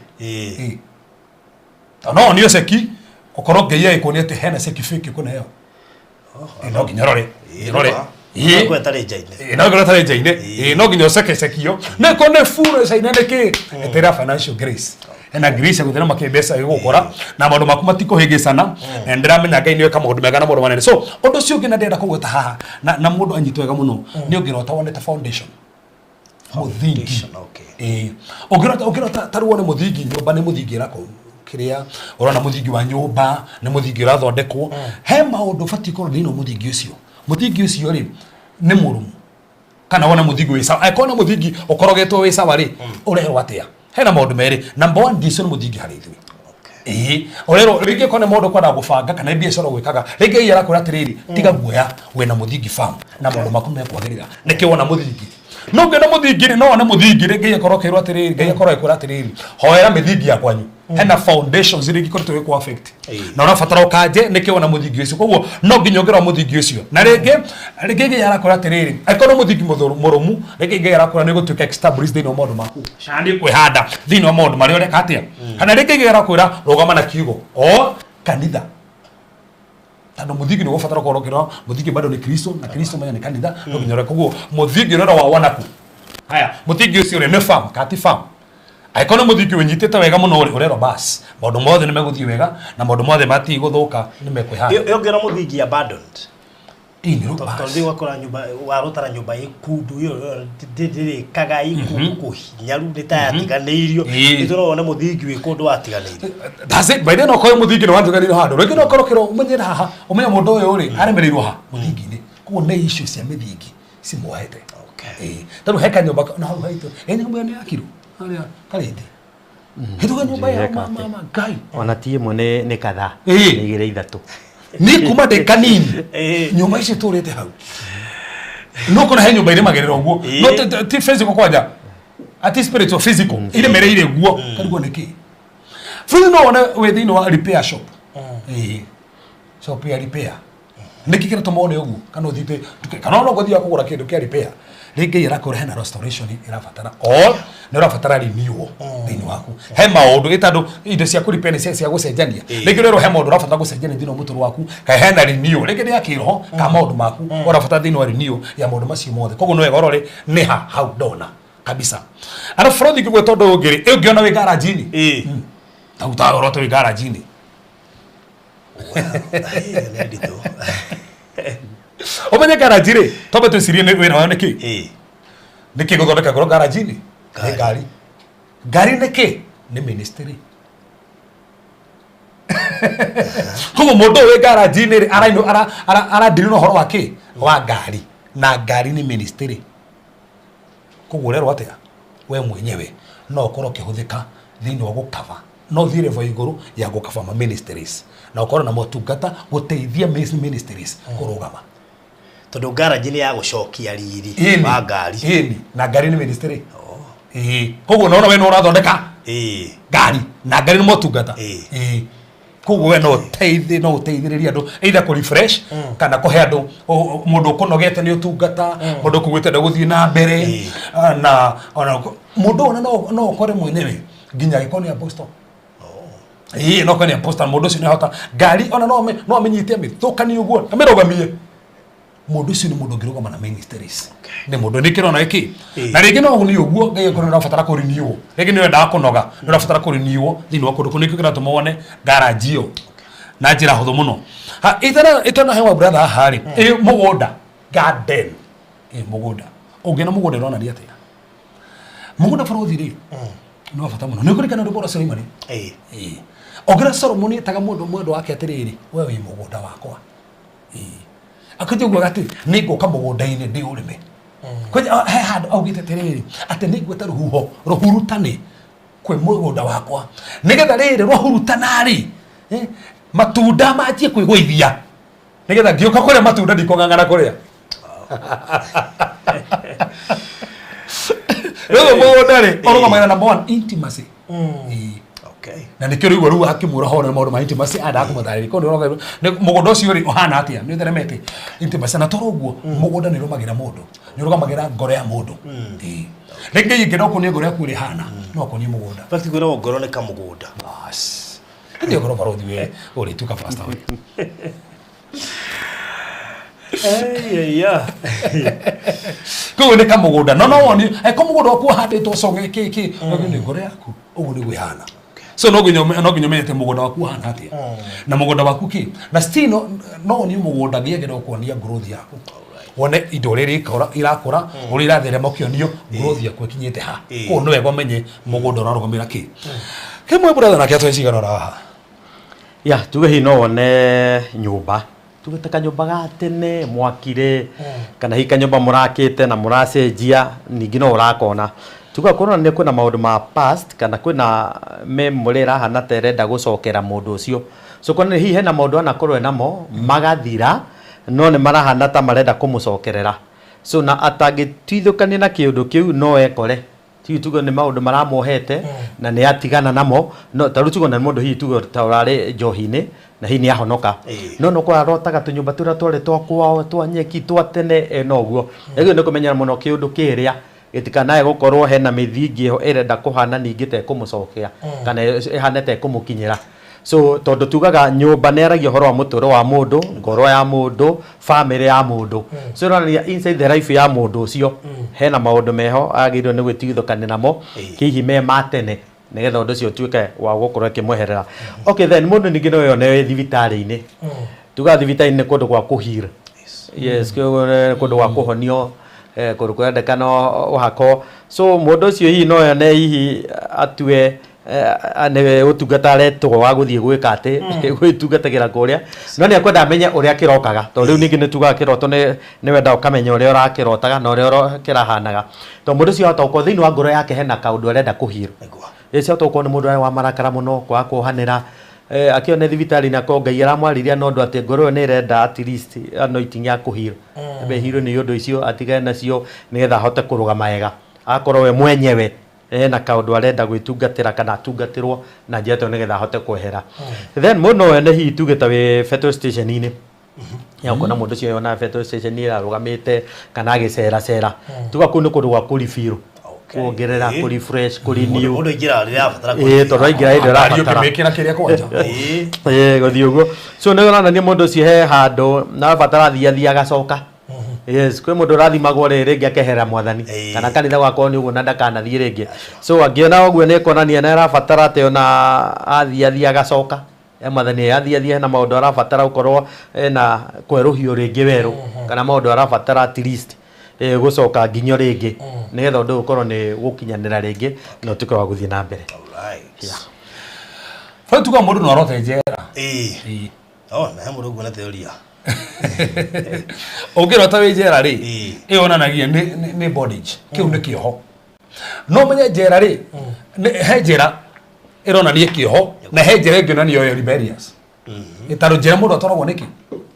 Tondũ no nĩo ceki ũkorwo Ngai agĩkuonia atĩ hena ceki fake ũkũneo. No nginya ũrore. Ũrore. No ĩtarĩ nja-inĩ. No nginya ũtarĩ nja-inĩ. No nginya ũceke cekio. No ĩkorwo nĩ bure caina nĩ kĩ? Ĩtĩra financial grace. Hena grace ya gũthĩra makĩmbeca ĩgũkora na maũndũ maku matikũhĩngĩcana, na nĩndĩramenya Ngai nĩoĩ maũndũ mega na maũndũ manene. So ũndũ ũcio ũngĩ na ndĩrenda kũgweta haha na mũndũ anyitwo wega mũno nĩ ũngĩrota wonete foundation, mũthingi. Foundation, okay. Ũngĩrota ta rĩu wone mũthingi nyũmba, nĩ mũthingi ĩrakwo, kĩrĩa ũrona mũthingi wa nyũmba nĩ mũthingi ũrathondekwo, he maũndũ ũbatiĩ kũrora thĩinĩ wa mũthingi ũcio. Mũthingi ũcio rĩ, nĩ mũrũmu kana wona mũthingi wĩ sawa? Angĩkorwo nĩ mũthingi ũkorogetwo wĩ sawa rĩ, ũrerwo atĩa? Hena maũndũ merĩ. Number one, Jesu nĩ mũthingi harĩ ithuĩ. Ĩĩ, ũrerwo rĩngĩ kone mũndũ kwenda gũbanga kana biacara gwĩkaga, rĩngĩ iye arakwĩra atĩrĩrĩ, tiga guoya, wĩna mũthingi farm na maũndũ maku mekwagĩrĩra. Nĩkĩo wona mũthingi. No ũngĩona mũthingi rĩ, no wone mũthingi rĩngĩ iye akorwo akĩrwo atĩrĩrĩ, Ngai akorwo agĩkwĩra atĩrĩrĩ, hoera mĩthingi ya kwanyu. Hena foundations iria ingĩkoretwo igĩkũ affect. Na ũrabatara ũkanje nĩkĩo wona mũthingi ũcio. Koguo no nginya ũngĩrora mũthingi ũcio. Na rĩngĩ rĩngĩ Ngai arakwĩra atĩrĩrĩ, angĩkorwo nĩ mũthingi mũrũmu, rĩngĩ Ngai arakwĩra nĩ ũgũtuĩka established thĩinĩ wa maũndũ maku. Kana nĩ ũkwĩhanda thĩinĩ wa maũndũ marĩa ũreka atĩa. Kana rĩngĩ Ngai arakwĩra rũgama na kiugo o kanitha. Tondũ mũthingi nĩ ũgũbatara ũkorwo ũkĩrora mũthingi bado nĩ Kristo na Kristo menya nĩ kanitha no nginya ũrore. Koguo mũthingi ũrĩa wa wanaku. Haya, mũthingi ũcio rĩ nĩ farm, kati farm. Angĩkorwo nĩ mũthingi ũnyitĩte wega mũno rĩ, ũrerwo bas maũndũ mothe nĩ megũthiĩ wega na maũndũ mothe matigũthũka nĩ mekwĩhanda. Ĩyo ngĩona mũthingi abandoned. Ĩĩ, nĩ Tondũ rĩu ũgakora nyũmba warotara nyũmba ĩkundu ĩyo ndĩrĩkaga ĩkundu kũhinyaru nĩ ta yatiganĩirio. Ĩĩ. Nĩ tũrona mũthingi wĩ kũndũ watiganĩirio. That's it. By then okorwo mũthingi nĩ watiganĩirio handũ. Rĩngĩ no ũkorwo ũkĩrwo ũmenyere haha, ũmenye mũndũ ũyũ rĩ, aremereirwo ha mũthingi-inĩ. Koguo nĩ issue cia mĩthingi cimuohete. Ĩĩ. Tondũ he kanyũmba na hau haitũ, ĩ nyũmba ĩyo nĩ yakirwo harĩa Karĩndĩ. Hĩtũka nyũmba ya Njĩre mama kate. Ngai. Ona ti ĩmwe nĩ kadhaa. Ĩĩ. Nĩ igĩrĩ ithatũ. Niĩ kuma ndĩ kanini Ĩĩ. nyũmba icio tũrĩte hau no kona he nyũmba irĩmagĩrĩra ũguo. Ĩĩ. No ti physical kwanja, ati spiritual physical irĩmereire guo karigwo nĩ kĩ bũrũri. No wone wĩ thĩinĩ wa repair shop. Ĩĩ, shop ya repair. Nĩkĩ kĩratũma wone ũguo? Kana ũthiĩte kana ona ũgũthiaga kũgũra kĩndũ kĩa repair, rĩngĩ ĩrakũra hena restoration ĩrabatara or nĩ ũrabatara renewal thĩinĩ waku. He maũndũ ĩ tondũ indo cia kũ repair nĩ cia gũcenjania. Rĩngĩ rĩrwo he maũndũ ũrabatara gũcenjania thĩinĩ wa mũtũrĩre waku, kana hena renewal rĩngĩ nĩ ya kĩroho kana maũndũ maku ũrabatara thĩinĩ wa renewal ya maũndũ macio mothe. Koguo nĩ wega ũrore nĩ ha hau ndona kabisa. Arabu bũrũri ngĩgwĩta ũndũ ũngĩ rĩ, ĩ ũngĩona wĩ garage-inĩ. Tau ta ũrote wĩ garage-inĩ. Nĩ nditũ. Ũmenye garage rĩ, twambe twĩcirie nĩ wĩra wao nĩ kĩ? Ĩĩ. Nĩ kĩ gũthondeka ngoro garage-inĩ? Nĩ Ngari. ngari. Ngari nĩ kĩ? Nĩ ministry. Koguo mũndũ ũyũ wĩ garage-inĩ rĩ, aradiri na ũhoro wa kĩ? Wa ngari. Na ngari nĩ ministry. Koguo ũrerwo atĩa? We mwenyewe no ũkorwo ũkĩhũthĩka thĩinĩ wa gũkaba, no ũthiĩ level ya igũrũ ya gũkaba ma ministries na ũkorwo na motungata gũteithia ministries kũrũgama. Tondũ garage nĩ ya gũcokia riri Ĩni. wa ngari. Ĩni. Na ngari nĩ ministry. Ĩĩ. Koguo naona we no ũrathondeka Ĩĩ. ngari na ngari nĩ motungata. Ĩĩ. Ĩĩ. Koguo we no ũteithie, no ũteithĩrĩrie andũ either kũ refresh kana kũhe andũ mũndũ ũkũnogete nĩ ũtungata, mũndũ ũkũgwĩte ndegũthiĩ na mbere. Ĩĩ. Na ona mũndũ ona no ũkore mwenyewe nginya agĩkorwo nĩ apostle. Ĩĩ, no korwo nĩ apostle, mũndũ ũcio nĩ ahota ngari ona no amĩnyite amĩthũkanie ũguo amĩrũgamie. Mũndũ ũcio nĩ mũndũ ũngĩrũgama na ministries. Nĩ mũndũ nĩ kĩrona ĩkĩ. Ĩĩ. Na rĩngĩ no nĩ ũguo Ngai akorwo nĩ ũrabatara kũ renew. Rĩngĩ nĩ ũrendaga kũnoga, nĩ ũrabatara kũ renew thĩinĩ wa kũndũ kũu nĩkĩo kĩratũma wone garage ĩyo na njĩra hũthũ mũno. Ha, itanahewa brother haha rĩ, ĩ mũgũnda garden. Ĩ mũgũnda. Ũngĩona mũgũnda ũronania atĩa? Mũgũnda bũrũthi rĩ, nĩ wa bata mũno. Nĩ ũkũririkana rwĩmbo rwa Suleimani? Ĩĩ. Ĩĩ. Ũngĩona Solomoni etaga mũndũ mwendwa wake atĩrĩrĩ, we wĩ mũgũnda wakwa. Ĩĩ. Akĩnjia kuga atĩ nĩ ngũka mũgũnda-inĩ ndĩũrĩme. Kwanja he handũ augĩte atĩrĩrĩ, atĩ nĩ ngwĩta rũhuho rũhurutane kwĩ mũgũnda wakwa. Nĩgetha rĩrĩ rwahurutana rĩ, matunda manjie kwĩgũithia. Nĩgetha ngĩũka kũrĩa matunda ndikũng'ang'ana kũrĩa. Rĩu mũgũnda rĩ, ũrũgamagĩra number one, intimacy. Ĩĩ. Okay. Na nĩkĩo rĩu rĩu akĩmwĩra horo nĩ maũndũ ma intimacy endaga kũmũtarĩria. Koguo nĩ ũroga nĩ mũgũnda ũcio rĩ ũhana atĩa? Nĩ ũtheremete intimacy. Na toro ũguo mũgũnda nĩ ũrũmagĩra mũndũ, nĩ ũrũgamagĩra ngoro ya mũndũ. Ĩĩ. Rĩngĩ ingĩenda ũkuonie ngoro yaku ũrĩa ĩhana, no ũkuonie mũgũnda. In fact kwĩragwo ngoro nĩ kamũgũnda. Bas. Hĩndĩ ĩyo ngoro barũthi we ũrĩtuĩka pastor we. Iya. Koguo nĩ kamũgũnda. No no woni, angĩkorwo mũgũnda waku ũhandĩtwo cong'e kĩ kĩ, no nĩ ngoro yaku ũguo nĩguo ĩhana. So no nginya ũmenye atĩ mũgũnda waku ũhana atĩa. Na mũgũnda waku kĩ. Na still no wonie mũgũnda ngĩagĩra ũkuonia growth yaku. Wone indo ũrĩa irakũra, ũrĩa iratherema ũkĩonio growth yaku ĩkinyĩte ha. Koguo nĩ wega ũmenye mũgũnda ũrarũgamĩra kĩ. Kĩmwe brother nake atwecigana haha. Ya, tuge hihi no wone nyũmba, tuge ta kanyũmba ga tene mwakire, kana hihi kanyũmba mũrakĩte na mũracenjia, ningĩ no ũrakona. Tuga kuonania kwĩna maũndũ ma past kana kwĩna memory ĩrahana ta ĩrenda gũcokera mũndũ ũcio. So kuonania hihi hena maũndũ anakorwo enamo magathira, no nĩ marahana ta marenda kũmũcokerera. So na atangĩtuithũkania na kĩũndũ kĩu no ekore hihi tuge nĩ maũndũ maramuohete na nĩ atigana namo, no ta rĩu tuge na mũndũ hihi tuge ta ũrarĩ njohi-inĩ na hihi nĩ ahonoka, no no arotaga tũnyũmba tũrĩa twarĩ twa kwao twa nyeki twa tene ena ũguo. Ĩguo nĩ kũmenyera mũno kĩũndũ kĩrĩa gĩtikanae gũkorwo hena mĩthingi ĩho ĩrenda kũhana ningĩ ta ĩkũmũcokia kana ĩhane ta ĩkũmũkinyĩra. So tondũ tugaga nyũmba nĩ yaragia ũhoro wa mũtũrĩre wa mũndũ, ngoro ya mũndũ, family ya mũndũ. So ĩronania inside the life ya mũndũ ũcio hena maũndũ meho agĩrĩirwo nĩ gwĩtigithũkania namo, hihi me ma tene, nĩgetha ũndũ ũcio ũtuĩke wa gũkorwo ĩkĩmweherera. Okay, then mũndũ ningĩ no yone wĩ thibitarĩ-inĩ. Tugaga thibitarĩ nĩ kũndũ gwa kũheal. Yes, kũndũ gwa kũhonio, kũndũ kũrendekana ũhako. So mũndũ ũcio hihi no yone hihi atue nĩ ũtungata aretwo wa gũthiĩ gwĩka atĩ gwĩtungatagĩra kũrĩa, no nĩ ekwenda amenye ũrĩa kĩrokaga, tondũ rĩu ningĩ nĩ tugaga kĩroto nĩ wenda ũkamenya ũrĩa ũrakĩrotaga na ũrĩa kĩrahanaga, tondũ mũndũ ũcio ahota gũkorwo thĩinĩ wa ngoro yake hena kaũndũ arenda kũheal. Ĩcio ahota gũkorwo nĩ mũndũ wa marakara mũno, kwaga kuohanĩra, akĩone thibitarĩ na ko Ngai aramwarĩria na ũndũ atĩ ngoro ĩyo nĩ ĩrenda at least anointing ya kũheal, ambe heal nĩ ũndũ icio atigane nacio nĩgetha ahote kũrũgama wega, akorwo we mwenyewe ena kaũndũ arenda gwĩtungatĩra kana atungatĩrwo na njĩra ĩyo nĩgetha ahote kwehera. Then mũndũ no wone hihi tuge ta wĩ petrol station-inĩ, ya ũkona mũndũ ũcio yona petrol station ĩrarũgamĩte kana agĩceracera, tuga kũu nĩ kũndũ gwa kũrefill, kuongerera, kũrefresh, kũrenew. Mũndũ aingĩra rĩrĩa abatara. Ĩĩ, tondũ aingĩra hĩndĩ Ngari ũrabatara. Ũkĩmĩkĩra kĩrĩa kwanja. Ĩĩ, gũthiĩ ũguo. So nĩ ũronania mũndũ ũcio he handũ na abatara athiĩ agacoka. Yes, kwĩ mũndũ ũrathimagwo rĩ rĩngĩ akehera mwathani kana kanitha gwakorwo nĩ ũguo na ndakanathiĩ rĩngĩ. So angĩona ũguo nĩ kuonania nĩ arabatara atĩ ona athiĩ agacoka e mwathani, athiĩ hena maũndũ arabatara gũkorwo ena kwerũhio rĩngĩ werũ, kana maũndũ arabatara at least gũcoka nginyo rĩngĩ nĩgetha ũndũ ũyũ ũkorwo nĩ gũkinyanĩra rĩngĩ na ũtuĩke wa gũthiĩ na mbere. Bado tuga mũndũ no arote njera. Ĩĩ. Oh, na he mũndũ nguona teoria. Ũngĩrota wĩ njera rĩ, ĩyo yonanagia nĩ bondage, kĩu nĩ kĩoho. No menye njera rĩ, he njera ĩronania kĩoho na he njera ĩngĩ onania yo rebellious. Tondũ njera mũndũ atwaragwo nĩkĩ?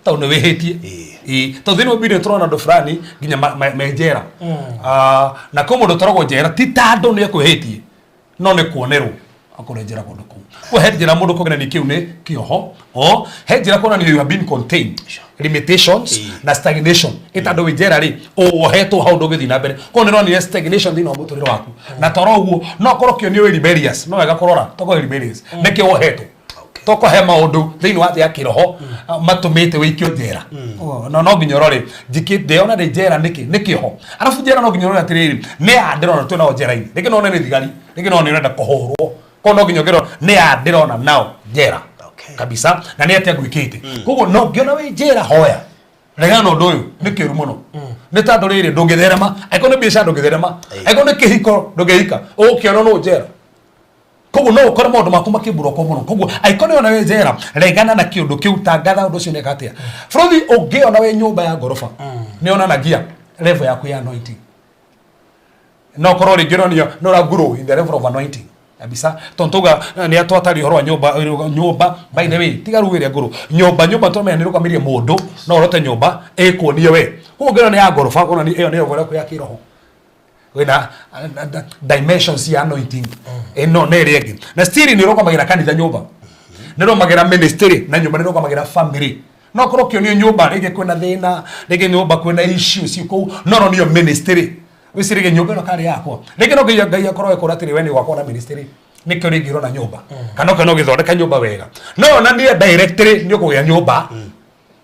Tondũ nĩ wĩhĩtie. Ĩĩ, tondũ thĩinĩ wa Bibilia tũrona andũ fulani nginya me njera. Na kwĩ mũndũ ũtwaragwo njera ti tondũ nĩ ekwĩhĩtie, no nĩ kuonerwo akorwo njera kũndũ kũu. Kwa he njera mũndũ kuonania kĩu nĩ kĩoho, o he njera kuonania you have been contained, limitations na stagnation. Ĩtandũ wĩ njera rĩ, ũwohetwo hau ndũngĩthiĩ na mbere. Koguo nĩ ĩronania stagnation thĩinĩ wa mũtũrĩre waku. Na toro ũguo no korwo kĩonio wĩ rebellious, no wega kũrora tokorwo wĩ rebellious nĩkĩo wohetwo, toko he maũndũ thĩinĩ wa thĩ ya kĩroho matũmĩte wĩikio njera. No no nginya ũrore njikĩ ndĩona ndĩ njera nĩkĩ, nĩ kĩoho. Arabu njera no nginya ũrore atĩrĩrĩ, nĩ ya ndĩrona twĩ nao njera-inĩ, rĩngĩ no one nĩ thigari, rĩngĩ no one ũrenda kũhũrwo, koguo no nginya ũngĩrora nĩ ya ndĩrona nao njera kabisa na nĩ atĩa ngwĩkĩte. Koguo no ngĩona wĩ njera, hoya, regana na ũndũ ũyũ, nĩ kĩũru mũno, nĩ tondũ rĩrĩ ndũngĩtherema, angĩkorwo nĩ biacara ndũngĩtherema, angĩkorwo nĩ kĩhiko ndũngĩhika, ũgũkĩona no njera. Koguo no ũkore maũndũ maku makĩmburokwo mũno. Koguo angĩkorwo nĩ wona wĩ njera, regana na kĩũndũ kĩu, tangatha ũndũ ũcio nĩka atĩa. Bũrũri ũngĩona wĩ nyũmba ya ngoroba, nĩ yonanagia level yaku ya anointing. No korwo rĩngĩ ũronio no ũra grow in the level of anointing kabisa, tondũ tuga nĩ atwataria ũhoro wa nyũmba. Nyũmba, by the way, tiga rĩu ĩrĩa ngũrũ, nyũmba tũramenya nĩ rũgamĩrie mũndũ, no ũrote nyũmba ĩkuonie we. Koguo ũngĩona nĩ ya ngoroba, kuonania ĩyo nĩ level yaku ya kĩroho, wĩna dimensions ya anointing ĩno na ĩrĩa ĩngĩ. Na still nĩ ĩrũgamagĩra kanitha, nyũmba nĩ ĩrũgamagĩra ministry, na nyũmba nĩ ĩrũgamagĩra family. No korwo ũkĩonio nyũmba rĩngĩ kwĩna thĩna, rĩngĩ nyũmba kwĩna issues kũu, no ronio ministry, wĩciragia nyũmba ĩno karĩ yakwa. Rĩngĩ no Ngai akorwo ekũra atĩrĩ, we nĩ gwakwa na ministry, nĩkĩo rĩngĩ ũrona nyũmba, kana ũkĩona ũgĩthondeka nyũmba wega, no yonanie directly nĩ ũkũgĩa nyũmba,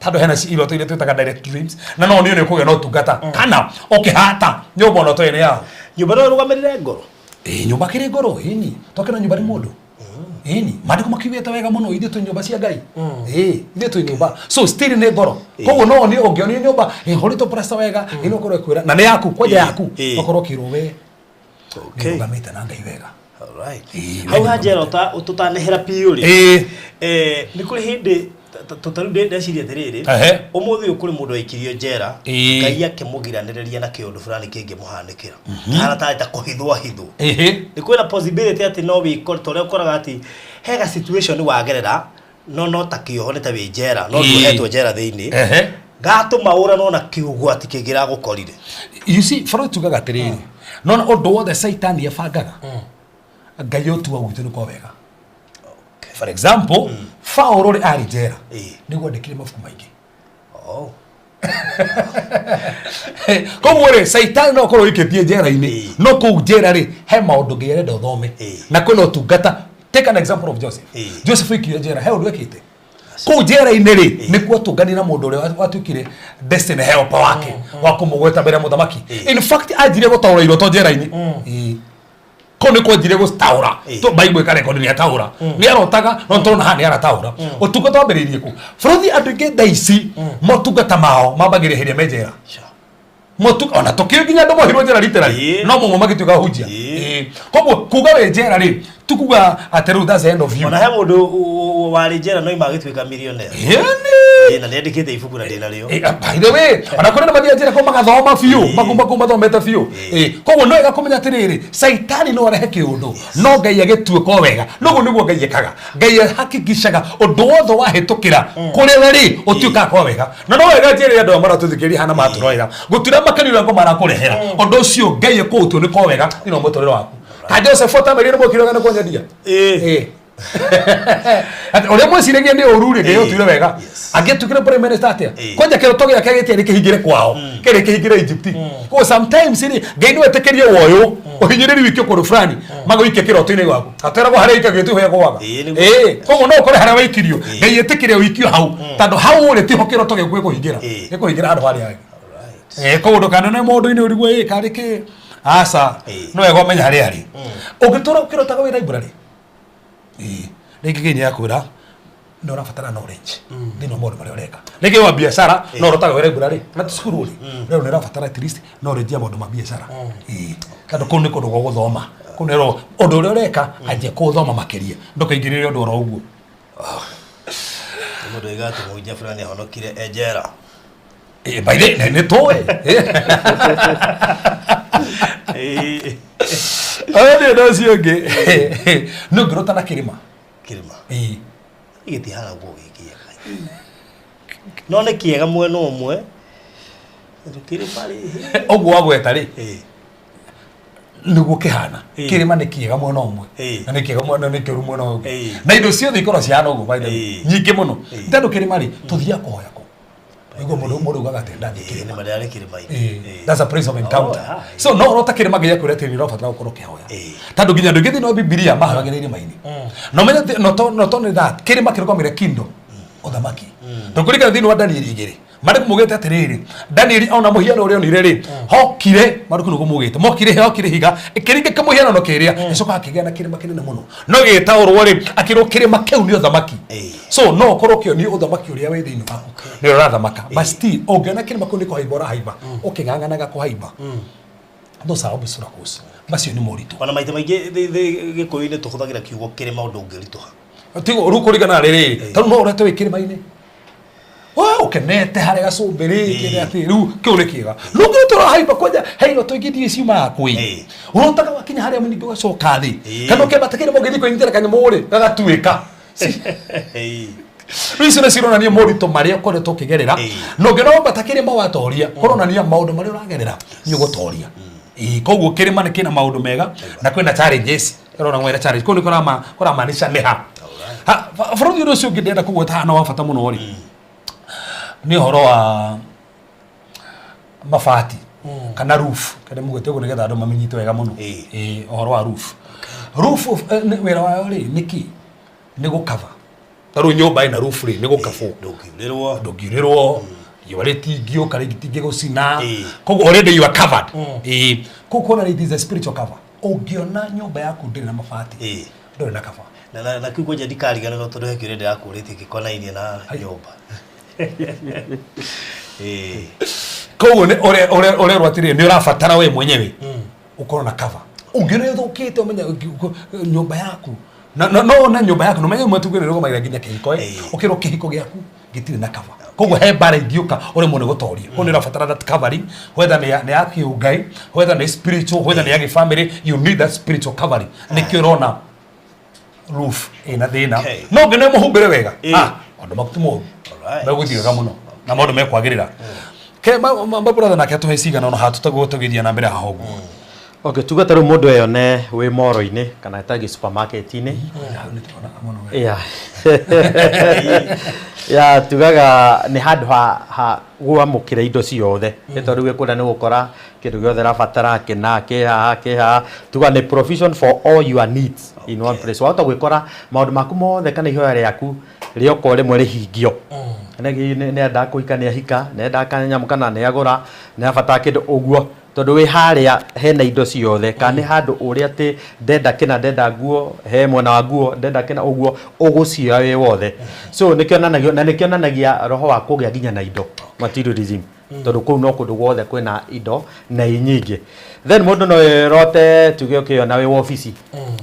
tondũ hena iroto iria twĩtaga direct dreams, na no nĩ ũkũgĩa na ũtungata kana ũkĩhata nyũmba ona ũtoĩ nĩ yao. Nyũmba no ĩrũgamĩrĩre ngoro? Ĩĩ, nyũmba kĩrĩ ngoro ĩni, tokĩna nyũmba nĩ mũndũ ĩni, maandĩko makiugĩte wega mũno ithuĩ twĩ nyũmba cia Ngai. Ĩĩ, ithuĩ twĩ nyũmba, so still nĩ ngoro. Koguo no nĩ ũngĩonio nyũmba ĩhũrĩtwo plaster wega, ĩno ũkorwo ĩkwĩra na nĩ yaku kwanja yaku, ũkorwo ũkĩrwo we nĩũrũgamĩte na Ngai wega. Alright. Ĩĩ, Hau we ha njera tũtanehera piũ rĩ, nĩ kũrĩ hĩndĩ Tondũ rĩu ndeciria atĩrĩrĩ, ũmũthĩ ũyũ kũrĩ mũndũ waikirio njera, Ngai akĩmũgiranĩrĩria na kĩũndũ fulani kĩngĩmũhanĩkĩra, hana tarĩ ta kũhithwo ahithwo. Nĩ kwĩna possibility atĩ no wĩkore ta ũrĩa ũkoraga atĩ he ga situation wagerera, no ta kĩoho, nĩ ta wĩ njera, no nduohetwo njera thĩinĩ, gatũma ũranwo na kĩũgwati kĩngĩragũkorire. You see, bũrũri tugaga atĩrĩrĩ, nona ũndũ wothe Caitani abangaga, Ngai ũtua gwitũ nĩ kwa wega. For example, Paũlũ rĩ, arĩ njera, nĩguo andĩkire mabuku maingĩ. Koguo rĩ, Caitani no ũkorwo ũikĩtie njera-inĩ, no kũu njera rĩ, he maũndũ Ngai arenda ũthome, na kwĩna ũtungata. Take an example of Joseph. Joseph aikio njera, he ũndũ ekĩte kũu njera-inĩ rĩ, nĩkuo atũnganire na mũndũ ũrĩa watuĩkire destiny helper wake wa kũmũgweta mbere ya mũthamaki. In fact, anjirie gũtaũra iroto njera-inĩ. Kũu nĩkuo anjirie gũtaũra. Bible ĩkarekondi nĩ ataũra, nĩ arotaga, no tũrona haha nĩ arataũra. Ũtungata wambĩrĩirie kũ? Bũrũri, andũ aingĩ thaa ici motungata mao mambagĩrĩria hĩndĩ ĩrĩa me njera. Ona tũkĩũĩ nginya andũ mohirwo njera literally, no mũmwe magĩtuĩka hunjia. Koguo kuga wĩ njera rĩ, ti kuga atĩ rĩu that's the end of you. Ona he mũndũ warĩ njera no ima agĩtuĩka millionaire. Ĩni. Na nĩ andĩkĩte ibuku na ndĩnarĩo. By the way, ona kũrĩ na mathiaga njera kũu magathoma biũ, makuu mathomete biũ. Koguo no wega kũmenya atĩrĩrĩ, Caitani no arehe kĩũndũ, no Ngai agĩtuĩka o wega. Noguo nĩguo Ngai ekaga. Ngai ahakikishaga ũndũ wothe wahĩtũkĩra kũrĩ we rĩ, ũtuĩkaga kwa wega. Na no wega njĩre andũ aya maratũthikĩrĩria hana maratũrorera, gũtirĩ makeni ũrĩa ngoma arakũrehera, ũndũ ũcio Ngai ekũũtua nĩ kwa wega thĩinĩ wa mũtũrĩre waku. Ka Joseph atamerire mwĩkire wega nĩ kũnyendia. Atĩ ũrĩa mwĩciragia nĩ ũru rĩ, Ngai ũtuire wega. Angĩatuĩkire prime minister atĩa? Kwanja kĩroto gĩake gĩtiarĩ kĩhingĩre kwao, kĩarĩ kĩhingĩre Egypt. Koguo sometimes rĩ, Ngai no etĩkĩrie woyũ ũhinyĩrĩri wikio kũndũ fulani, magũikie kĩroto-inĩ gwaku. Atwĩragwo harĩa ikagio tiho hegwaga. Koguo no ũkore harĩa waikirio, Ngai etĩkĩre ũikio hau, tondũ hau ũrĩ tiho kĩroto gĩaku gĩkũhingĩra, gĩkũhingĩra handũ harĩa hangĩ. Koguo ndũkanone mũndũ-inĩ ũrigwo ĩ karĩ kĩ, aca, no wega ũmenye harĩa arĩ. Ũngĩtũra ũkĩrotaga wĩ library, rĩngĩ Ngai nĩakwĩra nĩ ũrabatara knowledge thĩinĩ wa maũndũ marĩa ũreka. Rĩngĩ wa biacara, no ũrotaga wĩ library na ti cukuru rĩ, rĩu nĩ ũrabatara at least knowledge ya maũndũ ma biacara. Tondũ kũu nĩ kũndũ gwa gũthoma, kũu nĩ ũndũ ũrĩa ũreka anjia kũũthoma makĩria, ndũkaingĩrĩre ũndũ oro ũguo. Nĩ mũndũ oigaga atĩ mũhunjia fulani ahonokire e njera. By the way, nĩ tũĩ. Ũyũ nĩ ũndũ ũcio ũngĩ, nĩ ũngĩrota na kĩrĩma. Kĩrĩma gĩtihana guo gĩ kĩega, no nĩ kĩega mwena ũmwe, kĩrĩma rĩ. Ũguo wagweta rĩ, nĩguo kĩhana. Kĩrĩma nĩ kĩega mwena ũmwe, na nĩ kĩega mwena, nĩ kĩũru mwena ũngĩ. Na indo ciothe ikorwo cihana ũguo, by the way, nyingĩ mũno. Tondũ kĩrĩma rĩ, tũthiaga kũhoya kũ? Nĩguo mũndũ ugaga atĩ ndathiĩ kĩrĩma. Nĩ marĩa arĩ kĩrĩma-inĩ. That's a place of encounter. So no ũrota kĩrĩma, Ngai akwĩra atĩ nĩ ũrabatara gũkorwo ũkĩhoya, tondũ nginya andũ aingĩ thĩinĩ wa Bibilia mahoyagĩra irĩma-inĩ. Na ũmenye atĩ not only that, kĩrĩma kĩrũgamĩrĩre kingdom, ũthamaki. Tũkũringana thĩinĩ wa Danieli 2, marĩkũ mugĩte atĩrĩrĩ, Danieli ona mũhiano ũrĩa onire rĩ, hokire marĩkũ nĩguo mugĩte mokire, hokire ihiga ĩkĩringĩka mũhianano kĩrĩa, ĩcoka akĩgĩa na kĩrĩma kĩnene mũno, no gĩgĩtaũrwo rĩ, akĩrwo kĩrĩma kĩu nĩ ũthamaki. So no ũkorwo ũkĩonio ũthamaki ũrĩa wĩ thĩinĩ waku nĩ ũrathamaka, but still ũngĩona kĩrĩma kĩu nĩ kũhaimba ũrahaimba, ũkĩng'ang'anaga kũhaimba, those are obstacles, macio nĩ moritũ. Ona maita maingĩ Gĩkũyũ-inĩ tũhũthagĩra kiugo kĩrĩma ũndũ ũngĩritũha. Tigo rĩu kũringana na rĩrĩ, tondũ no ũrete wĩ kĩrĩma-inĩ we ũkenete harĩa gacũmbĩrĩ kĩrĩa atĩ rĩu kĩu nĩ kĩega, no kĩu tũrahaimba kwanja he iroto ingĩ ndiĩ ciumaga kwĩ ũrotaga wakinya harĩa mũningĩ ũgacoka thĩ, kana ũkĩambata kĩrĩma ũgĩthiĩ kwĩnyitĩra kanyamũ rĩ, gagatuĩka. Rĩu icio nĩcio ironania moritũ marĩa ũkoretwo ũkĩgerera. Na ũngĩona wambata kĩrĩma watoria, kũronania maũndũ marĩa ũragerera nĩ ũgũtoria. Koguo kĩrĩma nĩ kĩna maũndũ mega na kwĩna challenges. Ĩrona mwĩra challenge kũu nĩ kũramaanisha nĩ ha. Bũrũri ũndũ ũcio ũngĩ ndĩrenda kũgweta haha na wa bata mũno rĩ, nĩ ũhoro wa mabati kana roof, kana mugĩte ũguo nĩgetha andũ mamenyite wega mũno. Ũhoro wa roof, roof wĩra wayo rĩ nĩ kĩ? Nĩ gũkaba. Ta rĩu nyũmba ĩna roof rĩ, nĩ gũkabwo. Ndũngiurĩrwo. Ndũngiurĩrwo, riũa rĩtingĩũka, rĩtingĩgũcina. Koguo already you are covered. Koguo kuona it is a spiritual cover. Ũngĩona nyũmba yaku ndĩrĩ na mabati, ndũrĩ na cover. Na kĩu kwanja ndikariganĩrwo, tondũ he kĩũria ndĩrakũrĩtie gĩkonainie na nyũmba. Koguo nĩ ũrerwo atĩrĩrĩ, nĩ ũrabatara we mwenyewe ũkorwo na cover. Ũngĩona ĩthũkĩte, ũmenye nyũmba yaku No na nyũmba yaku no menye matuge nĩ rũgamagira nginya kĩhiko ĩ. Ũkĩrwo kĩhiko gĩaku gĩtirĩ na cover, koguo he mbara ingĩũka ũremwo nĩ gũtoria. Koguo nĩ ũrabatara that covering, whether nĩ ya kĩũngai, whether nĩ spiritual, whether nĩ ya gĩfamily. You need that spiritual covering. Nĩkĩo ũrona roof ĩna thĩna. No ngene mũhumbĩre wega. Ah, maũndũ maku ti moru. Megũthiĩ wega mũno na maũndũ mekwagĩrĩra. Ke ma brother nake atũhe cigana ona hatũ tũguo tũgĩthiĩ na mbere haha ũguo. Okay, tuge ta rĩu mũndũ eyone wĩ moro-inĩ kana ta gĩ supermarket-inĩ. Hau nĩ tũronaga mũno we. Ya tugaga nĩ handũ ha gwamũkĩra indo ciothe, nĩ tondũ rĩu kũrĩa nĩ gũkora kĩndũ gĩothe ũrabatara kĩna kĩ haha kĩ haha. Tuga nĩ provision for all your needs in one place. Wahota gwĩkora maũndũ maku mothe kana ihoya rĩaku rĩoka o rĩmwe rĩhingio. Nĩ endaga kũhika, nĩ ahika, nĩ endaga kanyamũ kana nĩ agũra, nĩ abatara kĩndũ ũguo, tondũ wĩ harĩa hena indo ciothe, kana nĩ handũ ũrĩa atĩ ndenda kĩna, ndenda nguo, he mwena wa nguo, ndenda kĩna ũguo, ũgũcioya wĩ wothe. So nĩkĩonanagia na nĩkĩonanagia roho wa kũgĩa nginya na indo, materialism, tondũ kũu no kũndũ guothe kwĩna indo na i nyingĩ. Then mũndũ no ĩrote, tuge ũkĩona wĩ wabici,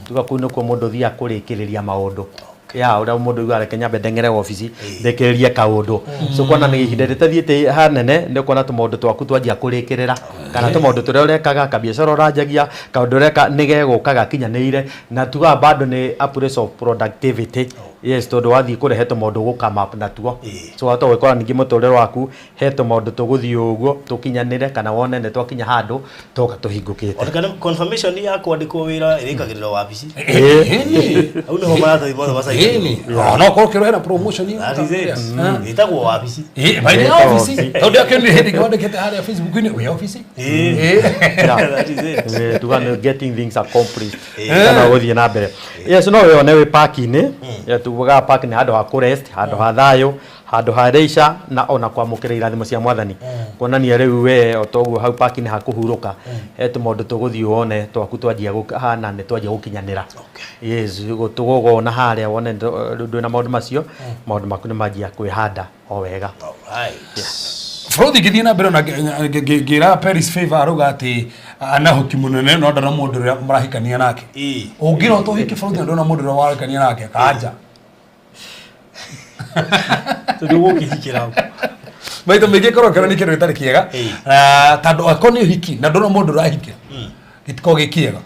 tuga kũu nĩkuo mũndũ thiaga kũrĩkĩrĩria maũndũ ya ũrĩa mũndũ ugaga, reke nyambe ndeng'ere wabici ndĩkĩrĩrie kaũndũ. So kuona nĩ ihinda rĩtathiĩte hanene, nĩ ũkuona tũmaũndũ twaku twanjia kũrĩkĩrĩra, kana tũmaũndũ tũrĩa ũrekaga, kabiacara ũranjagia, kaũndũ ũreka nĩ gegũka gakinyanĩire. Na tugaga bado nĩ a place of productivity, yes, tondũ wathiĩ kũrehe tũmaũndũ gũkama up natuo. So wahota gwĩkora ningĩ mũtũrĩre waku he tũmaũndũ tũgũthiĩ ũguo tũkinyanĩre, kana wone nĩ twakinya handũ toka tũhingũkĩte. Ona kana confirmation ya kwandĩkwo wĩra ĩrĩkagĩrĩra wabici. Hau nĩho maratathi mothe macainagĩrwo. No korwo kĩrwo hena promotion. That is it. Ĩtagwo wabici. Ĩ maithe ofici, tondũ akĩonire hĩndĩ ĩngĩ wandĩkĩte harĩa Facebook-inĩ wĩ ofici. That is it. Tuga nĩ getting things accomplished kana gũthiĩ na mbere. Yes, no wĩone wĩ park-inĩ. Yeah, tugaga park nĩ handũ ha kũrest, handũ ha thayũ, handũ ha leisure na ona kwamũkĩra irathimo cia mwathani. Kuonania rĩu we o toguo hau park-inĩ ha kũhurũka, he tũmaũndũ tũgũthiĩ wone twaku twanjia hana nĩ twanjia gũkinyanĩra. Yes, tũgũgona harĩa wone rĩu ndwĩna maũndũ macio, maũndũ maku nĩ manjia kwĩhanda o wega. Alright. Bũrũthi ngĩthiĩ na mbere ona ngĩra Paris Favor arauga atĩ anahoki mũnene no ndona mũndũ ũrĩa mũrahikania nake. Ũngĩrota ũhiki, bũrũthi, na ndona mũndũ ũrĩa warahikania nake kanja. Tondũ ũgũkĩhikĩra. Maita maingĩ ĩkorwo kĩro nĩ kĩndũ gĩtarĩ kĩega. Ah, tondũ akorwo nĩ ũhiki na ndona mũndũ ũrahikĩra, gĩtikoragwo gĩ kĩega.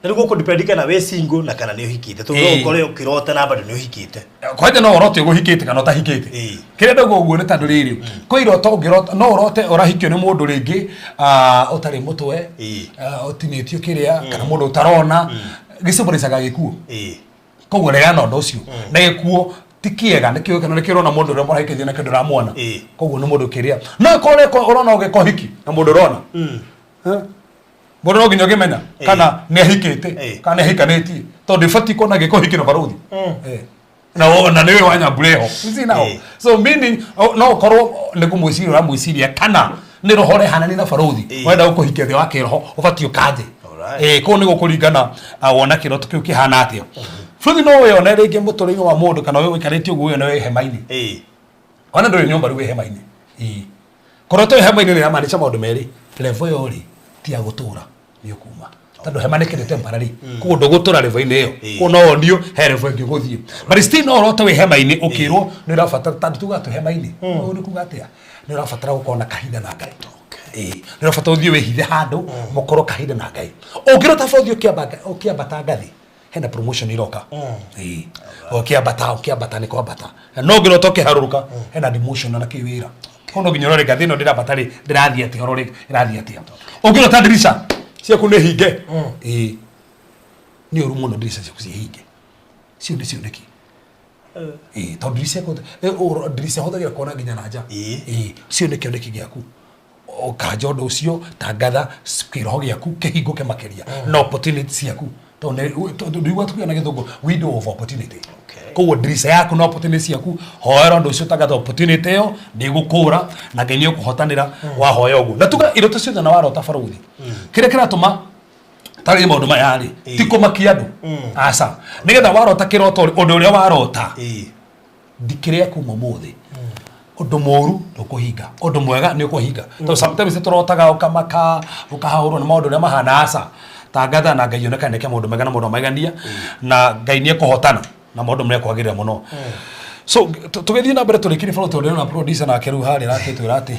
Rĩu gũkũ depend kana wĩ single na kana nĩ ũhikĩte, tondũ no ũkore ũkĩrota na bado nĩ ũhikĩte. Kwanja no ũrote ũhikĩte kana ũtahikĩte. Kĩrĩa ndauga ũguo nĩ tondũ rĩrĩ, kwĩ iroto ũngĩrota, no ũrote ũrahikio nĩ mũndũ rĩngĩ ũtarĩ mũtwe, ũtinĩtio kĩrĩa, kana mũndũ ũtarona, gĩcimbũrĩcaga gĩkuũ. Koguo regana na ũndũ ũcio, na gĩkuũ ti kĩega. Nĩkĩo kana nĩkĩo ũrona mũndũ ũrĩa mũrahikĩtie nake ndũramuona. Koguo nĩ mũndũ kĩrĩa no ĩkorwo ũrona ũgĩka ũhiki na mũndũ ũrona. Mũndũ no nginya ũngĩmenya kana nĩ ahikĩte kana nĩ ahikanĩtie, tondũ ibatiĩ kuona gĩko ũhiki na barũthi. Na nĩwe wa nyambura ĩho. You see now? So meaning no ũkorwo nĩ kũmwĩciria ũramwĩciria, kana nĩ roho ũrehanania na barũthi wenda gũkũhikia thĩ wa kĩroho, ũbatiĩ ũkanje. Kũu nĩ gũkũringana wona kĩroto kĩu kĩhana atĩa. Bũrũthi, no wĩone rĩngĩ mũtũrĩre-inĩ wa mũndũ kana wĩ ũikarĩte ũguo wĩone wĩ hema-inĩ. Ona ndũrĩ nyũmba, rĩu wĩ hema-inĩ. Korwo twĩ hema-inĩ nĩ yamaanisha maũndũ merĩ. Level ĩyo rĩ, ti ya gũtũra, nĩ ũkuma, tondũ hema nĩ kĩndũ temporary. Koguo ndũgũtũra level-inĩ ĩyo. Koguo no wonio he level ĩngĩ ũgũthiĩ, but still no ũrote wĩ hema-inĩ ũkĩrwo nĩ ũrabatara, tondũ tugaga twĩ hema-inĩ, ũũ nĩ kuga atĩa? Nĩ ũrabatara gũkorwo na kahinda na Ngai. Nĩ ũrabatara ũthiĩ wĩhithe handũ mũkorwo kahinda na Ngai. Ũngĩrota bũthi ũkĩambata ngathĩ, hena promotion iroka. Ũkĩambata, ũkĩambata nĩ kwambata. No ũngĩrota ũkĩharũrũka, hena demotion na kĩ wĩra. Koguo no nginya ũrore ngathĩ ĩno ndĩrambata rĩ, ndĩrathiĩ atĩa, ũrore ĩrathiĩ atĩa. Ũngĩrota ndirica ciaku nĩ hinge, nĩ ũru mũno ndirica ciaku ciĩ hinge. Cio nĩ cioneki. Tondũ ndirica ndirica hũthagĩra kuona nginya na nja. Cio nĩ kĩoneki gĩaku. Ũkanja ũndũ ũcio, tangatha kĩroho gĩaku kĩhingũke makĩria na opportunity ciaku, tondũ ndiguaga tukiuga na gĩthũngũ window of opportunity. Koguo ndirica yaku na opportunity ciaku, hoera ũndũ ũcio, tangatha opportunity ĩyo nĩ ĩgũkũra na Ngai nĩ ũkũhotanĩra wahoya ũguo. Na tuga iroto ciothe na warota, barũthi, kĩrĩa kĩratũma tarĩ maũndũ maya rĩ, ti kũmakia andũ, aca, nĩgetha warota kĩroto rĩ, ũndũ ũrĩa warota ndikĩrĩa kuma ũmũthĩ, ũndũ mũru ndũkũhinga, ũndũ mwega nĩ ũkũhinga, tondũ sometimes nĩ tũrotaga ũkamaka, ũkahahũrwo nĩ maũndũ ũrĩa mahana. Aca, Tangatha na Ngai onekane nĩke maũndũ mega na maũndũ maigania, na Ngai nĩ ekũhotana na maũndũ mekwagĩrĩra mũno. So tũgĩthiĩ na mbere tũrĩkĩrie bro, tondũ ndĩrona producer nake rĩu harĩa aratwĩra atĩ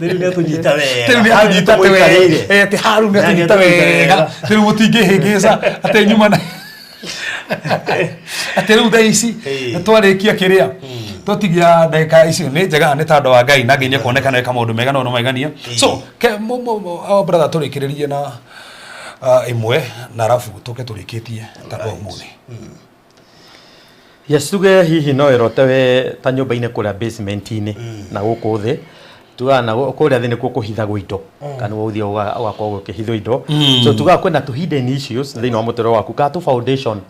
Rĩu nĩ atũnyita wega. Rĩu nĩ atũnyita wega. Atĩ haru nĩ atũnyita wega, rĩu mũtingĩhĩngĩca atĩ nyuma na atĩ rĩu thaa ici twarĩkia kĩrĩa twatigia ndagĩka icio nĩ njega nĩ tondũ wa Ngai na Ngai nĩ kuonekana eka maũndũ mega na maigania. So ke oh, brother, tũrĩkĩrĩrie na ĩmwe na arabu tũke tũrĩkĩtie ta ũmũthĩ. Yes, tuge hihi no ĩrote we ta nyũmba-inĩ kũrĩa basement-inĩ na gũkũ thĩ, tugaga na kũrĩa thĩ nĩkuo kũhithagwo indo, kana ũthiĩ ũgakorwo gũkĩhithwo indo. So tugaga kwĩna tũ hidden issues thĩinĩ wa mũtũrĩre waku, kana tũ foundation,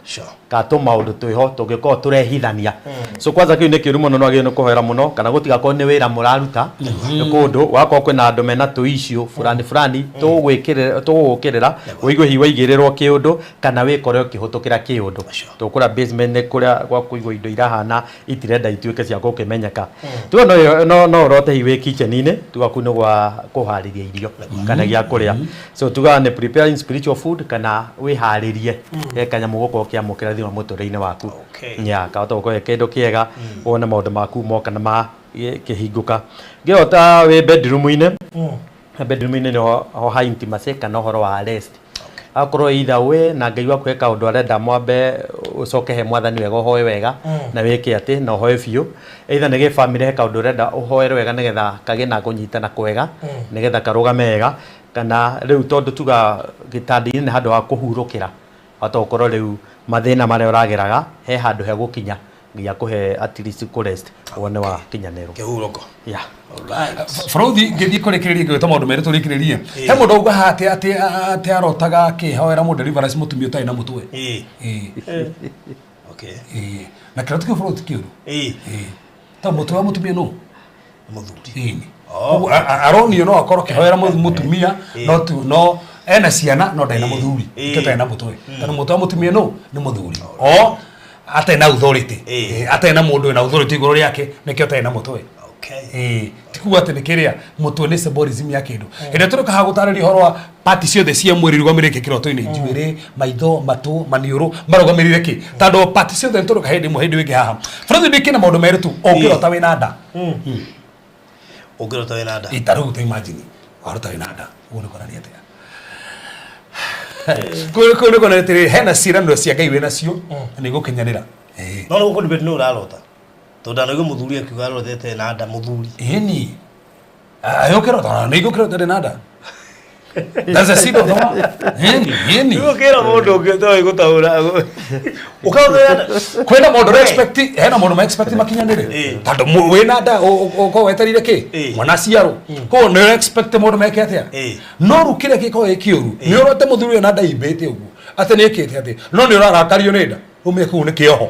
kana tũ maũndũ twĩho tũngĩkorwo tũrehithania. So kwanza kĩu nĩ kĩũru mũno, nĩ wagĩrĩirwo nĩ kũhoera mũno, kana gũtigakorwo nĩ wĩra mũraruta nĩ kũndũ wakorwo kwĩna andũ mena tũ issue fulani fulani tũgũgwĩkĩrĩra, tũgũgũkĩrĩra ũigue hihi waigĩrĩrwo kĩũndũ kana wĩkore ũkĩhũtũkĩra kĩũndũ. Tũkũra basement nĩ kũrĩa gwa kũigwo indo irahana itirenda ituĩke cia gũkĩmenyeka. Tuga no ũrote hihi wĩ kitchen-inĩ, tuga kũu nĩ gwa kũharĩria irio kana gĩa kũrĩa. So tugaga nĩ preparing spiritual food, kana wĩharĩrie he kanyamũ gũkorwo ũkĩamũkĩra thĩinĩ wa mũtũrĩre-inĩ waku. Yeah, kahota gũkorwo ge kĩndũ kĩega, wone maũndũ maku moka na makĩhingũka. Ngĩrota wĩ bedroom-inĩ, bedroom-inĩ nĩho ho ha intimacy kana ũhoro wa rest. Akorwo either we na Ngai waku he kaũndũ arenda mwambe ũcoke he mwathani wega, ũhoe wega na wĩke atĩ na ũhoe biũ. Either nĩ gĩbamĩrĩ he kaũndũ ũrenda ũhoere wega nĩgetha kagĩe na kũnyitana kwega, nĩgetha karũgame wega, kana rĩu tondũ tuga gĩtanda-inĩ nĩ handũ ha kũhurũkĩra, wahota gũkorwo rĩu mathĩna marĩa ũrageraga he handũ hegũkinya nginya kũhe at least kũ rest wone wa kinyanĩrwo. Kĩhurũko. Yeah. Alright. Bũrũthi ngĩthiĩ kũrĩkĩrĩria ngĩgwĩta maũndũ merĩ tũrĩkĩrĩrie, he mũndũ auga haha atĩ arotaga akĩhoera mũndũ deliverance mũtumia ũtarĩ na mũtwe. Ĩĩ. Ĩĩ. Na kĩroto kĩu bũrũthi ti kĩũru. Ĩĩ. Ta mũtwe wa mũtumia nũ? Mũthuri. Ĩĩ. Koguo aronio no akorwo akĩhoera mũtumia no tu no ena ciana no ndarĩ na mũthuri. Nĩkĩo ũtarĩ na mũtwe, tondũ mũtwe wa mũtumia nũ? Nĩ mũthuri. O atarĩ na authority. Ĩĩ, atarĩ na mũndũ wĩna authority igũrũ rĩake, nĩkĩo atarĩ na mũtwe. Ĩĩ, ti kuga atĩ nĩ kĩrĩa mũtwe nĩ symbolism ya kĩndũ. Hĩndĩ ĩrĩa tũrĩka haha gũtarĩria ũhoro wa pati ciothe cia mwĩrĩ irũgamĩrĩire kĩ kĩroto-inĩ, njuĩrĩ, maitho, matũ, maniũrũ marũgamĩrĩire kĩ, tondũ pati ciothe nĩ tũrĩka hĩndĩ ĩmwe hĩndĩ ĩngĩ haha. Bũrũri ndĩkĩ na maũndũ merĩ tu ũngĩrota wĩna nda. Ũngĩrota wĩna nda. Ĩ, ta rĩu ta imagine warota wĩna nda, ũguo nĩ kuonania atĩa? Kũu nĩ kuonania atĩrĩrĩ, hena ciĩranĩro cia Ngai wĩnacio na nĩ igũkinyanĩra. Ĩĩ. No nĩ gũkũ nĩ ũrarota, tondũ ndanaigua mũthuri akiuga arotete na nda mũthuri. Ĩni ayũkĩrota nĩ igũkĩrota ndĩ na nda. That's a seed of the word. Ĩni, ĩni. Ũkĩra mũndũ ũngĩ ũtoĩ gũtaũra ũkarota wĩna nda. Kwĩna maũndũ ũra expect, hena maũndũ ma expect makinyanĩre, tondũ wĩna nda ũkorwo wetereire kĩ? Mwana aciarwo. Koguo nĩ ũra expect maũndũ meke atĩa? No rĩu kĩrĩa gĩkoragwo gĩ kĩũru nĩ ũrote mũthuri wĩna nda imbĩte ũguo atĩ nĩ ĩkĩte atĩ no nĩ ũrarakario nĩ nda, ũmenye kũu nĩ kĩoho,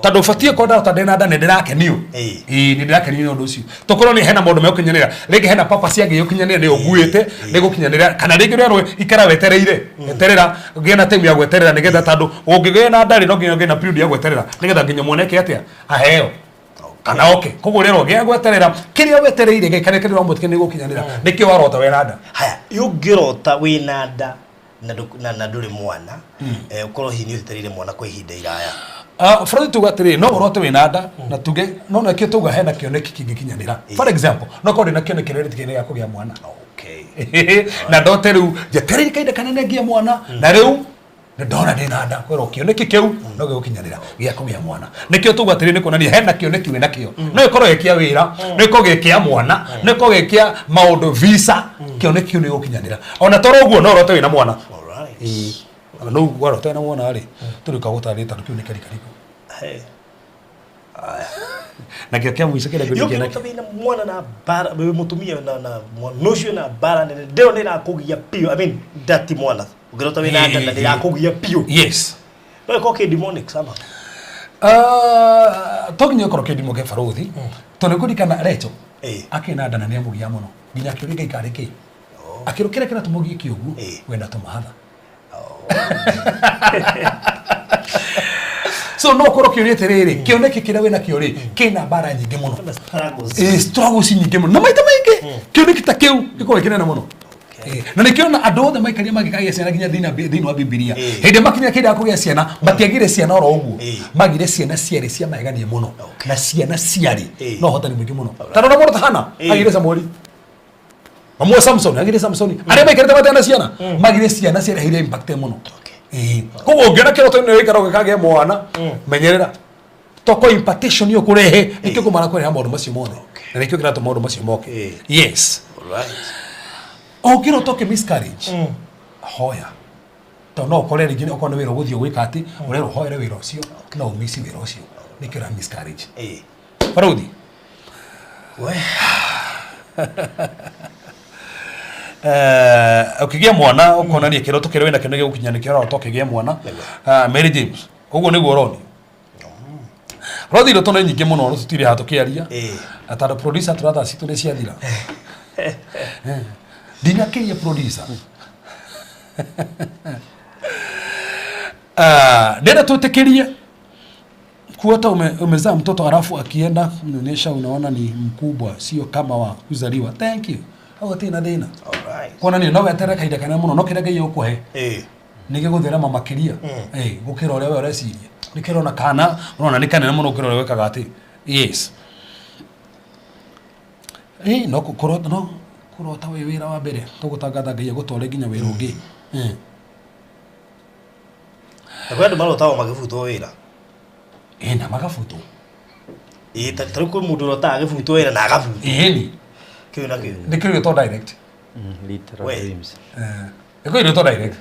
tondũ ũbatiĩ korwo ndarota ndĩna nda nĩ ndĩrakenio. Ĩĩ, nĩ ndĩrakenio nĩ ũndũ ũcio, tokorwo nĩ hena maũndũ megũkinyanĩra rĩngĩ, hena papa cia Ngai ũkinyanĩra nĩ ũguĩte nĩ gũkinyanĩra, kana rĩngĩ ũrerwo ikara wetereire, eterera, gĩa na time ya gweterera, nĩgetha tondũ ũngĩgĩa na nda rĩ, no nginya ũgĩe na period ya gweterera nĩgetha nginya mwana eke atĩa? Aheo kana oke. Koguo rĩrwo gĩa gweterera kĩrĩa wetereire Ngai kana kĩrĩa ũramwĩtĩkia nĩ gũkinyanĩra, nĩkĩo warota wena nda. Haya, ũngĩrota wĩna nda na ndũrĩ mwana, ũkorwo hihi nĩ ũtetereire mwana kwa ihinda iraya? Bũrũri tuga atĩrĩ, no ũrote wĩna nda na tuge no nakĩo tuga hena kĩoneki kĩngĩkinyanĩra. For example, no korwo ndĩna kĩoneki kĩrĩa gĩa kũgĩa mwana na ndote rĩu njetereire kahinda kanene ngĩe mwana, na rĩu nĩ ndona ndĩna nda, kwĩrwo kĩoneki kĩu no gĩgũkinyanĩra gĩa kũgĩa mwana. Nĩkĩo tuga atĩrĩ, nĩ kuonania hena kĩoneki wĩna kĩo, no ĩkorwo gĩ kĩa wĩra, no ĩkorwo gĩ kĩa mwana, no ĩkorwo gĩ kĩa maũndũ visa, kĩoneki kĩu nĩ gĩgũkinyanĩra. Ona toro ũguo no ũrote wĩna mwana. Alright. No warota wĩna mwana rĩ, tũrĩ gũtarĩria tondũ kĩu nĩ kĩrikariko. Hey. Na kĩo kĩa mũico kĩrĩa ngũrĩkia Yũkĩrota nakĩo. wĩna mwana na mbara, wĩ mũtumia na mwana ũcio na mbara nene, ndĩyo nĩ ĩrakũgia biũ. I mean, nda ti mwana. Ũngĩrota wĩna nda na nĩ ĩrakũgia biũ, no ĩkorwo kĩ demonic sama? To nginya ũkorwo kĩndimo kĩa barũthi, tondũ nĩ kũririkana Rachel akĩrĩ na nda na nĩ amũgia mũno nginya akĩũria Ngai karĩ kĩ, akĩrwo kĩrĩa kĩratũmũgie kĩ ũguo wenda tũmahatha. So no ũkorwo kĩũria atĩrĩrĩ, kĩoneki kĩrĩa wĩna kĩo rĩ, kĩna mbara nyingĩ mũno. Struggles. Ĩ, struggles nyingĩ mũno, na maita maingĩ kĩoneki ta kĩu gĩkoragwo kĩnene mũno. Na nĩkĩo na andũ othe maikarire mangĩkagĩa ciana nginya thĩinĩ wa Bibilia. Eh. Hĩndĩ ĩrĩa makinyire kĩndũ gĩa kũgĩa ciana, matiagire ciana oro ũguo. Eh. Magire ciana ciarĩ cia magegania mũno. Okay. Na ciana ciarĩ Eh. na ũhotani mũingĩ mũno. Ta rora mũndũ ta Hana, Eh. agire Samueli. Mamu wa Samson, agire Samsoni. Arĩa maikarĩte matarĩ na ciana, magire ciana ciareheire impact mũno. Okay. Ĩĩ. Koguo ũngĩona kĩroto-inĩ ũgĩikara ũgĩkagĩa mwana, menyerera. Toko impartation ĩyo kũrehe, nĩkĩo kũmara kũreha maũndũ macio mothe. Na nĩkĩo kĩratũma maũndũ macio moke. Eh. Yes. Alright. Ũngĩrota ũkĩ miscarriage, hoya. Tondũ no ũkore rĩngĩ okorwo nĩ wĩra ũgũthiĩ gwĩka atĩ, ũrerwo ũhoere wĩra ũcio, no ũmici wĩra ũcio. Nĩkĩo ũra miscarriage. Eh. Barũthi. We. Ũkĩgĩa mwana ũkonania kĩroto kĩrĩa wĩna kĩo nĩ gĩgũkinya nĩkĩo ũrarota ũkĩgĩa mwana. Mary James, ũguo nĩguo ũronio. Rothi iroto nĩ nyingĩ mũno no tũtirĩ haha tũkĩaria. Eh. Na tondũ producer tũratha citũ nĩ ciathira. Ndinakĩria producer. Ndĩrenda twĩtĩkĩrie kuota umezaa mtoto halafu akienda kunyonyesha unaona ni mkubwa, sio kama wa kuzaliwa. Thank you. Hau hatirĩ na thĩna. Alright. Kuonania no weterere kahinda kanene mũno no kĩrĩa Ngai egũkũhe Eh. nĩ gĩgũtherema makĩria gũkĩra ũrĩa we ũreciria. Nĩkĩo ũrona kana ũrona nĩ kanene mũno gũkĩra ũrĩa wĩkaga atĩ. Yes. No kũrota no kũrota wĩ wĩra wa mbere tũgũtangatha Ngai agũtware nginya wĩra ũngĩ. Na kwĩ andũ marotagwo magĩbutwo wĩra. Na magabutwo. Ta rĩu kwĩ mũndũ ũrotaga agĩbutwo wĩra na agabutwo. Ĩni. Kĩu na kĩu. Nĩ kĩrĩtwo direct. Literal We. dreams. Nĩ kĩrĩtwo direct.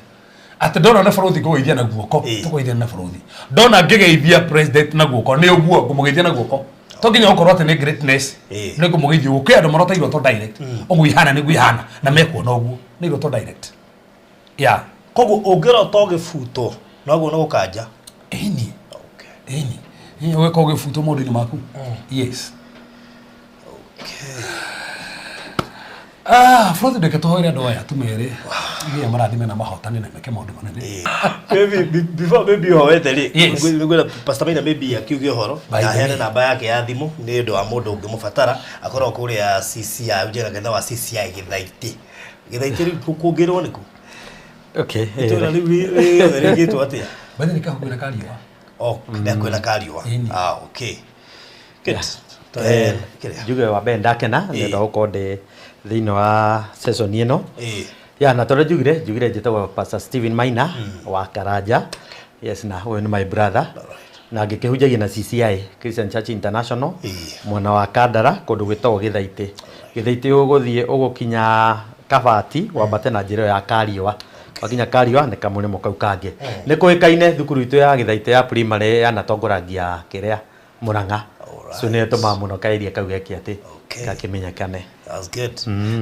Atĩ ndona nĩ bũrũthi ngũgeithia na guoko, tũkũgeithia na bũrũthi. Ndona ngĩgeithia president na guoko, nĩ ũguo ngũmũgeithia na guoko. To nginya ũkorwo atĩ nĩ greatness. Nĩ ngũmũgeithia ũguo. Kwĩ andũ marota iroto direct. Ũguo ihana nĩguo ihana na mekuona ũguo. Nĩ iroto direct. Yeah. Koguo ũngĩrota ũgĩbutwo noguo nĩ gũkanja. Ĩni. Okay. Ĩni. Ũgĩkorwo ũgĩbutwo maũndũ-inĩ maku. Yes. Okay. Bũrũthi ndeke tũhoere andũ aya tũmere nginya marathime na mahotane na meke maũndũ manene. Maybe before maybe ũhoete rĩ, Yes. ngwĩra Pastor Maina maybe akiuge ũhoro By the na aheane way. namba yake ya thimũ nĩ ũndũ wa mũndũ ũngĩmũbatara akorwo kũrĩa CCI ũnjĩra kanitha wa CCI Gĩthaitĩ. Gĩthaitĩ rĩu kũngĩrwo nĩkũ? Okay. Itũũra rĩu rĩothe rĩgĩtwo atĩa? Bathi nĩ kahumbĩ na kariũa. Oh, nĩ kwĩna kariũa. Ĩni. Okay. Good. Tũhe kĩrĩa. Njuge wa mbere ndakena nĩ ũndũ wa gũkorwo ndĩ thĩinĩ wa session ĩno. Ya na tondũ njugire njĩtagwo Pastor Stephen Maina wa Karanja. Yes, na ũyũ nĩ my brother. Na ngĩkĩhunjagia na CCI Christian Church International mwena wa Kandara kũndũ gwĩtagwo Gĩthaitĩ. Gĩthaitĩ ũgũthiĩ ũgũkinya Kabati wambate na njĩra ĩyo ya Kariũa. Wakinya Kariũa nĩ kamũrĩmo kau kangĩ. Nĩ kũĩkaine thukuru itũ ya Gĩthaitĩ ya primary yanatongoragia kĩrĩa Murang'a. So nĩ ĩtũmaga mũno kaeria kau geke atĩ gakĩmenyekane. That's good.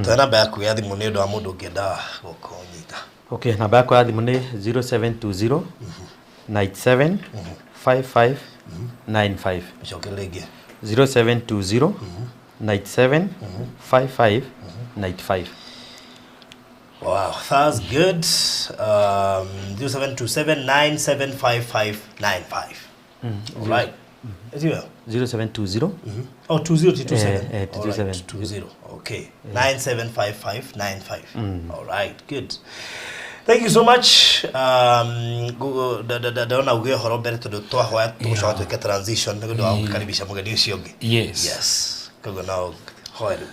Tũhe namba yaku ya thimũ nĩ ũndũ wa mũndũ ũngĩenda gũkũnyita. Okay, namba yakwa ya thimũ nĩ 0720 97 55 95. Ũcoke rĩngĩ. 0720 97 55 95. Wow, that's good. 0727 975595. All right. Is it well? 0720. Oh, 2027. 27. All right, 20. Okay. 975595. All right, good. Thank you so much. Ndona uge ũhoro mbere tondũ twahoya tũgũcoka twĩke transition nĩ ũndũ wa gũkaribisha mũgeni ũcio ũngĩ. Yes. Yes. Koguo no hoe rĩu.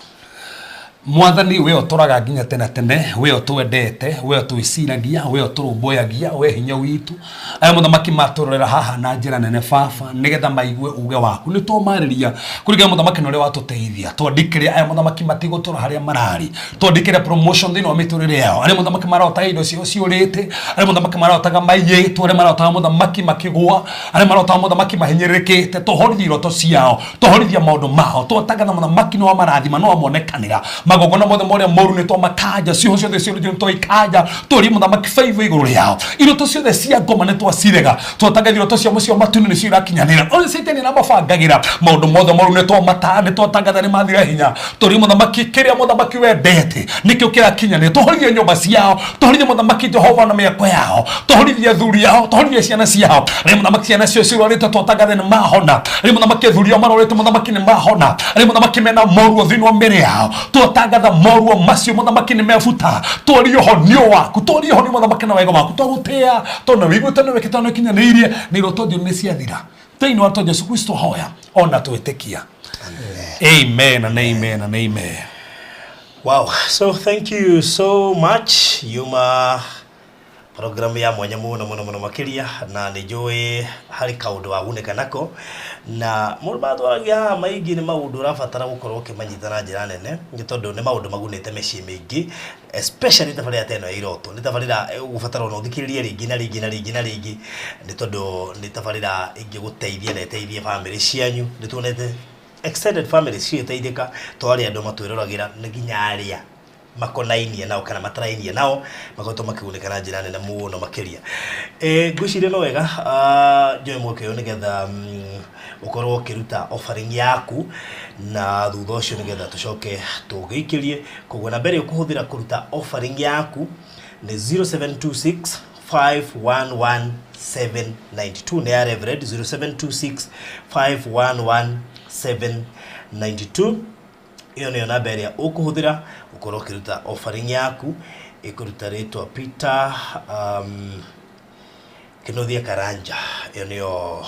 Mwathani we ũtũraga nginya tene tene, we ũtwendete, we ũtwĩciragia, we ũtũrũmbũyagia, we hinya witũ. Aya mũthamaki matũrorera haha na njĩra nene baba, nĩgetha maigue uge waku. Nĩ twamarĩria kũringana mũthamaki na ũrĩa watũteithia. Twandĩkĩre aya mũthamaki matigũtũra harĩa mararĩ. Twandĩkĩre promotion thĩinĩ wa mĩtũrĩre yao. Arĩa mũthamaki marotaga indo ciao ciũrĩte, arĩa mũthamaki marotaga maiyĩtwo, arĩa marotaga mũthamaki makĩgũa, arĩa marotaga mũthamaki mahinyĩrĩrĩkĩte. Tũhorithie iroto ciao, tũhorithie maũndũ mao. Twatangatha mũthamaki nĩ wamarathima, nĩ wamonekanĩra. Magongona mothe marĩa moru nĩ twamakanja, ciugo ciothe ciũrĩtio nĩ twaikanja. Tũrie mũthamaki favor igũrũ rĩao. Iroto ciothe cia ngoma nĩ twacirega. Twatangatha iroto cia mũciĩ wa matu-inĩ nĩcio irakinyanĩra. Ũrĩa Satani aramabangagĩra maũndũ mothe moru nĩ twamata, nĩ twatangatha nĩ mathira hinya. Tũrie mũthamaki kĩrĩa mũthamaki wendete nĩkĩo kĩrakinyanĩra. Tũhorithie nyũmba ciao, tũhorithie mũthamaki Jehova na mĩako yao, tũhorithie athuri ao, tũhorithie ciana ciao. Rĩrĩa mũthamaki ciana cio cirwarĩte twatangatha nĩ mahona. Rĩrĩa mũthamaki athuri ao marwarĩte mũthamaki nĩ mahona. Rĩrĩa mũthamaki mena moruo thĩinĩ wa mĩĩrĩ yao, twatangatha Twatangatha moruo macio mũthamaki nĩ mebuta. Twarie ũhonio waku, twarie ũhonio mũthamaki na wega waku. Twagũtĩa tondũ wĩiguĩte nĩ wĩkĩte nĩ ũkinyanĩirie, na iroto njũru nĩ ciathira. Thĩinĩ wa Jesu Kristo hoya ona twĩtĩkia. Amen and amen and amen. Wow, so thank you so much. Yuma program ya mwanya muno muno muno makiria, na nĩ njũĩ harĩ kaũndũ wagunĩka nako, na mũndũ matwaragia haha maingĩ nĩ maũndũ ũrabatara gũkorwo ũkĩmanyita na njĩra nene, nĩ tondũ nĩ maũndũ magunĩte mĩciĩ mĩingĩ, especially tabarĩra ta ĩno ya iroto. Nĩ tabarĩra ũgũbatara ona ũthikĩrĩrie rĩngĩ na rĩngĩ na rĩngĩ na rĩngĩ, nĩ tondũ nĩ tabarĩra ĩngĩgũteithia na ĩteithie bamĩrĩ cianyu. Nĩ tuonete extended family cigĩteithĩka, to arĩa andũ matwĩroragĩra, nĩ nginya arĩa makonainie nao kana matarainie nao makoretwo makĩgunĩka na njĩra nene mũno makĩria. Ngwĩciria no wega njoe mweke ũyũ nĩgetha ũkorwo ũkĩruta offering yaku, na thutha ũcio nĩgetha tũcoke tũgĩikĩrie. Koguo namba ĩrĩa ũkũhũthĩra kũruta offering yaku nĩ 0726 511 792, nĩ ya Reverend, 0726 511 792. Ĩyo nĩyo namba ĩrĩa ũkũhũthĩra ũkorwo ũkĩruta offering yaku. Ĩkũruta rĩtwa Peter Kĩnuthia Karanja, ĩyo nĩyo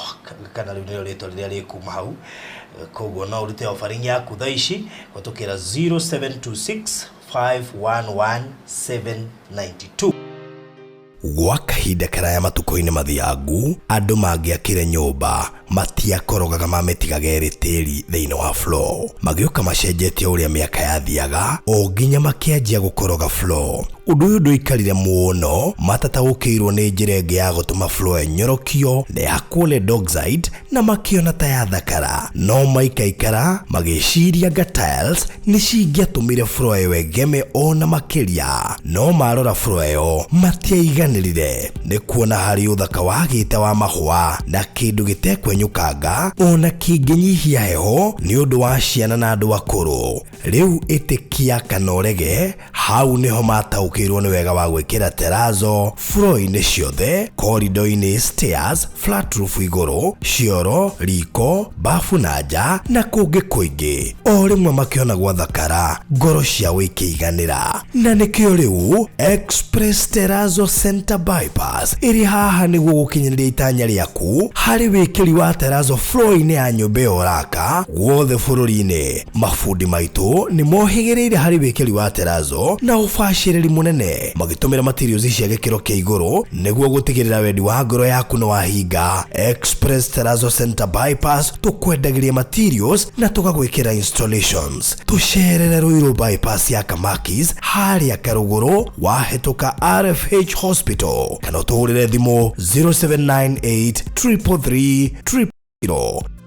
kana rĩu nĩrĩo rĩtwa rĩrĩa rĩkuma hau. Koguo no ũrute offering yaku thaa ici kũhetũkĩra 0726 511 792. Gwa kahinda karaya matukũ-inĩ mathiangu, andũ mangĩakire nyũmba matiakorogaga mamĩtigaga ĩrĩ tĩri thĩinĩ wa floor. Magĩũka macenjetie ũrĩa mĩaka yathiaga o nginya makĩanjia gũkoroga floor. Ũndũ ũyũ ndũikarire mũno matataũkĩirwo nĩ njĩra ĩngĩ ya gũtũma floor ĩnyorokio na ĩhakwo lead oxide, na makĩona ta yathakara. No maikaikara magĩciria nga tiles nĩ cingĩatũmire floor ĩyo ĩgeme ona makĩria. No marora floor ĩyo matiaiganĩrire nĩ kuona harĩ ũthaka wagĩte wa mahũa na kĩndũ gĩtekwenyũkanga ona kĩngĩnyihia heho nĩ ũndũ wa ciana na andũ akũrũ. Rĩu ĩtĩkia kana ũrege, hau nĩho mataũkĩirwo nĩ wega wa gwĩkĩra terrazzo floor-inĩ ciothe, corridor-inĩ, stairs, flat roof igũrũ, cioro, riko, bafu na nja na kũngĩ kũingĩ. O rĩmwe makĩona gwathakara, ngoro ciao ikĩiganĩra. Na nĩkĩo rĩu Express Terrazzo Center Bypass ĩrĩ haha nĩguo gũkinyanĩria itanya rĩaku harĩ wĩkĩri wa terrazzo floor-inĩ ya nyũmba ĩyo ũraka guothe bũrũri-inĩ. Mabundi maitũ nĩ mohĩgĩrĩire harĩ wĩkĩri wa terrazzo na ũbacĩrĩri mũnene, magĩtũmĩra materials cia gĩkĩro kĩa igũrũ nĩguo gũtigĩrĩra wendi wa ngoro yaku nĩ wahinga. Express Terrazzo Center Bypass tũkwendagĩria materials na tũgagwĩkĩra installations. Tũcerere Ruiru Bypass ya Kamakis harĩa Karũgũrũ wahĩtũka RFH Hospital, kana ũtũhũrĩre thimũ 0798 333 000.